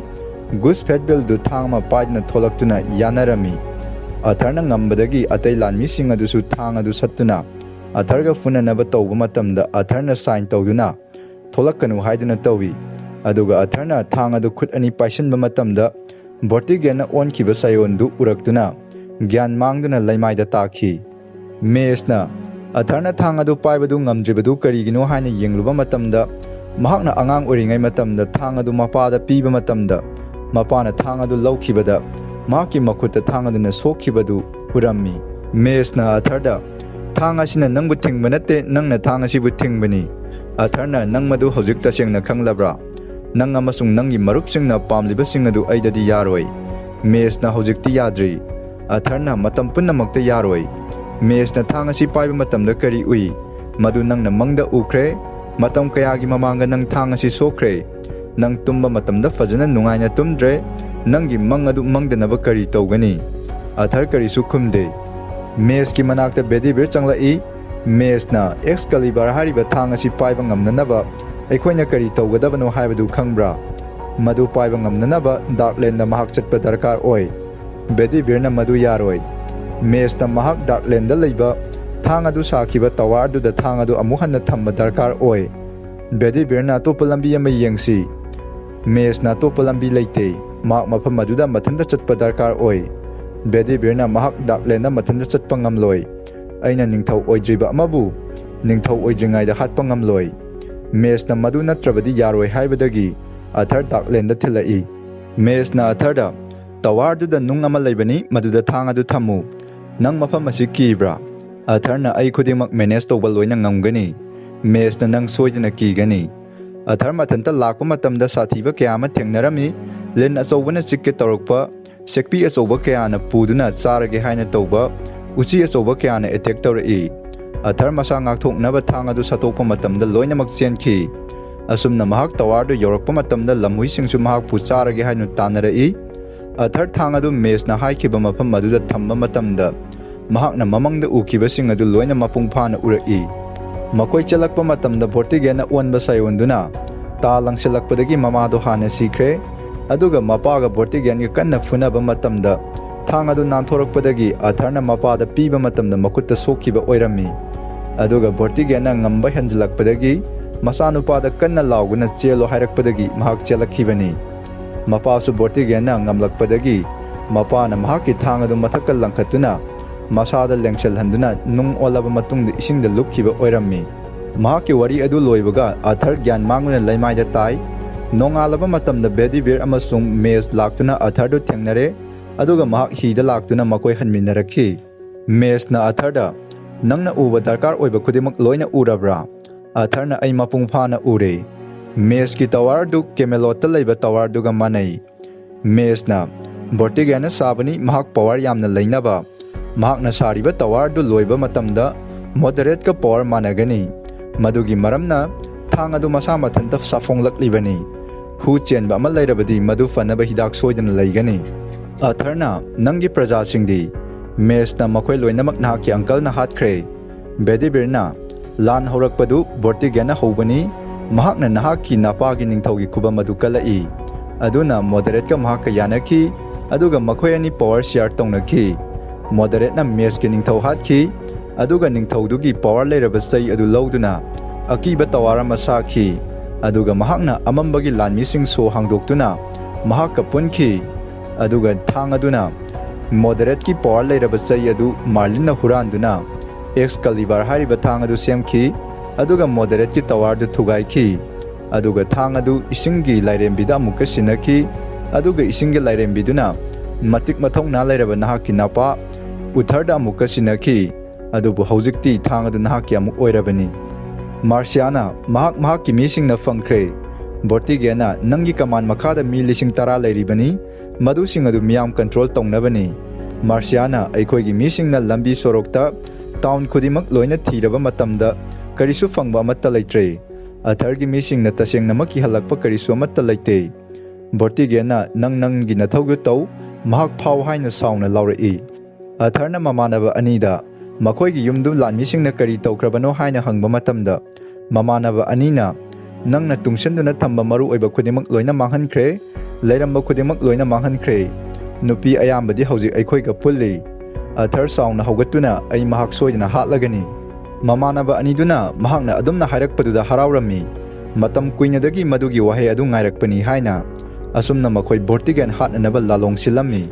ꯒꯨꯁ ꯐꯦꯠꯕꯦꯜꯗꯨ ꯊꯥꯡ ꯑꯃ ꯄꯥꯏꯗꯨꯅ ꯊꯣꯛꯂꯛꯇꯨꯅ ꯌꯥꯅꯔꯝꯃꯤ꯫ ꯑꯊꯔꯅ ꯉꯝꯕꯗꯒꯤ ꯑꯇꯩ ꯂꯥꯟꯃꯤꯁꯤꯡ ꯑꯗꯨꯁꯨ ꯊꯥꯡ ꯑꯗꯨ ꯁꯠꯇꯨꯅ ꯑꯊꯔꯒ ꯐꯨꯅꯅꯕ ꯇꯧꯕ ꯃꯇꯝꯗ ꯑꯊꯔꯅ ꯁꯥꯏꯟ ꯇꯧꯗꯨꯅ ꯊꯣꯛꯂꯛꯀꯅꯨ ꯍꯥꯏꯗꯨꯅ ꯇꯧꯏ꯫ ꯑꯗꯨꯒ ꯑꯊꯔꯅ ꯊꯥꯡ ꯑꯗꯨ ꯈꯨꯠ ꯑꯅꯤ ꯄꯥꯏꯁꯤꯟꯕ ꯃꯇꯝꯗ ꯚꯣꯔꯇꯤꯒꯦꯟꯅ ꯑꯣꯟꯈꯤꯕ ꯁꯥꯌꯣꯟꯗꯨ ꯎꯔꯛꯇꯨꯅ ꯒ꯭ꯌꯥꯟ ꯃꯥꯡꯗꯨꯅ ꯂꯩꯃꯥꯏꯗ ꯇꯥꯈꯤ꯫ ꯃꯦꯁꯅ ꯑꯊꯔꯅ ꯊꯥꯡ ꯑꯗꯨ ꯄꯥꯏꯕꯗꯨ ꯉꯝꯗ꯭ꯔꯤꯕꯗꯨ ꯀꯔꯤꯒꯤꯅꯣ ꯍꯥꯏꯅ ꯌꯦꯡꯂꯨꯕ ꯃꯇꯝꯗ, ꯃꯍꯥꯛꯅ ꯑꯉꯥꯡ ꯑꯣꯏꯔꯤꯉꯩ ꯃꯇꯝꯗ ꯊꯥꯡ ꯑꯗꯨ ꯃꯄꯥꯗ ꯄꯤꯕ ꯃꯇꯝꯗ ꯃꯄꯥꯅ ꯊꯥꯡ ꯑꯗꯨ ꯂꯧꯈꯤꯕꯗ ꯃꯍꯥꯛꯀꯤ ꯃꯈꯨꯠꯇ ꯊꯥꯡ ꯑꯗꯨꯅ ꯁꯣꯛꯈꯤꯕꯗꯨ ꯎꯔꯝꯃꯤ꯫ ꯃꯦꯁꯅ ꯑꯊꯔꯗ, "ꯊꯥꯡ ꯑꯁꯤꯅ ꯅꯪꯕꯨ ꯊꯤꯡꯕ ꯅꯠꯇꯦ, ꯅꯪꯅ ꯊꯥꯡ ꯑꯁꯤꯕꯨ ꯊꯤꯡꯕꯅꯤ꯫ ꯑꯊꯔꯅ ꯅꯪ ꯃꯗꯨ ꯍꯧꯖꯤꯛ ꯇꯁꯦꯡꯅ ꯈꯪꯂꯕ꯭ꯔꯥ? ꯅꯪ ꯑꯃꯁꯨꯡ ꯅꯪꯒꯤ ꯃꯔꯨꯞꯁꯤꯡꯅ ꯄꯥꯝꯂꯤꯕꯁꯤꯡ ꯑꯗꯨ ꯑꯩꯗꯗꯤ ꯌꯥꯔꯣꯏ꯫" ꯃꯦꯁꯅ ꯍꯧꯖꯤꯛꯇꯤ ꯌꯥꯗ꯭ꯔꯤ꯫ ꯑꯊꯔꯅ ꯃꯇꯝ ꯄꯨꯝꯅꯃꯛꯇ ꯌꯥꯔꯣꯏ꯫ ꯃꯦꯁꯅ ꯊꯥꯡ ꯑꯁꯤ ꯄꯥꯏꯕ ꯃꯇꯝꯗ ꯀꯔꯤ ꯎꯏ? ꯃꯗꯨ ꯅꯪꯅ ꯃꯪꯗ ꯎꯈ꯭ꯔꯦ꯫ ꯃꯇꯝ ꯀꯌꯥꯒꯤ ꯃꯃꯥꯡꯗ ꯅꯪ ꯊꯥꯡ ꯑꯁꯤ ꯁꯣꯛꯈ꯭ꯔꯦ꯫ ꯅꯪ ꯇꯨꯝꯕ ꯃꯇꯝꯗ ꯐꯖꯅ ꯅꯨꯡꯉꯥꯏꯅ ꯇꯨꯝꯗ꯭ꯔꯦ꯫ ꯅꯪꯒꯤ ꯃꯪ ꯑꯗꯨ ꯃꯪꯗꯅꯕ ꯀꯔꯤ ꯇꯧꯒꯅꯤ? ꯑꯊꯔ ꯀꯔꯤꯁꯨ ꯈꯨꯝꯗꯦ꯫ ꯃꯦꯁꯀꯤ ꯃꯅꯥꯛꯇ ꯕꯦꯗꯤꯕꯤꯔ ꯆꯪꯂꯛꯏ꯫ ꯃꯦꯁꯅ, "ꯑꯦꯛꯁꯀꯂꯤꯕꯔ ꯍꯥꯏꯔꯤꯕ ꯊꯥꯡ ꯑꯁꯤ ꯄꯥꯏꯕ ꯉꯝꯅꯅꯕ ꯑꯩꯈꯣꯏꯅ ꯀꯔꯤ ꯇꯧꯒꯗꯕꯅꯣ ꯍꯥꯏꯕꯗꯨ ꯈꯪꯕ꯭ꯔꯥ? ꯃꯗꯨ ꯄꯥꯏꯕ ꯉꯝꯅꯅꯕ ꯗꯥꯔꯛꯂꯦꯟꯗ ꯃꯍꯥꯛ ꯆꯠꯄ ꯗꯔꯀꯥꯔ ꯑꯣꯏ꯫" ꯕꯦꯗꯤꯕꯤꯔꯅ ꯃꯗꯨ ꯌꯥꯔꯣꯏ꯫ ꯃꯦꯁꯅ ꯃꯍꯥꯛ ꯗꯥꯔꯛꯂꯦꯟꯗ ꯂꯩꯕ ꯊꯥꯡ ꯑꯗꯨ ꯁꯥꯈꯤꯕ ꯇꯋꯥꯔ ꯑꯗꯨꯗ ꯊꯥꯡ ꯑꯗꯨ ꯑꯃꯨꯛ ꯍꯟꯅ ꯊꯝꯕ ꯗꯔꯀꯥꯔ ꯑꯣꯏ꯫ ꯕꯦꯗꯤꯕꯤꯔꯅ ꯑꯇꯣꯞꯄ ꯂꯝꯕꯤ ꯑꯃ ꯌꯦꯡꯁꯤ꯫ ꯃꯦꯁꯅ ꯑꯇꯣꯞꯄ ꯂꯝꯕꯤ ꯂꯩꯇꯦ꯫ ꯃꯍꯥꯛ ꯃꯐꯝ ꯑꯗꯨꯗ ꯃꯊꯟꯇ ꯆꯠꯄ ꯗꯔꯀꯥꯔ ꯑꯣꯏ꯫ ꯕꯦꯗꯤꯕꯤꯔꯅ ꯃꯍꯥꯛ ꯗꯥꯔꯛꯂꯦꯟꯗ ꯃꯊꯟꯇ ꯆꯠꯄ ꯉꯝꯂꯣꯏ꯫ ꯑꯩꯅ ꯅꯤꯡꯊꯧ ꯑꯣꯏꯗ꯭ꯔꯤꯕ ꯑꯃꯕꯨ ꯅꯤꯡꯊꯧ ꯑꯣꯏꯗ꯭ꯔꯤꯉꯩꯗ ꯍꯥꯠꯄ ꯉꯝꯂꯣꯏ꯫ ꯃꯦꯁꯅ ꯃꯗꯨ ꯅꯠꯇ꯭ꯔꯕꯗꯤ ꯌꯥꯔꯣꯏ ꯍꯥꯏꯕꯗꯒꯤ ꯑꯊꯔ ꯗꯥꯔꯛꯂꯦꯟꯗ ꯊꯤꯜꯂꯛꯏ꯫ ꯃꯦꯁꯅ ꯑꯊꯔꯗ, "ꯇꯋꯥꯔꯗꯨꯗ ꯅꯨꯡ ꯑꯃ ꯂꯩꯕꯅꯤ, ꯃꯗꯨꯗ ꯊꯥꯡ ꯑꯗꯨ ꯊꯝꯃꯨ꯫ ꯅꯪ ꯃꯐꯝ ꯑꯁꯤ ꯀꯤꯕ꯭ꯔꯥ?" ꯑꯊꯔꯅ, "ꯑꯩ ꯈꯨꯗꯤꯡꯃꯛ ꯃꯦꯅꯦꯖ ꯇꯧꯕ ꯂꯣꯏꯅ ꯉꯝꯒꯅꯤ꯫" ꯃꯦꯁꯅ, "ꯅꯪ ꯁꯣꯏꯗꯅ ꯀꯤꯒꯅꯤ꯫" ꯑꯊꯔ ꯃꯊꯟꯇ ꯂꯥꯛꯄ ꯃꯇꯝꯗ ꯁꯥꯊꯤꯕ ꯀꯌꯥ ꯑꯃ ꯊꯦꯡꯅꯔꯝꯃꯤ꯫ ꯂꯤꯟ ꯑꯆꯧꯕꯅ ꯆꯤꯛꯀꯦ ꯇꯧꯔꯛꯄ, ꯁꯦꯛꯄꯤ ꯑꯆꯧꯕ ꯀꯌꯥꯅ ꯄꯨꯗꯨꯅ ꯆꯥꯔꯒꯦ ꯍꯥꯏꯅ ꯇꯧꯕ, ꯎꯆꯤ ꯑꯆꯧꯕ ꯀꯌꯥꯅ ꯑꯦꯇꯦꯛ ꯇꯧꯔꯛꯏ꯫ ꯑꯊꯔ ꯃꯁꯥ ꯉꯥꯛꯊꯣꯛꯅꯕ ꯊꯥꯡ ꯑꯗꯨ ꯁꯠꯇꯣꯛꯄ ꯃꯇꯝꯗ ꯂꯣꯏꯅꯃꯛ ꯆꯦꯟꯈꯤ꯫ ꯑꯁꯨꯝꯅ ꯃꯍꯥꯛ ꯇꯋꯥꯔꯗꯨ ꯌꯧꯔꯛꯄ ꯃꯇꯝꯗ ꯂꯝꯍꯨꯏꯁꯤꯡꯁꯨ ꯃꯍꯥꯛꯄꯨ ꯆꯥꯔꯒꯦ ꯍꯥꯏꯅ ꯇꯥꯟꯅꯔꯛꯏ꯫ ꯑꯊꯔ ꯊꯥꯡ ꯑꯗꯨ ꯃꯦꯁꯅ ꯍꯥꯏꯈꯤꯕ ꯃꯐꯝ ꯑꯗꯨꯗ ꯊꯝꯕ ꯃꯇꯝꯗ ꯃꯍꯥꯛꯅ ꯃꯃꯪꯗ ꯎꯈꯤꯕꯁꯤꯡ ꯑꯗꯨ ꯂꯣꯏꯅ ꯃꯄꯨꯡ ꯐꯥꯅ ꯎꯔꯛꯏ꯫ ꯃꯈꯣꯏ ꯆꯦꯜꯂꯛꯄ ꯃꯇꯝꯗ ꯚꯣꯔꯇꯤꯒꯦꯟꯅ ꯑꯣꯟꯕ ꯁꯥꯏꯑꯣꯟꯗꯨꯅ ꯇꯥ ꯂꯪꯁꯤꯜꯂꯛꯄꯗꯒꯤ ꯃꯃꯥꯗꯣ ꯍꯥꯟꯅ ꯁꯤꯈ꯭ꯔꯦ, ꯑꯗꯨꯒ ꯃꯄꯥꯒ ꯚꯣꯔꯇꯤꯒꯦꯟꯒ ꯀꯟꯅ ꯐꯨꯅꯕ ꯃꯇꯝꯗ ꯊꯥꯡ ꯑꯗꯨ ꯅꯥꯟꯊꯣꯔꯛꯄꯗꯒꯤ ꯑꯊꯔꯅ ꯃꯄꯥꯗ ꯄꯤꯕ ꯃꯇꯝꯗ ꯃꯈꯨꯠꯇ ꯁꯣꯛꯈꯤꯕ ꯑꯣꯏꯔꯝꯃꯤ꯫ ꯑꯗꯨꯒ ꯚꯣꯔꯇꯤꯒꯦꯟꯅ ꯉꯝꯕ ꯍꯦꯟꯖꯤꯜꯂꯛꯄꯗꯒꯤ ꯃꯆꯥꯅꯨꯄꯥꯗ ꯀꯟꯅ ꯂꯥꯎꯗꯨꯅ ꯆꯦꯜꯂꯣ ꯍꯥꯏꯔꯛꯄꯗꯒꯤ ꯃꯍꯥꯛ ꯆꯦꯜꯂꯛꯈꯤꯕꯅꯤ꯫ ꯃꯄꯥꯁꯨ ꯚꯣꯔꯇꯤꯒꯦꯟꯅ ꯉꯝꯂꯛꯄꯗꯒꯤ ꯃꯄꯥꯅ ꯃꯍꯥꯛꯀꯤ ꯊꯥꯡ ꯑꯗꯨ ꯃꯊꯛꯇ ꯂꯪꯈꯠꯇꯨꯅ ꯃꯁꯥꯗ ꯂꯦꯡꯁꯤꯜꯍꯟꯗꯨꯅ ꯅꯨꯡ ꯑꯣꯜꯂꯕ ꯃꯇꯨꯡꯗ ꯏꯁꯤꯡꯗ ꯂꯨꯞꯈꯤꯕ ꯑꯣꯏꯔꯝꯃꯤ꯫ ꯃꯍꯥꯛꯀꯤ ꯋꯥꯔꯤ ꯑꯗꯨ ꯂꯣꯏꯕꯒ ꯑꯊꯔ ꯒ꯭ꯌꯥꯟ ꯃꯥꯡꯗꯨꯅ ꯂꯩꯃꯥꯏꯗ ꯇꯥꯏ꯫ ꯅꯣꯡꯉꯥꯜꯂꯕ ꯃꯇꯝꯗ ꯕꯦꯗꯤꯕꯤꯔ ꯑꯃꯁꯨꯡ ꯃꯦꯁ ꯂꯥꯛꯇꯨꯅ ꯑꯊꯔꯗꯨ ꯊꯦꯡꯅꯔꯦ, ꯑꯗꯨꯒ ꯃꯍꯥꯛ ꯍꯤꯗ ꯂꯥꯛꯇꯨꯅ ꯃꯈꯣꯏ ꯍꯟꯃꯤꯟꯅꯔꯛꯈꯤ꯫ ꯃꯦꯁꯅ ꯑꯊꯔꯗ, "ꯅꯪꯅ ꯎꯕ ꯗꯔꯀꯥꯔ ꯑꯣꯏꯕ ꯈꯨꯗꯤꯡꯃꯛ ꯂꯣꯏꯅ ꯎꯔꯕ꯭ꯔꯥ?" ꯑꯊꯔꯅ, "ꯑꯩ ꯃꯄꯨꯡ ꯐꯥꯅ ꯎꯔꯦ꯫ ꯃꯦꯁꯀꯤ ꯇꯋꯥꯔꯗꯨ ꯀꯦꯃꯦꯂꯣꯠꯇ ꯂꯩꯕ ꯇꯋꯥꯔꯗꯨꯒ ꯃꯥꯟꯅꯩ꯫" ꯃꯦꯁꯅ, "ꯚꯣꯔꯇꯤꯒꯦꯟꯅ ꯁꯥꯕꯅꯤ, ꯃꯍꯥꯛ ꯄꯋꯥꯔ ꯌꯥꯝꯅ ꯂꯩꯅꯕ꯫ ꯃꯍꯥꯛꯅ ꯁꯥꯔꯤꯕ ꯇꯋꯥꯔꯗꯨ ꯂꯣꯏꯕ ꯃꯇꯝꯗ ꯃꯣꯗꯔꯦꯠꯀ ꯄꯋꯥꯔ ꯃꯥꯟꯅꯒꯅꯤ꯫ ꯃꯗꯨꯒꯤ ꯃꯔꯝꯅ ꯊꯥꯡ ꯑꯗꯨ ꯃꯁꯥ ꯃꯊꯟꯇ ꯁꯥꯐꯣꯡꯂꯛꯂꯤꯕꯅꯤ꯫ ꯍꯨ ꯆꯦꯟꯕ ꯑꯃ ꯂꯩꯔꯕꯗꯤ ꯃꯗꯨ ꯐꯅꯕ ꯍꯤꯗꯥꯛ ꯁꯣꯏꯗꯅ ꯂꯩꯒꯅꯤ꯫" ꯑꯊꯔꯅ, "ꯅꯪꯒꯤ ꯄ꯭ꯔꯖꯥꯁꯤꯡꯗꯤ?" ꯃꯦꯁꯅ, "ꯃꯈꯣꯏ ꯂꯣꯏꯅꯃꯛ ꯅꯍꯥꯛꯀꯤ ꯑꯪꯀꯜꯅ ꯍꯥꯠꯈ꯭ꯔꯦ꯫" ꯕꯦꯗꯤꯕꯤꯔꯅ, "ꯂꯥꯟ ꯍꯧꯔꯛꯄꯗꯨ ꯚꯣꯔꯇꯤꯒꯦꯟꯅ ꯍꯧꯕꯅꯤ꯫ ꯃꯍꯥꯛꯅ ꯅꯍꯥꯛꯀꯤ ꯅꯄꯥꯒꯤ ꯅꯤꯡꯊꯧꯒꯤ ꯈꯨꯕꯝ ꯑꯗꯨ ꯀꯜꯂꯛꯏ꯫ ꯑꯗꯨꯅ ꯃꯣꯗꯔꯦꯠꯀ ꯃꯍꯥꯛꯀ ꯌꯥꯅꯈꯤ, ꯑꯗꯨꯒ ꯃꯈꯣꯏ ꯑꯅꯤ ꯄꯋꯥꯔ ꯁꯤꯌꯥꯔ ꯇꯧꯅꯈꯤ꯫ ꯃꯣꯗꯔꯦꯠꯅ ꯃꯦꯁꯀꯤ ꯅꯤꯡꯊꯧ ꯍꯥꯠꯈꯤ, ꯑꯗꯨꯒ ꯅꯤꯡꯊꯧꯗꯨꯒꯤ ꯄꯋꯥꯔ ꯂꯩꯔꯕ ꯆꯩ ꯑꯗꯨ ꯂꯧꯗꯨꯅ ꯑꯀꯤꯕ ꯇꯋꯥꯔ ꯑꯃ ꯁꯥꯈꯤ꯫ ꯑꯗꯨꯒ ꯃꯍꯥꯛꯅ ꯑꯃꯝꯕꯒꯤ ꯂꯥꯟꯃꯤꯁꯤꯡ ꯁꯣ ꯍꯥꯡꯗꯣꯛꯇꯨꯅ ꯃꯍꯥꯛꯀ ꯄꯨꯟꯈꯤ꯫ ꯑꯗꯨꯒ ꯊꯥꯡ ꯑꯗꯨꯅ ꯃꯣꯗꯔꯦꯠꯀꯤ ꯄꯋꯥꯔ ꯂꯩꯔꯕ ꯆꯩ ꯑꯗꯨ ꯃꯥꯔꯂꯤꯟꯅ ꯍꯨꯔꯥꯟꯗꯨꯅ ꯑꯦꯛꯁꯀꯂꯤꯕꯥꯔ ꯍꯥꯏꯔꯤꯕ ꯊꯥꯡ ꯑꯗꯨ ꯁꯦꯝꯈꯤ, ꯑꯗꯨꯒ ꯃꯣꯗꯔꯦꯠꯀꯤ ꯇꯋꯥꯔꯗꯨ ꯊꯨꯒꯥꯏꯈꯤ꯫ ꯑꯗꯨꯒ ꯊꯥꯡ ꯑꯗꯨ ꯏꯁꯤꯡꯒꯤ ꯂꯥꯏꯔꯦꯝꯕꯤꯗ ꯑꯃꯨꯛꯀ ꯁꯤꯟꯅꯈꯤ, ꯑꯗꯨꯒ ꯏꯁꯤꯡꯒꯤ ꯂꯥꯏꯔꯦꯝꯕꯤꯗꯨꯅ ꯃꯇꯤꯛ ꯃꯊꯧꯅꯥ ꯂꯩꯔꯕ ꯅꯍꯥꯛꯀꯤ ꯅꯄꯥ ꯎꯊꯔꯗ ꯑꯃꯨꯛꯀ ꯁꯤꯟꯅꯈꯤ꯫ ꯑꯗꯨꯕꯨ ꯍꯧꯖꯤꯛꯇꯤ ꯊꯥꯡ ꯑꯗꯨ ꯅꯍꯥꯛꯀꯤ ꯑꯃꯨꯛ ꯑꯣꯏꯔꯕꯅꯤ꯫" ꯃꯥꯔꯁꯤꯌꯥꯅ, "ꯃꯍꯥꯛ ꯃꯍꯥꯛꯀꯤ ꯃꯤꯁꯤꯡꯅ ꯐꯪꯈ꯭ꯔꯦ꯫ ꯚꯣꯔꯇꯤꯒꯦꯟꯅ, ꯅꯪꯒꯤ ꯀꯃꯥꯟ ꯃꯈꯥꯗ ꯃꯤ ꯂꯤꯁꯤꯡ ꯇꯔꯥ ꯂꯩꯔꯤꯕꯅꯤ, ꯃꯗꯨꯁꯤꯡ ꯑꯗꯨ ꯃꯤꯌꯥꯝ ꯀꯟꯇ꯭ꯔꯣꯜ ꯇꯧꯅꯕꯅꯤ꯫" ꯃꯥꯔꯁꯤꯌꯥꯅ, "ꯑꯩꯈꯣꯏꯒꯤ ꯃꯤꯁꯤꯡꯅ ꯂꯝꯕꯤ ꯁꯣꯔꯣꯛꯇ, ꯇꯥꯎꯟ ꯈꯨꯗꯤꯡꯃꯛ ꯂꯣꯏꯅ ꯊꯤꯔꯕ ꯃꯇꯝꯗ ꯀꯔꯤꯁꯨ ꯐꯪꯕ ꯑꯃꯠꯇ ꯂꯩꯇ꯭ꯔꯦ꯫ ꯑꯊꯔꯒꯤ ꯃꯤꯁꯤꯡꯅ ꯇꯁꯦꯡꯅꯃꯛ ꯀꯤꯍꯜꯂꯛꯄ ꯀꯔꯤꯁꯨ ꯑꯃꯠꯇ ꯂꯩꯇꯦ꯫" ꯚꯣꯔꯇꯤꯒꯦꯟꯅ, "ꯅꯪ ꯅꯪꯒꯤ ꯅꯊꯧꯗꯨ ꯇꯧ, ꯃꯍꯥꯛ ꯐꯥꯎ" ꯍꯥꯏꯅ ꯁꯥꯎꯅ ꯂꯥꯎꯔꯛꯏ꯫ ꯑꯊꯔꯅ ꯃꯃꯥꯟꯅꯕ ꯑꯅꯤꯗ ꯃꯈꯣꯏꯒꯤ ꯌꯨꯝꯗꯨ ꯂꯥꯟꯃꯤꯁꯤꯡꯅ ꯀꯔꯤ ꯇꯧꯈ꯭ꯔꯕꯅꯣ ꯍꯥꯏꯅ ꯍꯪꯕ ꯃꯇꯝꯗ, ꯃꯃꯥꯟꯅꯕ ꯑꯅꯤꯅ, "ꯅꯪꯅ ꯇꯨꯡꯁꯤꯟꯗꯨꯅ ꯊꯝꯕ ꯃꯔꯨ ꯑꯣꯏꯕ ꯈꯨꯗꯤꯡꯃꯛ ꯂꯣꯏꯅ ꯃꯥꯡꯍꯟꯈ꯭ꯔꯦ, ꯂꯩꯔꯝꯕ ꯈꯨꯗꯤꯡꯃꯛ ꯂꯣꯏꯅ ꯃꯥꯡꯍꯟꯈ꯭ꯔꯦ꯫ ꯅꯨꯄꯤ ꯑꯌꯥꯝꯕꯗꯤ ꯍꯧꯖꯤꯛ ꯑꯩꯈꯣꯏꯒ ꯄꯨꯜꯂꯤ꯫ ꯑꯊꯔ ꯆꯥꯎꯅ ꯍꯧꯒꯠꯇꯨꯅ, 'ꯑꯩ ꯃꯍꯥꯛ ꯁꯣꯏꯗꯅ ꯍꯥꯠꯂꯒꯅꯤ!' ꯃꯃꯥꯟꯅꯕ ꯑꯅꯤꯗꯨꯅ ꯃꯍꯥꯛꯅ ꯑꯗꯨꯝꯅ ꯍꯥꯏꯔꯛꯄꯗꯨꯗ ꯍꯔꯥꯎꯔꯝꯃꯤ꯫ ꯃꯇꯝ ꯀꯨꯏꯅꯗꯒꯤ ꯃꯗꯨꯒꯤ ꯋꯥꯍꯩ ꯑꯗꯨ ꯉꯥꯏꯔꯛꯄꯅꯤ ꯍꯥꯏꯅ꯫ ꯑꯁꯨꯝꯅ ꯃꯈꯣꯏ ꯚꯣꯔꯇꯤꯒꯦꯟ ꯍꯥꯠꯅꯅꯕ ꯂꯥꯂꯣꯡ ꯁꯤꯜꯂꯝꯃꯤ꯫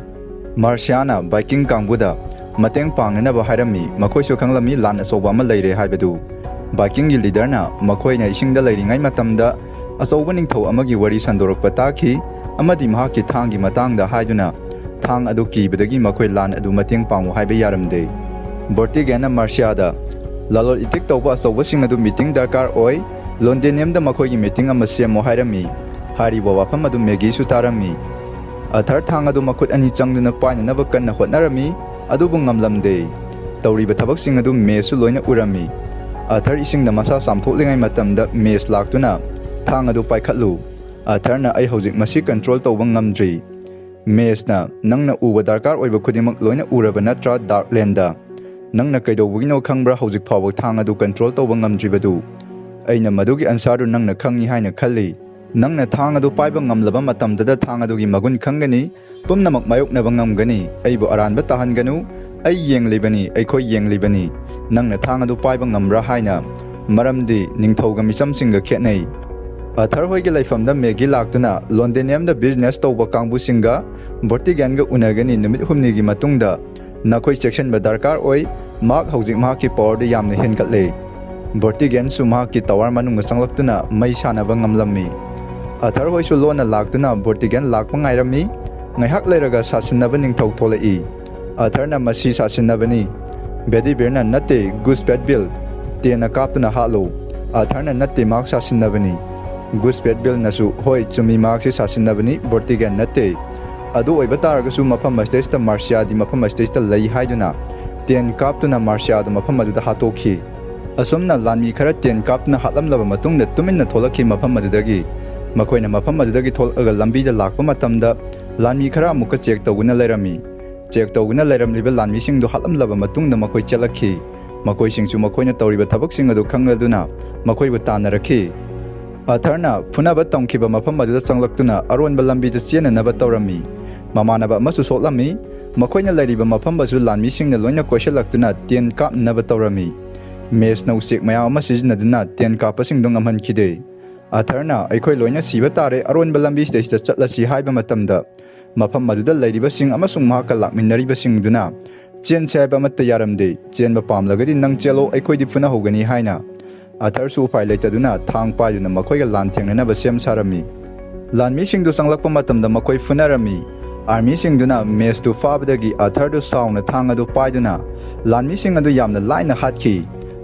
ꯃꯥꯔꯁꯤꯌꯥꯅ ꯚꯥꯏꯀꯤꯡ ꯀꯥꯡꯕꯨꯗ ꯃꯇꯦꯡ ꯄꯥꯡꯅꯅꯕ ꯍꯥꯏꯔꯝꯃꯤ, ꯃꯈꯣꯏꯁꯨ ꯈꯪꯂꯝꯃꯤ ꯂꯥꯟ ꯑꯆꯧꯕ ꯑꯃ ꯂꯩꯔꯦ ꯍꯥꯏꯕꯗꯨ꯫ ꯚꯥꯏꯀꯤꯡꯒꯤ ꯂꯤꯗꯔꯅ ꯃꯈꯣꯏꯅ ꯏꯁꯤꯡꯗ ꯂꯩꯔꯤꯉꯩ ꯃꯇꯝꯗ ꯑꯆꯧꯕ ꯅꯤꯡꯊꯧ ꯑꯃꯒꯤ ꯋꯥꯔꯤ ꯁꯟꯗꯣꯔꯛꯄ ꯇꯥꯈꯤ ꯑꯃꯗꯤ ꯃꯍꯥꯛꯀꯤ ꯊꯥꯡꯒꯤ ꯃꯇꯥꯡꯗ ꯍꯥꯏꯗꯨꯅ ꯊꯥꯡ ꯑꯗꯨ ꯀꯤꯕꯗꯒꯤ ꯃꯈꯣꯏ ꯂꯥꯟ ꯑꯗꯨ ꯃꯇꯦꯡ ꯄꯥꯡꯉꯨ ꯍꯥꯏꯕ ꯌꯥꯔꯝꯗꯦ꯫ ꯕꯣꯔꯇꯤꯒꯦꯟꯅ ꯃꯥꯔꯁꯤꯌꯥꯗ, "ꯂꯂꯣꯟ ꯏꯇꯤꯛ ꯇꯧꯕ ꯑꯆꯧꯕꯁꯤꯡ ꯑꯗꯨ ꯃꯤꯇꯤꯡ ꯗꯔꯀꯥꯔ ꯑꯣꯏ, ꯂꯣꯟꯗꯦꯅꯤꯌꯝꯗ ꯃꯈꯣꯏꯒꯤ ꯃꯤꯇꯤꯡ ꯑꯃ ꯁꯦꯝꯃꯨ" ꯍꯥꯏꯔꯝꯃꯤ꯫ ꯍꯥꯏꯔꯤꯕ ꯋꯥꯐꯝ ꯑꯗꯨ ꯃꯦꯒꯤꯁꯨ ꯇꯥꯔꯝꯃꯤ꯫ ꯑꯊꯔ ꯊꯥꯡ ꯑꯗꯨ ꯃꯈꯨꯠ ꯑꯅꯤ ꯆꯪꯗꯨꯅ ꯄꯥꯏꯅꯅꯕ ꯀꯟꯅ ꯍꯣꯠꯅꯔꯝꯃꯤ, ꯑꯗꯨꯕꯨ ꯉꯝꯂꯝꯗꯦ꯫ ꯇꯧꯔꯤꯕ ꯊꯕꯛꯁꯤꯡ ꯑꯗꯨ ꯃꯦꯁꯁꯨ ꯂꯣꯏꯅ ꯎꯔꯝꯃꯤ꯫ ꯑꯊꯔ ꯏꯁꯤꯡꯗ ꯃꯁꯥ ꯆꯥꯝꯊꯣꯛꯂꯤꯉꯩ ꯃꯇꯝꯗ ꯃꯦꯁ ꯂꯥꯛꯇꯨꯅ ꯊꯥꯡ ꯑꯗꯨ ꯄꯥꯏꯈꯠꯂꯨ꯫ ꯑꯊꯔꯅ, "ꯑꯩ ꯍꯧꯖꯤꯛ ꯃꯁꯤ ꯀꯟꯇ꯭ꯔꯣꯜ ꯇꯧꯕ ꯉꯝꯗ꯭ꯔꯤ"꯫ ꯃꯦꯁꯅ, "ꯅꯪꯅ ꯎꯕ ꯗꯔꯀꯥꯔ ꯑꯣꯏꯕ ꯈꯨꯗꯤꯡꯃꯛ ꯂꯣꯏꯅ ꯎꯔꯕ ꯅꯠꯇ꯭ꯔꯥ, ꯗꯥꯔꯛꯂꯦꯟꯗ? ꯅꯪꯅ ꯀꯩꯗꯧꯕꯒꯤꯅꯣ ꯈꯪꯕ꯭ꯔꯥ ꯍꯧꯖꯤꯛ ꯐꯥꯎꯕ ꯊꯥꯡ ꯑꯗꯨ ꯀꯟꯇ꯭ꯔꯣꯜ ꯇꯧꯕ ꯉꯝꯗ꯭ꯔꯤꯕꯗꯨ? ꯑꯩꯅ ꯃꯗꯨꯒꯤ ꯑꯟꯁꯥꯔꯗꯨ ꯅꯪꯅ ꯈꯪꯏ ꯍꯥꯏꯅ ꯈꯜꯂꯤ꯫ ꯅꯪꯅ ꯊꯥꯡ ꯑꯗꯨ ꯄꯥꯏꯕ ꯉꯝꯂꯕ ꯃꯇꯝꯗꯗ ꯊꯥꯡ ꯑꯗꯨꯒꯤ ꯃꯒꯨꯟ ꯈꯪꯒꯅꯤ, ꯄꯨꯝꯅꯃꯛ ꯃꯥꯌꯣꯛꯅꯕ ꯉꯝꯒꯅꯤ꯫ ꯑꯩꯕꯨ ꯑꯔꯥꯟꯕ ꯇꯥꯍꯟꯒꯅꯨ꯫ ꯑꯩ ꯌꯦꯡꯂꯤꯕꯅꯤ, ꯑꯩꯈꯣꯏ ꯌꯦꯡꯂꯤꯕꯅꯤ꯫ ꯅꯪꯅ ꯊꯥꯡ ꯑꯗꯨ ꯄꯥꯏꯕ ꯉꯝꯕ꯭ꯔꯥ ꯍꯥꯏꯅ, ꯃꯔꯝꯗꯤ ꯅꯤꯡꯊꯧꯒ ꯃꯤꯆꯝꯁꯤꯡꯒ ꯈꯦꯠꯅꯩ"꯫ ꯑꯊꯔ ꯍꯣꯏꯒꯤ ꯂꯩꯐꯝꯗ ꯃꯦꯒꯤ ꯂꯥꯛꯇꯨꯅ, "ꯂꯣꯟꯗꯦꯅꯤꯌꯝꯗ ꯕꯤꯖꯤꯅꯦꯁ ꯇꯧꯕ ꯀꯥꯡꯕꯨꯁꯤꯡꯒ ꯕꯣꯔꯇꯤꯒꯦꯟꯒ ꯎꯅꯒꯅꯤ ꯅꯨꯃꯤꯠ ꯍꯨꯝꯅꯤꯒꯤ ꯃꯇꯨꯡꯗ꯫ ꯅꯈꯣꯏ ꯆꯦꯛꯁꯤꯟꯕ ꯗꯔꯀꯥꯔ ꯑꯣꯏ꯫ ꯃꯍꯥꯛ ꯍꯧꯖꯤꯛ ꯃꯍꯥꯛꯀꯤ ꯄꯥꯋꯔꯗ ꯌꯥꯝꯅ ꯍꯦꯟꯒꯠꯂꯦ"꯫ ꯕꯣꯔꯇꯤꯒꯦꯟꯁꯨ ꯃꯍꯥꯛꯀꯤ ꯇꯋꯥꯔ ꯃꯅꯨꯡꯗ ꯆꯪꯂꯛꯇꯨꯅ ꯃꯩ ꯁꯥꯅꯕ ꯉꯝꯂꯝꯃꯤ꯫ ꯑꯊꯔ ꯍꯣꯏꯁꯨ ꯂꯣꯟꯅ ꯂꯥꯛꯇꯨꯅ ꯕꯣꯔꯇꯤꯒꯦꯟ ꯂꯥꯛꯄ ꯉꯥꯏꯔꯝꯃꯤ꯫ ꯉꯥꯏꯍꯥꯛ ꯂꯩꯔꯒ ꯁꯥꯁꯤꯟꯅꯕ ꯅꯤꯡꯊꯧ ꯊꯣꯛꯂꯛꯏ꯫ ꯑꯊꯔꯅ, "ꯃꯁꯤ ꯁꯥꯁꯤꯟꯅꯕꯅꯤ"꯫ ꯕꯦꯗꯤꯕꯤꯔꯅ, "ꯅꯠꯇꯦ, ꯒꯨꯁ ꯕꯦꯠꯕꯤꯜ꯫ ꯇꯦꯟꯅ ꯀꯥꯞꯇꯨꯅ ꯍꯥꯠꯂꯨ"꯫ ꯑꯊꯔꯅ, "ꯅꯠꯇꯦ, ꯃꯍꯥꯛ ꯁꯥꯁꯤꯟꯅꯕꯅꯤ"꯫ ꯒꯨꯁ ꯕꯦꯠꯕꯤꯜꯅꯁꯨ, "ꯍꯣꯏ, ꯆꯨꯝꯃꯤ, ꯃꯍꯥꯛꯁꯤ ꯁꯥꯁꯤꯟꯅꯕꯅꯤ, ꯕꯣꯔꯇꯤꯒꯦꯟ ꯅꯠꯇꯦ꯫ ꯑꯗꯨ ꯑꯣꯏꯕ ꯇꯥꯔꯒꯁꯨ ꯃꯐꯝ ꯑꯁꯤꯗꯩꯁꯤꯗ ꯃꯥꯔꯁꯤꯌꯥꯗꯤ ꯃꯐꯝ ꯑꯁꯤꯗꯩꯁꯤꯗ ꯂꯩ" ꯍꯥꯏꯗꯨꯅ ꯇꯦꯟ ꯀꯥꯞꯇꯨꯅ ꯃꯥꯔꯁꯤꯌꯥꯗꯨ ꯃꯐꯝ ꯑꯗꯨꯗ ꯍꯥꯠꯇꯣꯛꯈꯤ꯫ ꯑꯁꯨꯝꯅ ꯂꯥꯟꯃꯤ ꯈꯔ ꯇꯦꯟ ꯀꯥꯞꯇꯨꯅ ꯍꯥꯠꯂꯝꯂꯕ ꯃꯇꯨꯡꯗ ꯇꯨꯃꯤꯟꯅ ꯊꯣꯛꯂꯛꯈꯤ ꯃꯐꯝ ꯑꯗꯨꯗꯒꯤ꯫ ꯃꯈꯣꯏꯅ ꯃꯐꯝ ꯑꯗꯨꯗꯒꯤ ꯊꯣꯛꯂꯛꯂꯒ ꯂꯝꯕꯤꯗ ꯂꯥꯛꯄ ꯃꯇꯝꯗ ꯂꯥꯟꯃꯤ ꯈꯔ ꯑꯃꯨꯛꯀ ꯆꯦꯛ ꯇꯧꯗꯨꯅ ꯂꯩꯔꯝꯃꯤ꯫ ꯆꯦꯛ ꯇꯧꯗꯨꯅ ꯂꯩꯔꯝꯂꯤꯕ ꯂꯥꯟꯃꯤꯁꯤꯡꯗꯨ ꯍꯥꯠꯂꯝꯂꯕ ꯃꯇꯨꯡꯗ ꯃꯈꯣꯏ ꯆꯦꯜꯂꯛꯈꯤ꯫ ꯃꯈꯣꯏꯁꯤꯡꯁꯨ ꯃꯈꯣꯏꯅ ꯇꯧꯔꯤꯕ ꯊꯕꯛꯁꯤꯡ ꯑꯗꯨ ꯈꯪꯂꯗꯨꯅ ꯃꯈꯣꯏꯕꯨ ꯇꯥꯟꯅꯔꯛꯈꯤ꯫ ꯑꯊꯔꯅ ꯐꯨꯅꯕ ꯇꯝꯈꯤꯕ ꯃꯐꯝ ꯑꯗꯨꯗ ꯆꯪꯂꯛꯇꯨꯅ ꯑꯔꯣꯟꯕ ꯂꯝꯕꯤꯗ ꯆꯦꯟꯅꯅꯕ ꯇꯧꯔꯝꯃꯤ꯫ ꯃꯃꯥꯟꯅꯕ ꯑꯃꯁꯨ ꯁꯣꯛꯂꯝꯃꯤ꯫ ꯃꯈꯣꯏꯅ ꯂꯩꯔꯤꯕ ꯃꯐꯝ ꯑꯗꯨ ꯂꯥꯟꯃꯤꯁꯤꯡꯅ ꯂꯣꯏꯅ ꯀꯣꯏꯁꯤꯜꯂꯛꯇꯨꯅ ꯇꯦꯟ ꯀꯥꯞꯅꯅꯕ ꯇꯧꯔꯝꯃꯤ꯫ ꯃꯦꯁꯅ ꯎꯆꯦꯛ ꯃꯌꯥꯝ ꯑꯃ ꯁꯤꯖꯤꯟꯅꯗꯨꯅ ꯇꯦꯟ ꯀꯥꯞꯄꯁꯤꯡꯗꯨ ꯉꯝꯍꯟꯈꯤꯗꯦ꯫ ꯑꯊꯔꯅ, "ꯑꯩꯈꯣꯏ ꯂꯣꯏꯅ ꯁꯤꯕ ꯇꯥꯔꯦ, ꯑꯔꯣꯟꯕ ꯂꯝꯕꯤꯁꯤꯗꯩꯁꯤꯗ ꯆꯠꯂꯁꯤ" ꯍꯥꯏꯕ ꯃꯇꯝꯗ, ꯃꯐꯝ ꯑꯗꯨꯗ ꯂꯩꯔꯤꯕꯁꯤꯡ ꯑꯃꯁꯨꯡ ꯃꯍꯥꯛꯀ ꯂꯥꯛꯃꯤꯟꯅꯔꯤꯕꯁꯤꯡꯗꯨꯅ, "ꯆꯦꯟꯁꯦ" ꯍꯥꯏꯕ ꯑꯃꯠꯇ ꯌꯥꯔꯝꯗꯦ꯫ "ꯆꯦꯟꯕ ꯄꯥꯝꯂꯒꯗꯤ ꯅꯪ ꯆꯦꯜꯂꯣ, ꯑꯩꯈꯣꯏꯗꯤ ꯐꯨꯅꯍꯧꯒꯅꯤ" ꯍꯥꯏꯅ꯫ ꯑꯊꯔꯁꯨ ꯎꯄꯥꯏ ꯂꯩꯇꯗꯨꯅ ꯊꯥꯡ ꯄꯥꯏꯗꯨꯅ ꯃꯈꯣꯏꯒ ꯂꯥꯟ ꯊꯦꯡꯅꯅꯕ ꯁꯦꯝ ꯁꯥꯔꯝꯃꯤ꯫ ꯂꯥꯟꯃꯤꯁꯤꯡꯗꯨ ꯆꯪꯂꯛꯄ ꯃꯇꯝꯗ ꯃꯈꯣꯏ ꯐꯨꯅꯔꯝꯃꯤ꯫ ꯑꯥꯔꯃꯤꯁꯤꯡꯗꯨꯅ ꯃꯦꯁꯇꯨ ꯐꯥꯕꯗꯒꯤ ꯑꯊꯔꯗꯨ ꯁꯥꯎꯅ ꯊꯥꯡ ꯑꯗꯨ ꯄꯥꯏꯗꯨꯅ ꯂꯥꯟꯃꯤꯁꯤꯡ ꯑꯗꯨ ꯌꯥꯝꯅ ꯂꯥꯏꯅ ꯍꯥꯠꯈꯤ꯫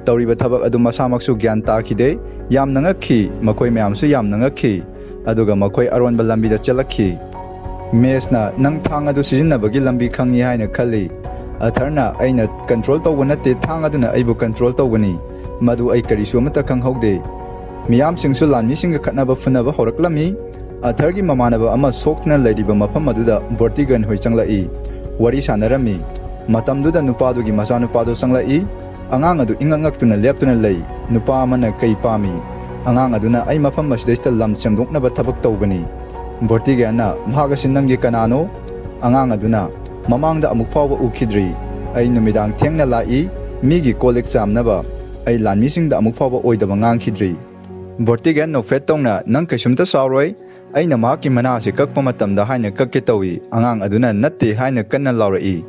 ꯇꯧꯔꯤꯕ ꯊꯕꯛ ꯑꯗꯨ ꯃꯁꯥꯃꯛꯁꯨ ꯒ꯭ꯌꯥꯟ ꯇꯥꯈꯤꯗꯦ꯫ ꯌꯥꯝꯅ ꯉꯛꯈꯤ꯫ ꯃꯈꯣꯏ ꯃꯌꯥꯝꯁꯨ ꯌꯥꯝꯅ ꯉꯛꯈꯤ꯫ ꯑꯗꯨꯒ ꯃꯈꯣꯏ ꯑꯔꯣꯟꯕ ꯂꯝꯕꯤꯗ ꯆꯦꯜꯂꯛꯈꯤ꯫ ꯃꯦꯁꯅ, "ꯅꯪ ꯊꯥꯡ ꯑꯗꯨ ꯁꯤꯖꯤꯟꯅꯕꯒꯤ ꯂꯝꯕꯤ ꯈꯪꯏ ꯍꯥꯏꯅ ꯈꯜꯂꯤ?" ꯑꯊꯔꯅ, "ꯑꯩꯅ ꯀꯟꯇ꯭ꯔꯣꯜ ꯇꯧꯕ ꯅꯠꯇꯦ, ꯊꯥꯡ ꯑꯗꯨꯅ ꯑꯩꯕꯨ ꯀꯟꯇ꯭ꯔꯣꯜ ꯇꯧꯕꯅꯤ꯫ ꯃꯗꯨ ꯑꯩ ꯀꯔꯤꯁꯨ ꯑꯃꯠꯇ ꯈꯪꯍꯧꯗꯦ"꯫ ꯃꯤꯌꯥꯝꯁꯤꯡꯁꯨ ꯂꯥꯟꯃꯤꯁꯤꯡꯒ ꯈꯠꯅꯕ ꯐꯨꯅꯕ ꯍꯧꯔꯛꯂꯝꯃꯤ꯫ ꯑꯊꯔꯒꯤ ꯃꯃꯥꯟꯅꯕ ꯑꯃ ꯁꯣꯛꯇꯨꯅ ꯂꯩꯔꯤꯕ ꯃꯐꯝ ꯑꯗꯨꯗ ꯕꯣꯔꯇꯤꯒꯦꯟ ꯍꯣꯏ ꯆꯪꯂꯛꯏ꯫ ꯋꯥꯔꯤ ꯁꯥꯟꯅꯔꯝꯃꯤ꯫ ꯃꯇꯝꯗꯨꯗ ꯅꯨꯄꯥꯗꯨꯒꯤ ꯃꯆꯥꯅꯨꯄꯥꯗꯨ ꯆꯪꯂꯛꯏ꯫ ꯑꯉꯥꯡ ꯑꯗꯨ ꯏꯉꯛ ꯉꯛꯇꯨꯅ ꯂꯦꯞꯇꯨꯅ ꯂꯩ꯫ ꯅꯨꯄꯥ ꯑꯃꯅ, "ꯀꯩ ꯄꯥꯝꯃꯤ?" ꯑꯉꯥꯡ ꯑꯗꯨꯅ, "ꯑꯩ ꯃꯐꯝ ꯑꯁꯤꯗꯩꯁꯤꯗ ꯂꯝ ꯁꯦꯝꯗꯣꯛꯅꯕ ꯊꯕꯛ ꯇꯧꯕꯅꯤ"꯫ ꯕꯣꯔꯇꯤꯒꯦꯟꯅ, "ꯃꯍꯥꯛ ꯑꯁꯤ ꯅꯪꯒꯤ ꯀꯅꯥꯅꯣ?" ꯑꯉꯥꯡ ꯑꯗꯨꯅ, "ꯃꯃꯥꯡꯗ ꯑꯃꯨꯛ ꯐꯥꯎꯕ ꯎꯈꯤꯗ꯭ꯔꯤ꯫ ꯑꯩ ꯅꯨꯃꯤꯗꯥꯡ ꯊꯦꯡꯅ ꯂꯥꯛꯏ, ꯃꯤꯒꯤ ꯀꯣꯜ ꯂꯤꯛ ꯆꯥꯝꯅꯕ꯫ ꯑꯩ ꯂꯥꯟꯃꯤꯁꯤꯡꯗ ꯑꯃꯨꯛ ꯐꯥꯎꯕ ꯑꯣꯏꯗꯕ ꯉꯥꯡꯈꯤꯗ꯭ꯔꯤ"꯫ ꯕꯣꯔꯇꯤꯒꯦꯟ ꯅꯣꯛꯐꯦꯠ ꯇꯧꯅ, "ꯅꯪ ꯀꯩꯁꯨꯝꯇ ꯁꯥꯎꯔꯣꯏ꯫ ꯑꯩꯅ ꯃꯍꯥꯛꯀꯤ ꯃꯅꯥ ꯑꯁꯤ ꯀꯛꯄ ꯃꯇꯝꯗ ꯍꯥꯏꯅ ꯀꯛꯀꯦ ꯇꯧꯏ"꯫ ꯑꯉꯥꯡ ꯑꯗꯨꯅ, "ꯅꯠꯇꯦ" ꯍꯥꯏꯅ ꯀꯟꯅ ꯂꯥꯎꯔꯛꯏ꯫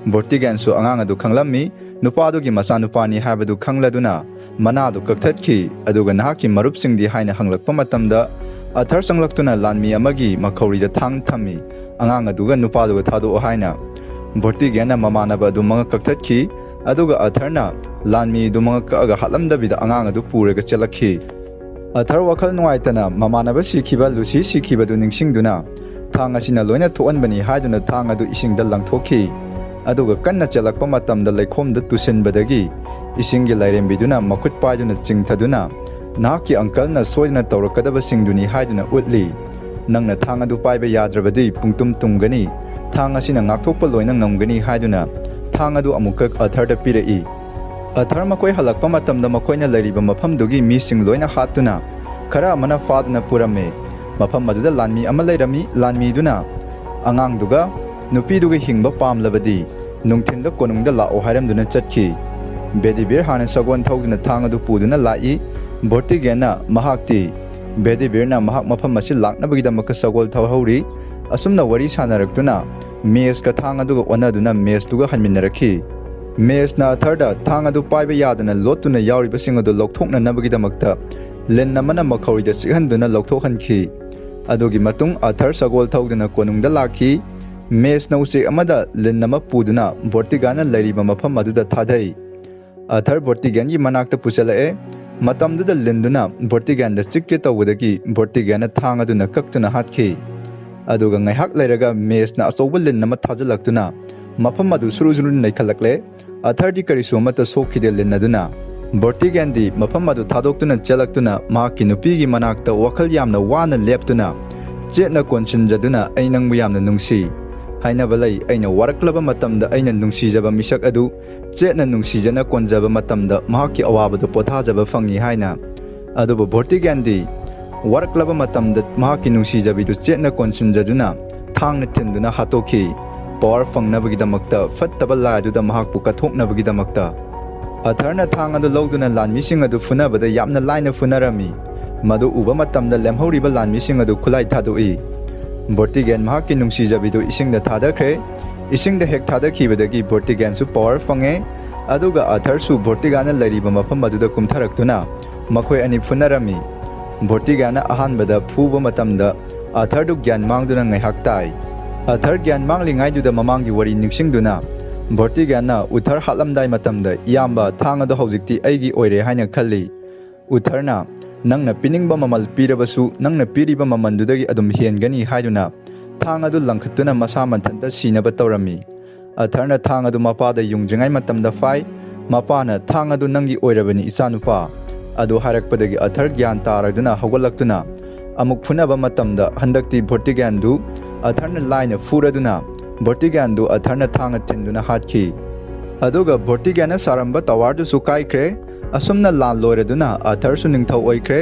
ꯕꯣꯔꯇꯤꯒꯦꯟꯁꯨ ꯑꯉꯥꯡ ꯑꯗꯨ ꯈꯪꯂꯝꯃꯤ꯫ ꯅꯨꯄꯥꯗꯨꯒꯤ ꯃꯆꯥꯅꯨꯄꯥꯅꯤ ꯍꯥꯏꯕꯗꯨ ꯈꯪꯂꯗꯨꯅ ꯃꯅꯥꯗꯨ ꯀꯛꯊꯠꯈꯤ꯫ ꯑꯗꯨꯒ "ꯅꯍꯥꯛꯀꯤ ꯃꯔꯨꯞꯁꯤꯡꯗꯤ?" ꯍꯥꯏꯅ ꯍꯪꯂꯛꯄ ꯃꯇꯝꯗ, ꯑꯊꯔ ꯆꯪꯂꯛꯇꯨꯅ ꯂꯥꯟꯃꯤ ꯑꯃꯒꯤ ꯃꯈꯧꯔꯤꯗ ꯊꯥꯡ ꯊꯝꯃꯤ꯫ "ꯑꯉꯥꯡ ꯑꯗꯨꯒ ꯅꯨꯄꯥꯗꯨꯒ ꯊꯥꯗꯣꯛꯑꯣ" ꯍꯥꯏꯅ꯫ ꯕꯣꯔꯇꯤꯒꯦꯟꯅ ꯃꯃꯥꯟꯅꯕ ꯑꯗꯨ ꯃꯉꯛ ꯀꯛꯊꯠꯈꯤ꯫ ꯑꯗꯨꯒ ꯑꯊꯔꯅ ꯂꯥꯟꯃꯤ ꯑꯗꯨ ꯃꯉꯛ ꯀꯛꯑꯒ ꯍꯥꯠꯂꯝꯗꯕꯤꯗ ꯑꯉꯥꯡ ꯑꯗꯨ ꯄꯨꯔꯒ ꯆꯦꯜꯂꯛꯈꯤ꯫ ꯑꯊꯔ ꯋꯥꯈꯜ ꯅꯨꯡꯉꯥꯏꯇꯅ ꯃꯃꯥꯟꯅꯕ ꯁꯤꯈꯤꯕ ꯂꯨꯁꯤ ꯁꯤꯈꯤꯕꯗꯨ ꯅꯤꯡꯁꯤꯡꯗꯨꯅ, "ꯊꯥꯡ ꯑꯁꯤꯅ ꯂꯣꯏꯅ ꯊꯣꯛꯍꯟꯕꯅꯤ" ꯍꯥꯏꯗꯨꯅ ꯊꯥꯡ ꯑꯗꯨ ꯏꯁꯤꯡꯗ ꯂꯪꯊꯣꯛꯈꯤ꯫ ꯑꯗꯨꯒ ꯀꯟꯅ ꯆꯦꯜꯂꯛꯄ ꯃꯇꯝꯗ ꯂꯩꯈꯣꯝꯗ ꯇꯨꯁꯤꯟꯕꯗꯒꯤ ꯏꯁꯤꯡꯒꯤ ꯂꯥꯏꯔꯦꯝꯕꯤꯗꯨꯅ ꯃꯈꯨꯠ ꯄꯥꯏꯗꯨꯅ ꯆꯤꯡꯊꯗꯨꯅ, "ꯅꯍꯥꯛꯀꯤ ꯑꯪꯀꯜꯅ ꯁꯣꯏꯗꯅ ꯇꯧꯔꯛꯀꯗꯕꯁꯤꯡꯗꯨꯅꯤ" ꯍꯥꯏꯗꯨꯅ ꯎꯠꯂꯤ꯫ "ꯅꯪꯅ ꯊꯥꯡ ꯑꯗꯨ ꯄꯥꯏꯕ ꯌꯥꯗ꯭ꯔꯕꯗꯤ ꯄꯨꯡꯇꯨꯝ ꯇꯨꯝꯒꯅꯤ꯫ ꯊꯥꯡ ꯑꯁꯤꯅ ꯉꯥꯛꯊꯣꯛꯄ ꯂꯣꯏꯅ ꯉꯝꯒꯅꯤ" ꯍꯥꯏꯗꯨꯅ ꯊꯥꯡ ꯑꯗꯨ ꯑꯃꯨꯛꯀ ꯑꯊꯔꯗ ꯄꯤꯔꯛꯏ꯫ ꯑꯊꯔ ꯃꯈꯣꯏ ꯍꯜꯂꯛꯄ ꯃꯇꯝꯗ ꯃꯈꯣꯏꯅ ꯂꯩꯔꯤꯕ ꯃꯐꯝꯗꯨꯒꯤ ꯃꯤꯁꯤꯡ ꯂꯣꯏꯅ ꯍꯥꯠꯇꯨꯅ ꯈꯔ ꯑꯃꯅ ꯐꯥꯗꯨꯅ ꯄꯨꯔꯝꯃꯤ꯫ ꯃꯐꯝ ꯑꯗꯨꯗ ꯂꯥꯟꯃꯤ ꯑꯃ ꯂꯩꯔꯝꯃꯤ꯫ ꯂꯥꯟꯃꯤꯗꯨꯅ ꯑꯉꯥꯡꯗꯨꯒ ꯅꯨꯄꯤꯗꯨꯒ ꯍꯤꯡꯕ ꯄꯥꯝꯂꯕꯗꯤ ꯅꯨꯡꯊꯤꯟꯗ ꯀꯣꯅꯨꯡꯗ ꯂꯥꯛꯑꯣ ꯍꯥꯏꯔꯝꯗꯨꯅ ꯆꯠꯈꯤ꯫ ꯕꯦꯗꯤꯕꯤꯔ ꯍꯥꯟꯅ ꯁꯒꯣꯜ ꯊꯧꯗꯨꯅ ꯊꯥꯡ ꯑꯗꯨ ꯄꯨꯗꯨꯅ ꯂꯥꯛꯏ꯫ ꯕꯣꯔꯇꯤꯒꯦꯟꯅ ꯃꯍꯥꯛꯇꯤ ꯕꯦꯗꯤꯕꯤꯔꯅ ꯃꯍꯥꯛ ꯃꯐꯝ ꯑꯁꯤ ꯂꯥꯛꯅꯕꯒꯤꯗꯃꯛꯇ ꯁꯒꯣꯜ ꯊꯧꯍꯧꯔꯤ꯫ ꯑꯁꯨꯝꯅ ꯋꯥꯔꯤ ꯁꯥꯟꯅꯔꯛꯇꯨꯅ ꯃꯦꯁꯀ ꯊꯥꯡ ꯑꯗꯨꯒ ꯑꯣꯟꯅꯗꯨꯅ ꯃꯦꯁꯇꯨꯒ ꯍꯟꯃꯤꯟꯅꯔꯛꯈꯤ꯫ ꯃꯦꯁꯅ ꯑꯊꯔꯗ ꯊꯥꯡ ꯑꯗꯨ ꯄꯥꯏꯕ ꯌꯥꯗꯅ ꯂꯣꯠꯇꯨꯅ ꯌꯥꯎꯔꯤꯕꯁꯤꯡ ꯑꯗꯨ ꯂꯧꯊꯣꯛꯅꯅꯕꯒꯤꯗꯃꯛꯇ ꯂꯤꯟ ꯑꯃꯅ ꯃꯈꯧꯔꯤꯗ ꯆꯤꯛꯍꯟꯗꯨꯅ ꯂꯧꯊꯣꯛꯍꯟꯈꯤ꯫ ꯑꯗꯨꯒꯤ ꯃꯇꯨꯡ ꯑꯊꯔ ꯁꯒꯣꯜ ꯊꯧꯗꯨꯅ ꯀꯣꯅꯨꯡꯗ ꯂꯥꯛꯈꯤ꯫ ꯃꯦꯁꯅ ꯎꯆꯦꯛ ꯑꯃꯗ ꯂꯤꯟ ꯑꯃ ꯄꯨꯗꯨꯅ ꯚꯣꯔꯇꯤꯒꯥꯅ ꯂꯩꯔꯤꯕ ꯃꯐꯝ ꯑꯗꯨꯗ ꯊꯥꯗꯩ꯫ ꯑꯊꯔ ꯚꯣꯔꯇꯤꯒꯦꯟꯒꯤ ꯃꯅꯥꯛꯇ ꯄꯨꯁꯤꯜꯂꯛꯑꯦ꯫ ꯃꯇꯝꯗꯨꯗ ꯂꯤꯟꯗꯨꯅ ꯚꯣꯔꯇꯤꯒꯦꯟꯗ ꯆꯤꯛꯀꯦ ꯇꯧꯕꯗꯒꯤ ꯚꯣꯔꯇꯤꯒꯦꯟꯅ ꯊꯥꯡ ꯑꯗꯨꯅ ꯀꯛꯇꯨꯅ ꯍꯥꯠꯈꯤ꯫ ꯑꯗꯨꯒ ꯉꯥꯏꯍꯥꯛ ꯂꯩꯔꯒ ꯃꯦꯁꯅ ꯑꯆꯧꯕ ꯂꯤꯟ ꯑꯃ ꯊꯥꯖꯤꯜꯂꯛꯇꯨꯅ ꯃꯐꯝ ꯑꯗꯨ ꯁꯨꯔꯨ ꯁꯨꯔꯨ ꯅꯩꯈꯠꯂꯛꯂꯦ꯫ ꯑꯊꯔꯗꯤ ꯀꯔꯤꯁꯨ ꯑꯃꯠꯇ ꯁꯣꯛꯈꯤꯗꯦ꯫ ꯂꯤꯟ ꯑꯗꯨꯅ ꯚꯣꯔꯇꯤꯒꯦꯟꯗꯤ ꯃꯐꯝ ꯑꯗꯨ ꯊꯥꯗꯣꯛꯇꯨꯅ ꯆꯦꯜꯂꯛꯇꯨꯅ ꯃꯍꯥꯛꯀꯤ ꯅꯨꯄꯤꯒꯤ ꯃꯅꯥꯛꯇ ꯋꯥꯈꯜ ꯌꯥꯝꯅ ꯋꯥꯅ ꯂꯦꯞꯇꯨꯅ ꯆꯦꯠꯅ ꯀꯣꯟꯁꯤꯟꯖꯗꯨꯅ "ꯑꯩ ꯅꯪꯕꯨ ꯌꯥꯝꯅ ꯅꯨꯡꯁꯤ" ꯍꯥꯏꯅꯕ ꯂꯩ꯫ "ꯑꯩꯅ ꯋꯥꯔꯛꯂꯕ ꯃꯇꯝꯗ ꯑꯩꯅ ꯅꯨꯡꯁꯤꯖꯕ ꯃꯤꯁꯛ ꯑꯗꯨ ꯆꯦꯠꯅ ꯅꯨꯡꯁꯤꯖꯅ ꯀꯣꯟꯖꯕ ꯃꯇꯝꯗ ꯃꯍꯥꯛꯀꯤ ꯑꯋꯥꯕꯗꯨ ꯄꯣꯊꯥꯖꯕ ꯐꯪꯏ" ꯍꯥꯏꯅ꯫ ꯑꯗꯨꯕꯨ ꯚꯣꯔꯇꯤꯒꯦꯟꯗꯤ ꯋꯥꯔꯛꯂꯕ ꯃꯇꯝꯗ ꯃꯍꯥꯛꯀꯤ ꯅꯨꯡꯁꯤꯖꯕꯤꯗꯨ ꯆꯦꯠꯅ ꯀꯣꯟꯁꯤꯟꯖꯗꯨꯅ ꯊꯥꯡꯅ ꯊꯤꯟꯗꯨꯅ ꯍꯥꯠꯇꯣꯛꯈꯤ꯫ ꯄꯋꯥꯔ ꯐꯪꯅꯕꯒꯤꯗꯃꯛꯇ ꯐꯠꯇꯕ ꯂꯥꯏ ꯑꯗꯨꯗ ꯃꯍꯥꯛꯄꯨ ꯀꯠꯊꯣꯛꯅꯕꯒꯤꯗꯃꯛꯇ꯫ ꯑꯊꯔꯅ ꯊꯥꯡ ꯑꯗꯨ ꯂꯧꯗꯨꯅ ꯂꯥꯟꯃꯤꯁꯤꯡ ꯑꯗꯨ ꯐꯨꯅꯕꯗ ꯌꯥꯝꯅ ꯂꯥꯏꯅ ꯐꯨꯅꯔꯝꯃꯤ꯫ ꯃꯗꯨ ꯎꯕ ꯃꯇꯝꯗ ꯂꯦꯝꯍꯧꯔꯤꯕ ꯂꯥꯟꯃꯤꯁꯤꯡ ꯑꯗꯨ ꯈꯨꯠꯂꯥꯏ ꯊꯥꯗꯣꯛꯏ꯫ ꯚꯣꯔꯇꯤꯒꯦꯟ ꯃꯍꯥꯛꯀꯤ ꯅꯨꯡꯁꯤꯖꯕꯤꯗꯨ ꯏꯁꯤꯡꯗ ꯊꯥꯗꯈ꯭ꯔꯦ꯫ ꯏꯁꯤꯡꯗ ꯍꯦꯛ ꯊꯥꯗꯈꯤꯕꯗꯒꯤ ꯚꯣꯔꯇꯤꯒꯦꯟꯁꯨ ꯄꯋꯥꯔ ꯐꯪꯉꯦ꯫ ꯑꯗꯨꯒ ꯑꯊꯔꯁꯨ ꯚꯣꯔꯇꯤꯒꯥꯅ ꯂꯩꯔꯤꯕ ꯃꯐꯝ ꯑꯗꯨꯗ ꯀꯨꯝꯊꯔꯛꯇꯨꯅ ꯃꯈꯣꯏ ꯑꯅꯤ ꯐꯨꯅꯔꯝꯃꯤ꯫ ꯚꯣꯔꯇꯤꯒꯥꯅ ꯑꯍꯥꯟꯕꯗ ꯐꯨꯕ ꯃꯇꯝꯗ ꯑꯊꯔꯗꯨ ꯒ꯭ꯌꯥꯟ ꯃꯥꯡꯗꯨꯅ ꯉꯥꯏꯍꯥꯛ ꯇꯥꯏ꯫ ꯑꯊꯔ ꯒ꯭ꯌꯥꯟ ꯃꯥꯡꯂꯤꯉꯩꯗꯨꯗ ꯃꯃꯥꯡꯒꯤ ꯋꯥꯔꯤ ꯅꯤꯡꯁꯤꯡꯗꯨꯅ ꯚꯣꯔꯇꯤꯒꯥꯅ ꯎꯊꯔ ꯍꯥꯠꯂꯝꯗꯥꯏ ꯃꯇꯝꯗ, "ꯏꯌꯥꯝꯕ, ꯊꯥꯡ ꯑꯗꯣ ꯍꯧꯖꯤꯛꯇꯤ ꯑꯩꯒꯤ ꯑꯣꯏꯔꯦ" ꯍꯥꯏꯅ ꯈꯜꯂꯤ꯫ ꯎꯊꯔꯅ, "ꯅꯪꯅ ꯄꯤꯅꯤꯡꯕ ꯃꯃꯜ ꯄꯤꯔꯕꯁꯨ ꯅꯪꯅ ꯄꯤꯔꯤꯕ ꯃꯃꯜꯗꯨꯗꯒꯤ ꯑꯗꯨꯝ ꯍꯦꯟꯒꯅꯤ" ꯍꯥꯏꯗꯨꯅ ꯊꯥꯡ ꯑꯗꯨ ꯂꯪꯈꯠꯇꯨꯅ ꯃꯁꯥ ꯃꯊꯟꯇ ꯁꯤꯅꯕ ꯇꯧꯔꯝꯃꯤ꯫ ꯑꯊꯔꯅ ꯊꯥꯡ ꯑꯗꯨ ꯃꯄꯥꯗ ꯌꯨꯡꯗ꯭ꯔꯤꯉꯩ ꯃꯇꯝꯗ ꯐꯥꯏ꯫ ꯃꯄꯥꯅ, "ꯊꯥꯡ ꯑꯗꯨ ꯅꯪꯒꯤ ꯑꯣꯏꯔꯕꯅꯤ, ꯏꯆꯥꯅꯨꯄꯥ" ꯑꯗꯨ ꯍꯥꯏꯔꯛꯄꯗꯒꯤ ꯑꯊꯔ ꯒ꯭ꯌꯥꯟ ꯇꯥꯔꯗꯨꯅ ꯍꯧꯒꯠꯂꯛꯇꯨꯅ ꯑꯃꯨꯛ ꯐꯨꯅꯕ ꯃꯇꯝꯗ ꯍꯟꯗꯛꯇꯤ ꯚꯣꯔꯇꯤꯒꯦꯟꯗꯨ ꯑꯊꯔꯅ ꯂꯥꯏꯅ ꯐꯨꯔꯗꯨꯅ ꯚꯣꯔꯇꯤꯒꯦꯟꯗꯨ ꯑꯊꯔꯅ ꯊꯥꯡꯅ ꯊꯤꯟꯗꯨꯅ ꯍꯥꯠꯈꯤ꯫ ꯑꯗꯨꯒ ꯚꯣꯔꯇꯤꯒꯦꯟꯅ ꯁꯥꯔꯝꯕ ꯇꯋꯥꯔꯗꯨꯁꯨ ꯀꯥꯏꯈ꯭ꯔꯦ꯫ ꯑꯁꯨꯝꯅ ꯂꯥꯟ ꯂꯣꯏꯔꯗꯨꯅ ꯑꯊꯔꯁꯨ ꯅꯤꯡꯊꯧ ꯑꯣꯏꯈ꯭ꯔꯦ꯫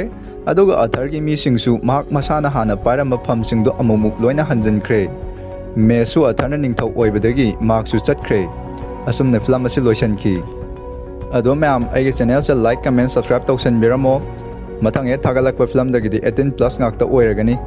ꯑꯗꯨꯒ ꯑꯊꯔꯒꯤ ꯃꯤꯁꯤꯡꯁꯨ ꯃꯍꯥꯛ ꯃꯁꯥꯅ ꯍꯥꯟꯅ ꯄꯥꯏꯔꯝꯕ ꯐꯝꯁꯤꯡꯗꯨ ꯑꯃꯨꯛꯃꯨꯛ ꯂꯣꯏꯅ ꯍꯟꯖꯤꯟꯈ꯭ꯔꯦ꯫ ꯃꯦꯁꯁꯨ ꯑꯊꯔꯅ ꯅꯤꯡꯊꯧ ꯑꯣꯏꯕꯗꯒꯤ ꯃꯍꯥꯛꯁꯨ ꯆꯠꯈ꯭ꯔꯦ꯫ ꯑꯁꯨꯝꯅ ꯐꯤꯂꯝ ꯑꯁꯤ ꯂꯣꯏꯁꯤꯟꯈꯤ꯫ ꯑꯗꯣ ꯃꯌꯥꯝ, ꯑꯩꯒꯤ ꯆꯦꯅꯦꯜꯁꯦ like, comment, subscribe ꯇꯧꯁꯟꯕꯤꯔꯝꯃꯣ꯫ ꯃꯊꯪ ꯍꯦꯛ ꯊꯥꯒꯠꯂꯛꯄ ꯐꯤꯂꯝꯗꯒꯤꯗꯤ eighteen plus ꯉꯥꯛꯇ ꯑꯣꯏꯔꯒꯅꯤ꯫